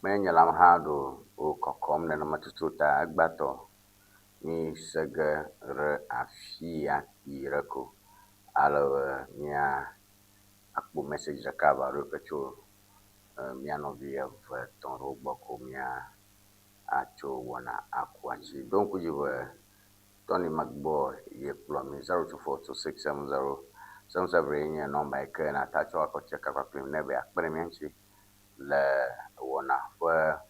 Menye nye lam hã ɖo wo kɔkɔm nenema tutu ta egbãtɔ mi se ge ɖe afia kpui ɖe ko ale be mía akpɔ message ɖeka ava ɖo ke tso mía nɔvi eve etɔ̃ ɖewo gbɔ ko mía atso wɔna aku atsi. Ɖo ŋku dzi be Tony McBoy ye kplɔ mi 0242670 77 ye nye nɔmba yi ke nata tsɔ akɔ tse kakpakplim ne be akpe ɖe mía ŋuti. le wɔna ƒe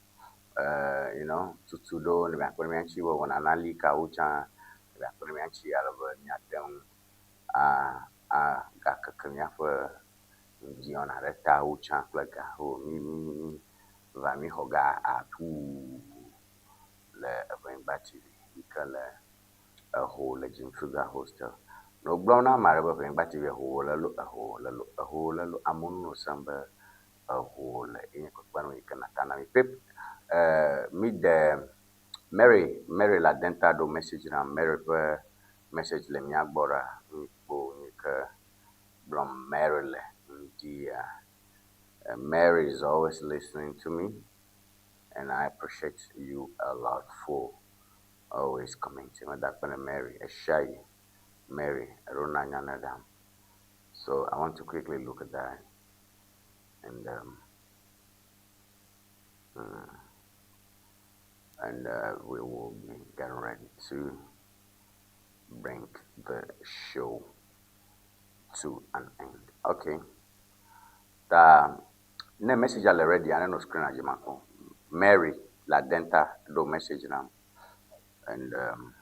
eh, you know, tutu ɖo ne miakpe ɖe mía ŋuti be wɔna nali ka wu tsã ne miakpe ɖe mía ŋuti ale be míate ŋu a agakeke míaƒe ŋdiɔna ɖe ta wu tsã kple ga. O mí mí mí va míxɔ ga atuu le Eʋenyigba TV yi ke le eho le Jimfriga Hostel. Nɔ gblɔm na ame aɖe be Eʋenyigba TV eho le lo, eho le lo, eho le lo. Amewo nɔ sem be eho le enye kpekpeɖeŋu yi ke nata na mi. Pep, eh, mi de Mary, Mary le Adenta ɖo message nam. Mary ƒe message le mía gbɔ ɖa. Mi kpo nu yi ke gblɔm Mary le ŋdi ya. Mary is always listening to me and I appreciate you a lot for always commenting. Meda akpe ne Mary ɣesiaɣi. Mary eɖona nya ne ɖam. So I want to quickly look at that and um, and we will be getting ready to bring the show to an end. Okay. Ta ne message le ready ane no screen dzi makpɔ. Mary la denta ɖo message nam and um,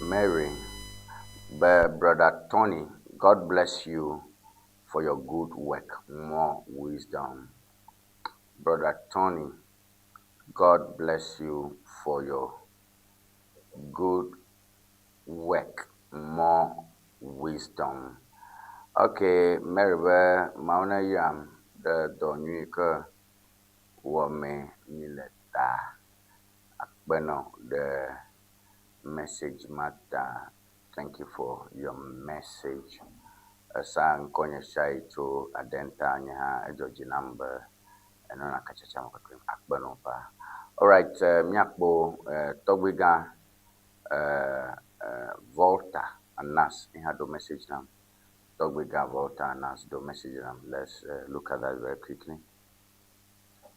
Mary, but brother Tony, God bless you for your good work, more wisdom. Brother Tony, God bless you for your good work, more wisdom. Okay, Mary be Mawu ne yram ɖe dɔ nyui ke wɔmee míle ta. Akpe nɔ ɖe message ma ta. Thank you for your message. Esa ŋkɔnye Shai tso Adenta nye hã edzɔ dzi nam be enɔna katsatsa me kpekpem. Akpe nɔ paa. Alright, míakpɔ tɔgbuigã Volta Anas ye hã ɖo message nam. Tɔgbuigã Volta Anas ɖo message nam. Let's look at that very quickly.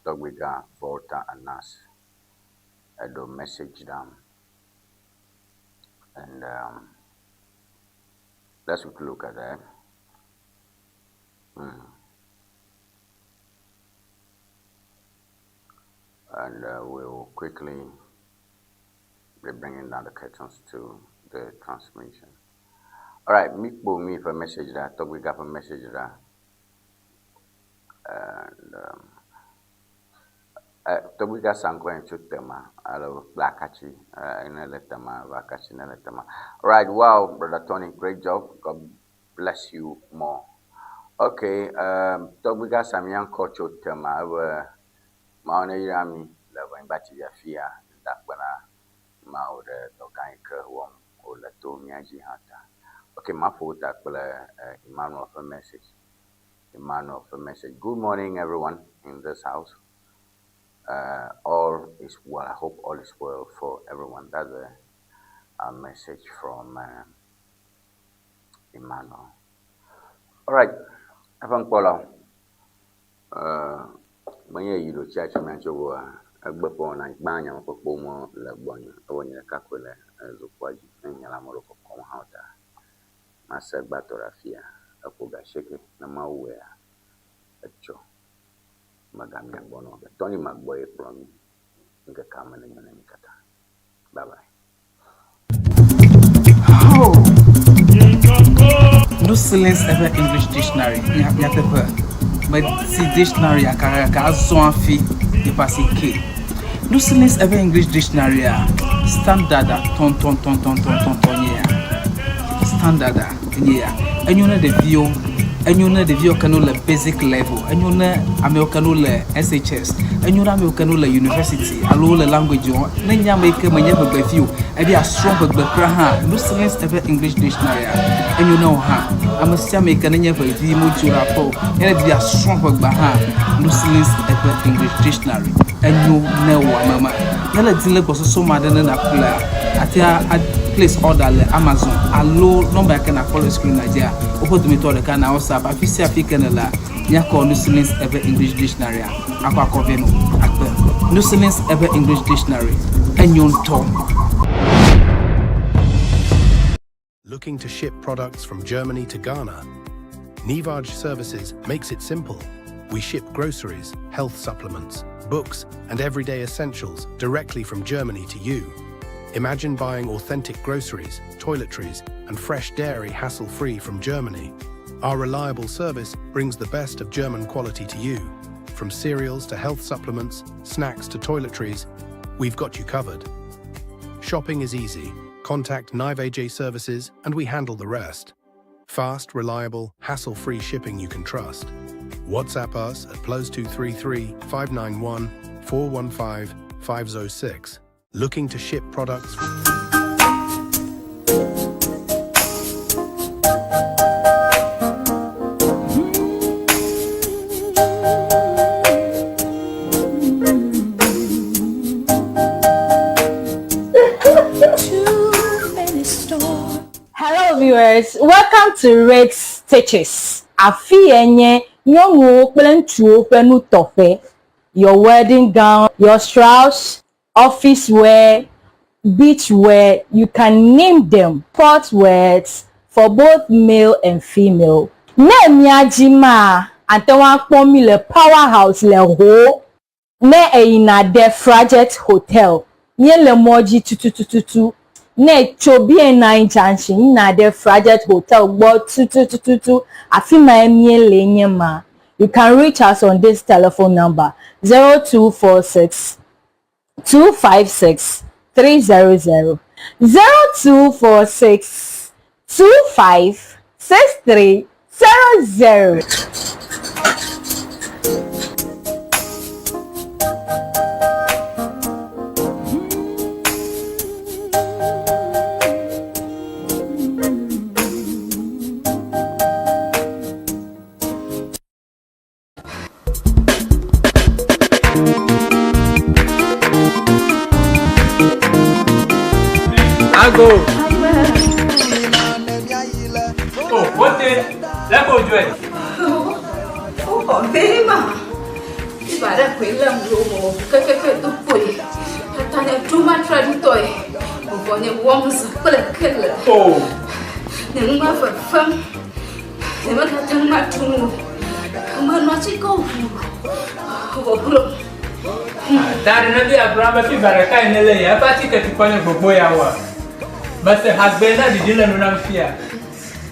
Tɔgbuigã Volta Anas eɖo message nam and um, let's quickly look at that. And we will quickly be bringing down the curtains to the transmission. All right, mi kpo mi ƒe message ɖa, tɔgbuigã ƒe message ɖa. And um, tɔgbuigã sa ŋkɔ nye tso Tema alo kple Akatsi. Ne le Tema va Akatsi ne le Tema. All right, wow, brother Tony, great job. God bless you more. Okay, um, tɔgbuigã sa mía ŋkɔ tso Tema ebe Mawu ne yra mi le Ʋenyigba TV afia da akpe na Mawu ɖe dɔ gã yi ke wɔm wòle to mía dzi hã ta. Okay, maƒo ta kple Emmanuel ƒe message. Emmanuel ƒe message. Good morning everyone in this house. All is well. I hope all is well for everyone. That's a message from Emmanuel. All right. Eƒe ŋkpɔlawo. Menye yi ɖo tsia tsi mía tso oa, egbe ƒe wɔna gbã nye mekpɔkpɔ me le gbɔnye evɔ nye ɖeka koe le zokpoa dzi. Ne nye la ame ɖewo kɔkɔm hã o ta mase gbãtɔ ɖe afia. Eƒo ga asieke ne Mawu wɔea etsɔ megamia gbɔ nɔ ge. Tony Magbɔ ye kplɔ mí ŋkekea me nenyo ne mí katã. Bye bye. Oh. No silence ever English dictionary. Nyateƒe. Meti dictionary kakaka azɔ hafi yeƒe asi ke. No silence ever English dictionary a standard a tɔntɔntɔntɔntɔntɔn nye ya. Standard a enye ya. Enyo ne ɖeviwo, enyo ne ɖeviwo ke no le basic level, enyo ne amewo ke no le SHS, enyo ne amewo ke no le university alo wole language wɔm. Ne nye ame yi ke menye ʋegbevi o, ebe yeasrɔ̃ ʋegbe kura hã, no silence eƒe English dictionary a, enyo ne wò hã. Ame sia ame yi ke nenye ʋevi medzo ɖe aƒe o, ye ne di be yeasrɔ̃ ʋegbea hã, no silence eƒe English dictionary enyo ne wò ame ma. Ne le di le gbɔsɔsɔ me aɖe ne nàƒlea, àte a place order le Amazon alo nɔmba yi ke nàkpɔ le screen dzia, woƒe dometɔ ɖeka na WhatsApp. Afi sia afi ke nèlea, míakɔ Nusilis eƒe English Dictionary akɔ akɔ vɛ nɔ akpe. Nusilis eƒe English Dictionary enyo ŋutɔ. Looking to ship products from Germany to Ghana? Nivaj Services makes it simple. We ship groceries, health supplements, books, and everyday essentials directly from Germany to you. Imagine buying authentic groceries, toiletries, and fresh dairy hassle free from Germany. Our reliable service brings the best of German quality to you. From cereals to health supplements, snacks to toiletries, we've got you covered. Shopping is easy. Contact Nive AJ Services and we handle the rest. Fast, reliable, hassle free shipping you can trust. WhatsApp us at +233 591 415 506. Looking to ship products? Hello viewers, welcome to Red Stitches. Afi ye nye nyɔnuwo kple ŋutsuwo ƒe nutɔƒe. Your wedding gown, your shrouds, office wear, beach wear, you can name them. Sport wears for both male and female. Ne mía dzi maa, ate ŋu akpɔ mí le Power House le Ho. Ne èyina ɖe Frajet Hotel, míele mɔ dzi tutututu. Ne ètso BNI Junction yina ɖe Frajet Hotel gbɔ tutututu, afi mae míele nye ma. You can reach us on this telephone number, 0246 256 300, 0246 25 63 00. Ago. Oh, wote, lɛ ko jɔɛ. Wokɔ be ma. Iba ɖe koe lém ɖo wɔ kekeke do kpoe. Tata nye ɖo matra ɖitɔe. Vɔvɔ nye wɔm zã kple kele. Oh. Nye nu ma fefem. Nyemegate ŋu aɖu nu o. Menɔ atikewo ʋuu vɔ glo. Da ɖe ne be agblɔ be fiva ɖeka yi nele ya eƒe atike tukɔ nye gbogbo ya wa. Mese hagbe na ɖiɖi le nu nam fia.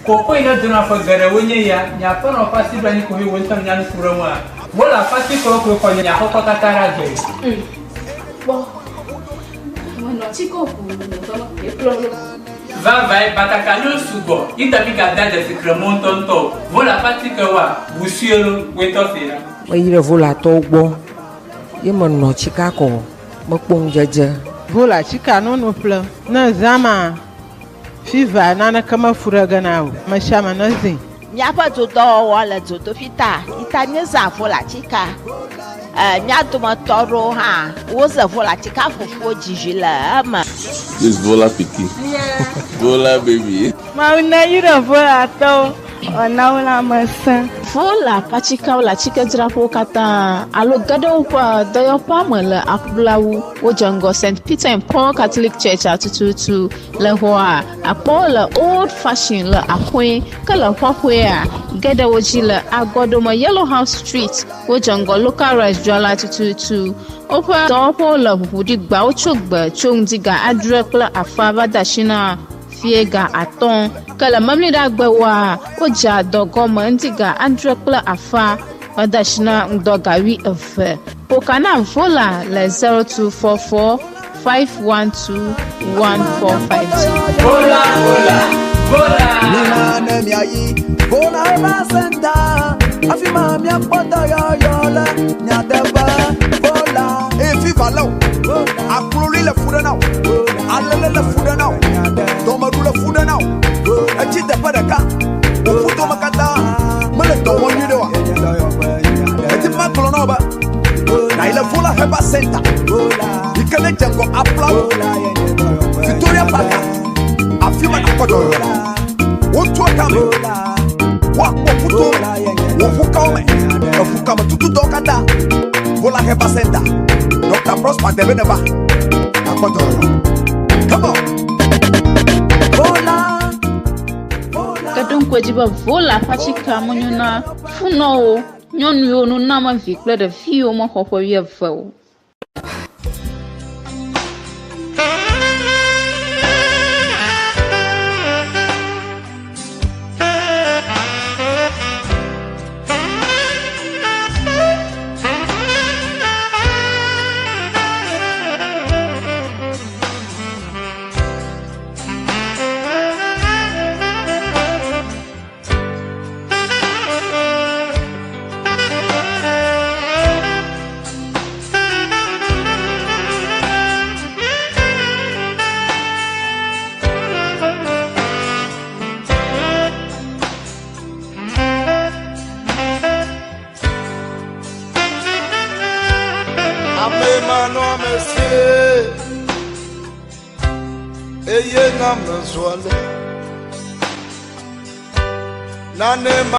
Koko yi ne dona ƒe geɖewo nye ya, nye aƒenɔ ƒe asi ɖo anyi ko he wò ŋutɔ nya nu ku ɖe ŋua. Wole aƒe atikewo koe xɔ nye aƒekɔ katã ɖe agbe. Kpɔ. Menɔ atikewo ʋuu vɔ glo. Vavãe, batakaliwo sugbɔ yi ta mígada dzesi kremɔ ŋutɔŋutɔ o. Vola ƒe atikewoa, ʋu sue lo, woe tɔ see ɖa. Meyi ɖe Volatɔwo gbɔ ye menɔ tsika kɔ mekpɔ ŋudzedze. Vola tsika nono ƒle. Ne zã ma, fiva naneke mefu ɖe ge na o. Amesiame nezĩ. Míaƒe dodɔwɔwɔ le dzodoƒi ta yi ta míezã volatika. E, mía dometɔ aɖewo hã woze volatika ƒoƒuwo dzi vi le eme. This Vola pikin. Vola baby. Mawu neyra Volatɔwo wòana wo lãmesẽ. Vola ƒe atikewo le atikedzraƒewo katã alo ge ɖe woƒe dɔyɔƒea me le Aƒulawu. Wodze ŋgɔ St. Peter and Paul Catholic Church-a tututu. Le xɔa, akpɔ wo le Old Fashion le Axoe, ke le Ƒaƒoea, ge ɖe wo dzi le Agɔɖome Yellow House Street. Wodze ŋgɔ Local Rice dzrala tututu. Woƒe dɔwɔƒewo le ʋuʋu ɖi gbawo tso gbe tso ŋdi ga adre kple afã va de asi na fiẽ ga atɔ̃. Ke le Memleɖagbewoa, wodzea dɔ gɔme ŋdi ga adre kple afã va de asi na ŋdɔ ga wuieve. Ƒo ka na Vola le 0244 512 145 dzi. Vola, vola, vola. Mina ne miayi Vola Herbal Center, afi ma miakpɔ dɔyɔyɔ le nyateƒe. Vola. Eye fiva lé wò, akloli le fu ɖe na wò, alele le fu ɖe na wò, dɔmeɖu le fu ɖe na wò, etsi teƒe ɖeka, wò ƒudome katã mele dɔ wɔm nyuiɖe oa? Edi be magblɔ na wò be nàyi le Vola Herbal Center yi ke ne dze ŋgɔ Aflawo, Victoria Park, afi ma nàkpɔ dɔyɔyɔ le. Wotua kame, woakpɔ ƒuto me, wò ʋukawo me, eʋukame tututɔwo katã. Vola Herbal Center, Dr. Prosper Debe neva, nàkpɔ dɔyɔyɔ. Come on. Vola. Ɖo ŋku edzi be Vola ƒe atikea menyo na funɔwo, nyɔnu yiwo noname vi kple ɖevi yiwo mexɔ ƒe wuieve o. Ame manɔamesi eye na mezɔ ale nane ma.